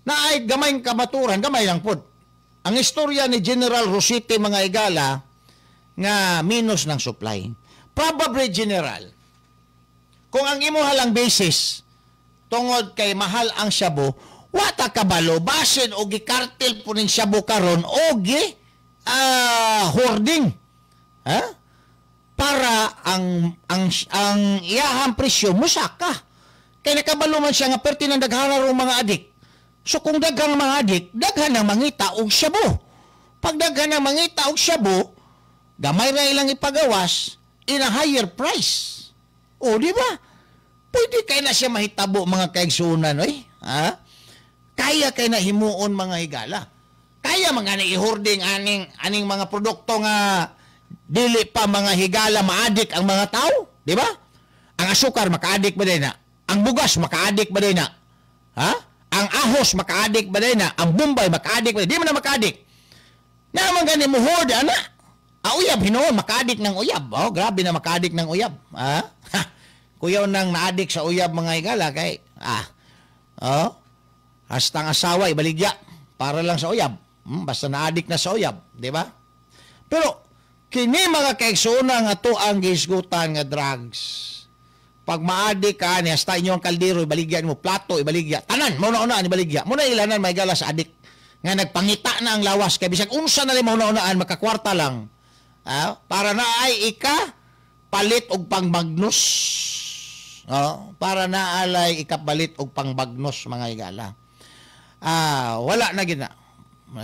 na ay gamay kamaturan, gamay lang pod. Ang istorya ni General Rosete mga higala nga minus ng supply. Probably General, kung ang imo halang basis tungod kay mahal ang shabu, wata kabalo basin og gikartel po ning shabu karon og hoarding. Ha? Para ang iyahang presyo musaka. Kay nakabalo man siya nga perti ng daghan rong mga adik. So kung daghang mga adik, daghan ang mangita og shabu. Pag daghan ang mangita og shabu, gamay ra ilang ipagawas in a higher price. O, di ba? Pwede kay na siya mahitabo mga kaigsunan, oy. Ha? Kaya kay na himuon mga higala. Kaya mga na i-hoarding aning mga produkto nga dili pa mga higala maadik ang mga tao, di ba? Ang asukar makaadik ba din na? Ang bugas makaadik ba din na? Ha? Ang ahos makaadik ba din na? Ang Bombay makaadik ba din? Di man na makaadik. Naman gani mo hoard ana. Ah, uyab hinuon makaadik ng uyab. Oh, grabe na makaadik ng uyab. Ha? Kuyaw nang naadik sa uyab mga higala kay oh, hastang asawa ibaligya para lang sa uyab. Basta naadik na sa uyab, di ba? Pero kini mga kaigsoona nga to ang gihisgutan nga drugs. Pag maadik ka ni hasta inyo ang kaldero ibaligya mo, plato ibaligya, tanan mo na-unaan ibaligya. Muna ilanan may gala sa adik nga nagpangita na ang lawas kay bisag unsa na lang mauna-unaan makakwarta lang. Para na ay ika palit og pangbagnos. Oh, para na alay ikapalit og pangbagnos mga higala. Wala na gid na.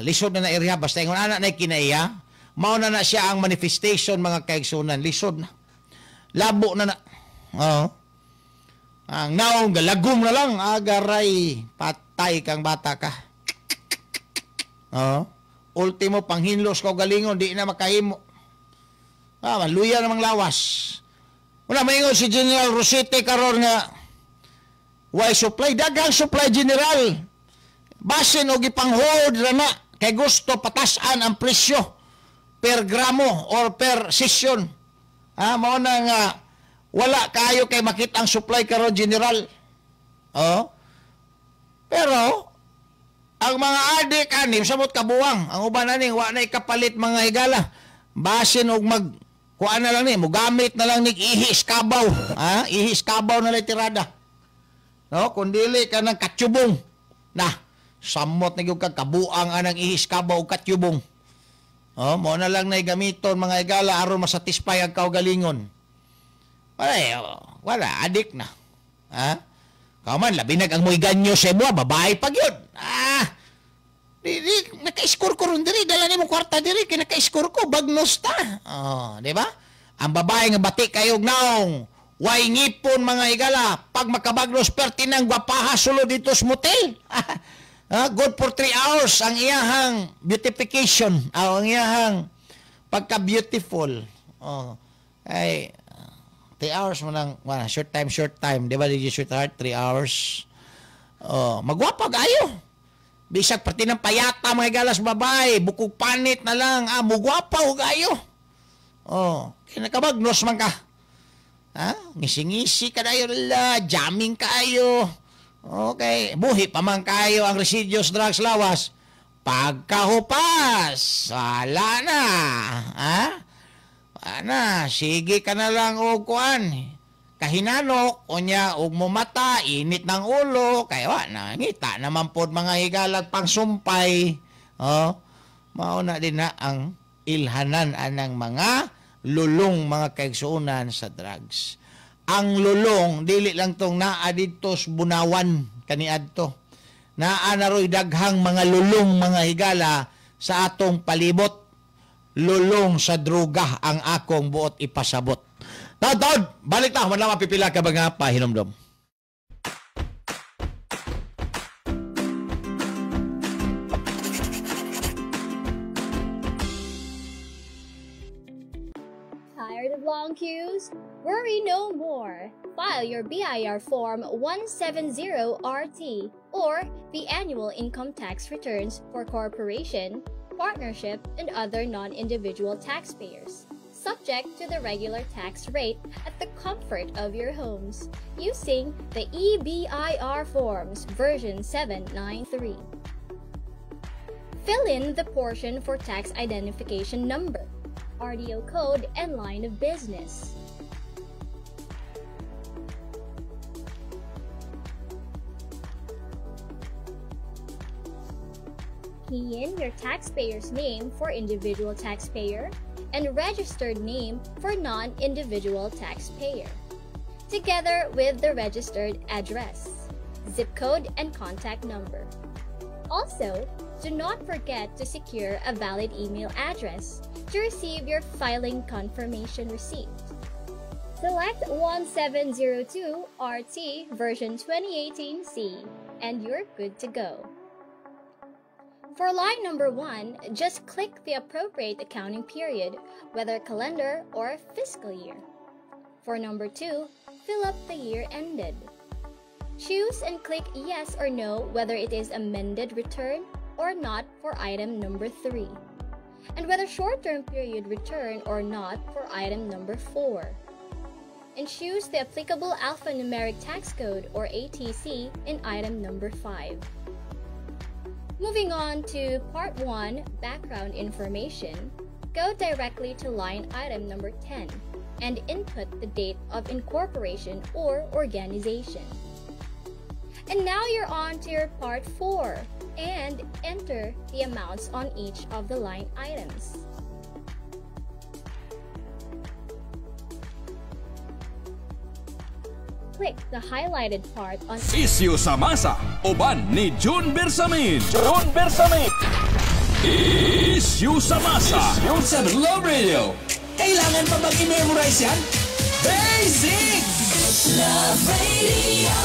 Lisod na na area basta ingon ana na kinaiya. Mao na na siya ang manifestation mga kaigsunan, lisod na. Labo na na. Oh. Ang naong galagom na lang agaray patay kang bata ka. Oh. Ultimo panghinlos ka galingon di na makahimo. Maluya namang lawas. Wala maingon si General Rosete karon nga why supply, daghang supply General. Basin og ipang-hold ra na kay gusto patasan ang presyo per gramo or per session. Mao na nga wala kayo kay makita ang supply karon General. Oh. Pero ang mga adik anim samot kabuwang, ang uban aning wa na ikapalit mga higala. Basin og mag kuan na lang ni, mogamit na lang ni ihis kabaw, ha? Ihis kabaw na lang tirada. No, kun dili ka ng katyubong. Na, samot na gyud kag kabuang anang ihis kabaw og katyubong. Oh, mo na lang na gamiton mga higala aron masatisfy ang kaugalingon. Wala, wala, adik na. Ha? Kauman labi nag ang moiganyo sa imo, babae pa gyud. Di naka-score ko ron diri, dala nimo kwarta diri kay naka-score ko bagnos ta. Oh, di ba? Ang babae nga bati kayog naong, way ngipon mga higala, pag makabagnos perti nang gwapaha sulod dito sa motel. Good for 3 hours ang iyahang beautification, ang iyahang pagka-beautiful. Oh, ay 3 hours mo nang short time, di ba? Did you sweetheart? 3 hours. Oh, magwapa kayo. Bisag pati ng payata mga galas babae, bukog panit na lang, mugwapa og ayo. Oh, kinakabagnos man ka. Ha? Ngisi-ngisi ka dayon la, jamming kayo. Okay, buhi pa man kayo ang residues drugs lawas. Pagkahupas, wala na. Ha? Wala na, sige ka na lang og kuan. Kahinanok, unya, og mumata, init ng ulo, kaya wa, nangita naman pod mga higalag pangsumpay. Oh, mauna din na ang ilhanan anang mga lulong mga kaigsuonan sa drugs. Ang lulong, dili lang tong naa didto sa Bunawan kaniadto. Naa na ro'y daghang mga lulong mga higala sa atong palibot. Lulong sa droga ang akong buot ipasabot. Taod, balik ta, wala mapipila ka ba nga pahinomdom? Tired of long queues? Worry no more. File your BIR Form 170RT or the annual income tax returns for corporation, partnership, and other non-individual taxpayers, subject to the regular tax rate at the comfort of your homes, using the EBIR Forms version 793. Fill in the portion for tax identification number, RDO code, and line of business. Key in your taxpayer's name for individual taxpayer and registered name for non-individual taxpayer, together with the registered address, zip code, and contact number. Also, do not forget to secure a valid email address to receive your filing confirmation receipt. Select 1702 RT version 2018C and you're good to go. For line number 1, just click the appropriate accounting period, whether calendar or fiscal year. For number 2, fill up the year ended. Choose and click yes or no whether it is amended return or not for item number 3, and whether short-term period return or not for item number 4. And choose the applicable alphanumeric tax code or ATC in item number 5. Moving on to Part 1, Background Information, go directly to line item number 10 and input the date of incorporation or organization. And now you're on to your Part 4 and enter the amounts on each of the line items. Click the highlighted part on Isyu sa Masa, uban ni June Bersamin. June Bersamin. Isyu sa Masa. Sa Love Radio. Kailangan pa bang i-memorize yan? Basic! Love Radio.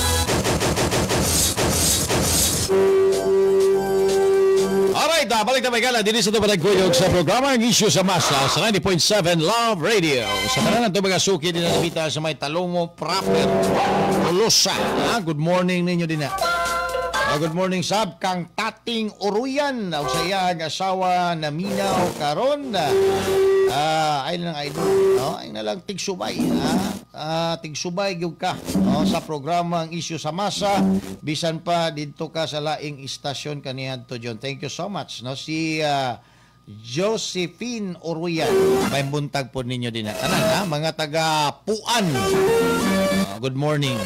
Alright, balik na may gala. Dini sa ito panagkuyog sa programa ang Isyu sa Masa sa 90.7 Love Radio. Sa tanan ng mga suki din na nabita sa may Talomo proper, Tolosa. Good morning ninyo din na. Good morning sab kang Tating Uruyan o sa iyang asawa na minaw karon. Ay lang idol, no? Ay na lang tigsubay, tigsubay gyud ka, no? Sa programang Isyu sa Masa, bisan pa didto ka sa laing istasyon kaniadto John. Thank you so much, no? Si Josephine Uruyan, may buntag po ninyo din tanan, mga taga Puan. Good morning.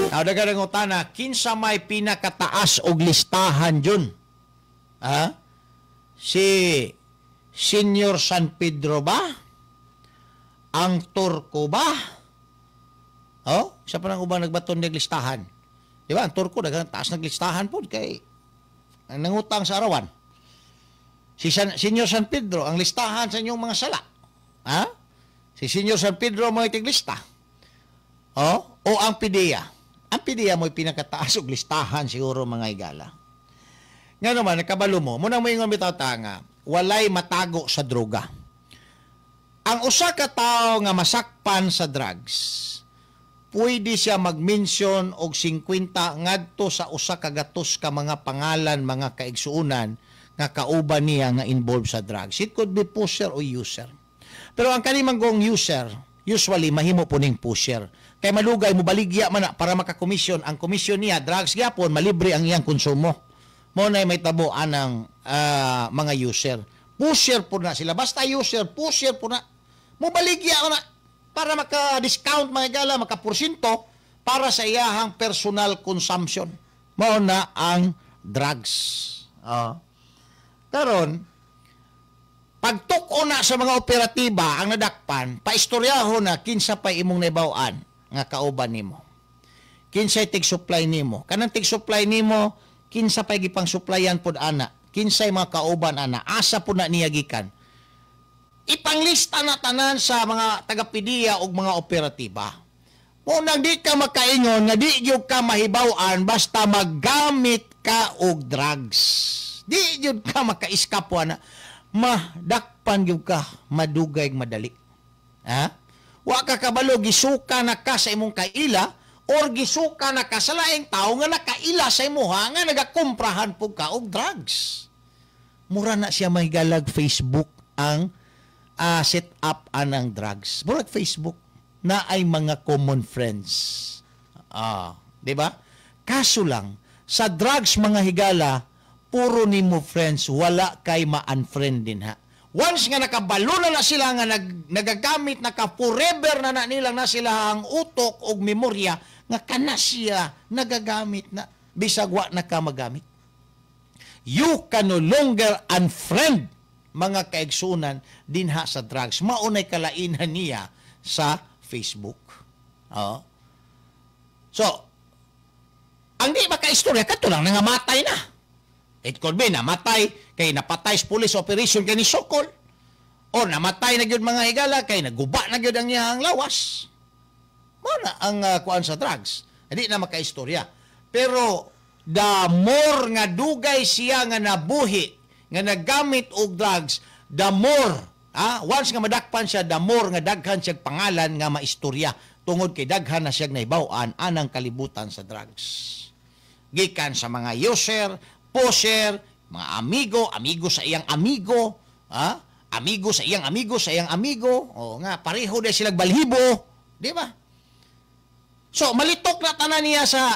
Now, daghang utana, kinsa may pinakataas og listahan jun? Ha? Si Senior San Pedro ba? Ang Turko ba? Oh, isa pa nang ubang nagbaton ng listahan. Di ba? Ang Turko daghang taas ng listahan po kay ang nangutang sa arawan. Si Senior San Pedro ang listahan sa inyong mga sala. Ha? Si Senior San Pedro mo itiglista. Oh, o ang PDEA. Ang PDEA mo'y pinakataas og listahan siguro mga igala. Nga naman, nakabalo mo, munang moingon bitaw ta nga, walay matago sa droga. Ang usa ka tawo nga masakpan sa drugs, pwede siya mag-mention og 50 ngadto sa usa ka gatos ka mga pangalan, mga kaigsuonan nga kauban niya nga involved sa drugs. It could be pusher o user. Pero ang kanimanggong user, usually mahimo po ning pusher. Kay malugay mo baligya man na para makakomisyon. Ang komisyon niya, drugs gyapon, malibre ang iyang konsumo. Mo na may tabo anang mga user. Pusher po na sila. Basta user, pusher po na. Mubaligya na para maka-discount mga gala, maka-porsyento para sa iyahang personal consumption. Mao na ang drugs. Karon, pagtuko na sa mga operatiba ang nadakpan, paistoryaho na kinsa pay imong nahibaw-an nga kauban nimo. Kinsay tig-supply nimo. Kanang tig-supply nimo, kinsa pay gipang supplyan pod ana, kinsay mga kauban ana, asa pod na niya gikan. Ipanglista na tanan sa mga taga-PDEA og mga operatiba. Munang di ka makaingon nga di gyud ka mahibaw-an basta maggamit ka og drugs. Di gyud ka maka-escape ana. Madakpan gyud ka madugay madali. Ha? Wa ka kabalo gisuka na ka sa imong kaila or gisuka na ka sa laing tawo nga nakaila sa imuha nga nagakumprahan pug ka og drugs. Mura na siya mahigalag Facebook ang set up anang drugs. Murag Facebook na ay mga common friends. Di ba? Kaso lang sa drugs mga higala, Puro nimo friends, wala kay ma-unfriend din ha. Once nga nakabalo na na sila nga nagagamit na ka forever na na nilang na sila ang utok og memorya nga kana siya nagagamit na bisag wa na ka magamit. You can no longer unfriend mga kaigsunan dinha sa drugs. Maunay kalainan niya sa Facebook. Oh. So, ang di makaistorya kadto lang nangamatay na. It could be namatay kay napatay sa police operation kay ni Sokol, o namatay na gyud mga higala kay naguba na gyud ang iyang lawas. Mao na ang kuan sa drugs. Hindi na makaistorya. Pero the more nga dugay siya nga nabuhi nga naggamit og drugs, the more once nga madakpan siya, the more nga daghan siya pangalan nga maistorya tungod kay daghan na siya nahibaw-an anang kalibutan sa drugs. Gikan sa mga user, pusher, mga amigo, amigo sa iyang amigo, amigo sa iyang amigo sa iyang amigo, o nga pareho na silang balhibo, di ba? So malitok na tanan niya sa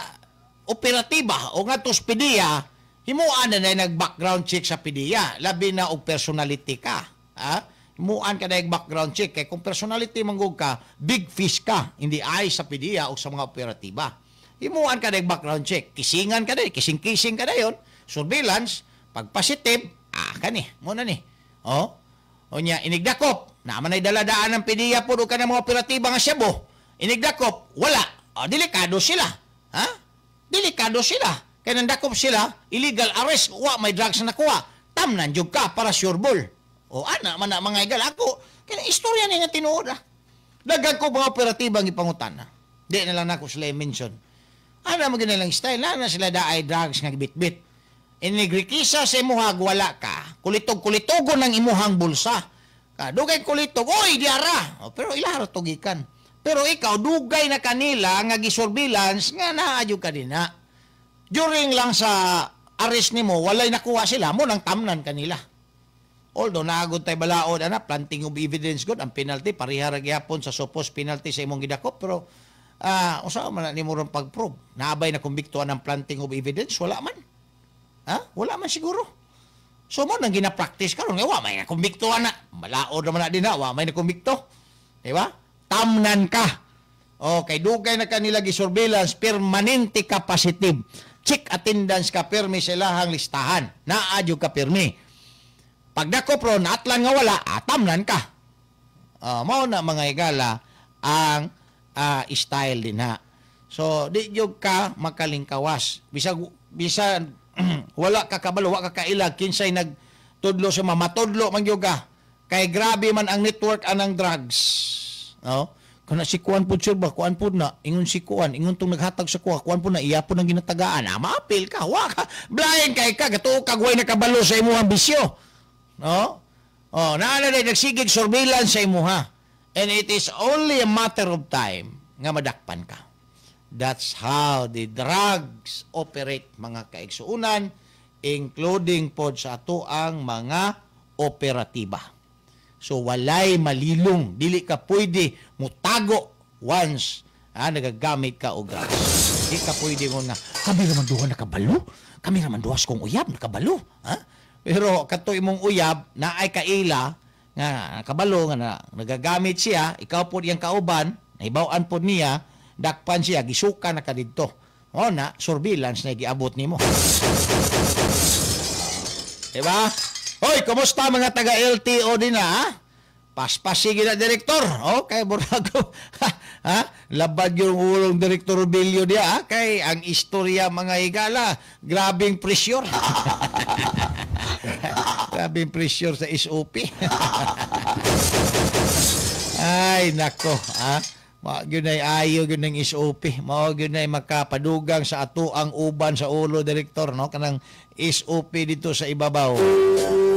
operatiba o nga tos PDEA, himuan na na nag-background check sa PDEA, labi na og personality ka, ha? Himuan ka na background check kay kung personality manggug ka, big fish ka, hindi ay sa PDEA o sa mga operatiba. Himuan ka na background check, kisingan ka na, kising-kising ka na yon. Surveillance, pag positive, kani, muna ni. Oh. O nya inigdakop, naman ay daladaan ng PDEA po ka ng mga operatiba nga siyabo. Inigdakop, wala. O, delikado sila. Ha? Delikado sila. Kaya nandakop sila, illegal arrest, wa may drugs na nakuha. Tamnan jud ka para sure ball. O ana man na mga igal ako, kaya istorya ni nga tinuod ah. Daghan ko mga operatiba ang ipangutan. Di na lang nako sila i-mention. Ana mo gina lang style, ana sila daay drugs nga gibitbit. Inigrikisa sa imuhag wala ka, kulitog-kulitogon ang imuhang bulsa. Ka dugay kulitog, oy diara. O, pero ilahar tugikan. Pero ikaw dugay na kanila nga gisurveillance nga naadyo ka dinha. During lang sa arrest nimo walay nakuha sila mo nang tamnan kanila. Although naagod tay balaod ana planting of evidence good ang penalty pareha ra gyapon sa supposed penalty sa imong gidakop, pero usa man na nimo ron pag-prove. Naabay na kumbiktuan ang planting of evidence, wala man. Ha? Wala man siguro. So mo nang gina-practice karon nga wa may nakumbiktuan na. Balaod naman na din na, wa may nakumbikto. Di ba? Tamnan ka. Okay, dugay na kanila gi-surveillance, permanente ka positive. Check attendance ka pirmi sa ilahang listahan. Naa jud ka pirmi. Pagdakop ron, atlan nga wala, tamnan ka. Mao na mga higala ang style din ha. So di jud ka makalingkawas. Bisa wala ka kabalo, wa ka kailag kinsay nagtudlo sa matudlo man gyud ka. Kay grabe man ang network anang drugs. No? Kana si kuan pud sir ba, kuan pud na, ingon si kuan, ingon tong naghatag sa kuha, kuan pud na iya pud ang ginatagaan. Maapil ka, wa ka. Blind kay ka, gatuo ka way nakabalo sa imong bisyo. No? Oh, naa na nagsigig surveillance sa imuha. And it is only a matter of time nga madakpan ka. That's how the drugs operate mga kaigsuunan, including pod sa ato ang mga operatiba. So walay malilong, dili ka pwede mutago once nagagamit ka og drugs. Di ka pwede mo nga, kami raman duha nakabalo, kami raman duha kong uyab nakabalo. Ha? Pero kato imong uyab naay kaila nga nakabalo nga nagagamit siya, ikaw pod iyang kauban, nahibaw-an pod niya, dakpan siya, gisuka na ka didto. O na, surveillance na giabot nimo. Diba? Hoy, kumusta mga taga-LTO din ha? Paspasige na, direktor. Okay, burago. Ha? Labad yung ulong Direktor Bilyo diya, ha? Kay ang istorya mga higala, grabing pressure. Grabing pressure sa SOP. Ay, nako, ha? Mao gyud ay ayo gyud ng SOP. Mao gyud ay makapadugang sa ato ang uban sa ulo, direktor, no? Kanang SOP dito sa ibabaw.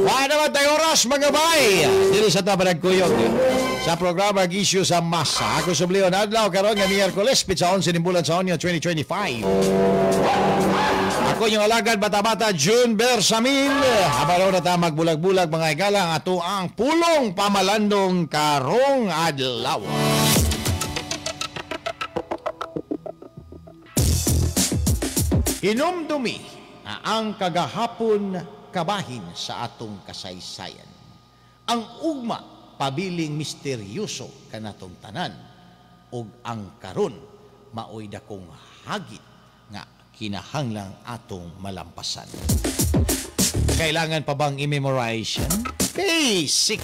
Wa naman tayo oras mga bay. Dili sa ta panagkuyog sa programa Issue sa Masa. Ako sa Leon adlaw karon nga Miyerkules, pitsa 11 ning bulan sa Hunyo 2025. Ako inyong alagad bata-bata June Bersamin. Habalo na ta magbulag-bulag mga higala ang ato ang pulong pamalandong karong adlaw. Hinumdumi nga ang kagahapon kabahin sa atong kasaysayan. Ang ugma pabiling misteryoso kanatong tanan ug ang karon maoy dakong hagit nga kinahanglang atong malampasan. Kailangan pa bang i-memorize yan? Basic!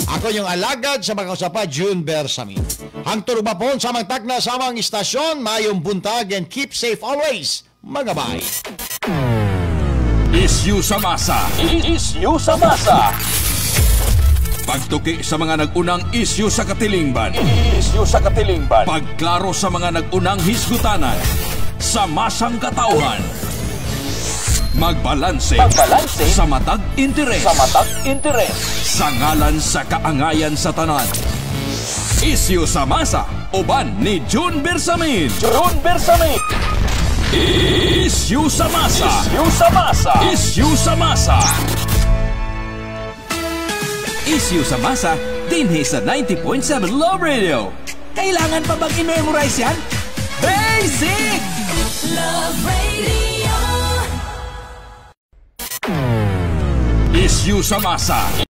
Ako yung alagad sa mga usapa, June Bersamin. Hangtod ugma sa amang takna sa amang istasyon, mayong buntag and keep safe always. Mga bye! Issue sa masa. Issue sa masa. Pagtuki sa mga nag-unang issue sa katilingban. Issue sa katilingban. Pagklaro sa mga nag-unang hisgutanan. Sa masang katauhan. Magbalanse. Magbalanse sa matag interes. Sa matag interes. Sa ngalan sa kaangayan sa tanan. Issue sa masa. Uban ni June Bersamin. June Bersamin. Issue sa masa. Issue sa masa. Issue sa masa. Issue sa masa dinhi sa 90.7 Love Radio. Kailangan pa bang i-memorize yan? Basic! Love Radio. Issue sa masa.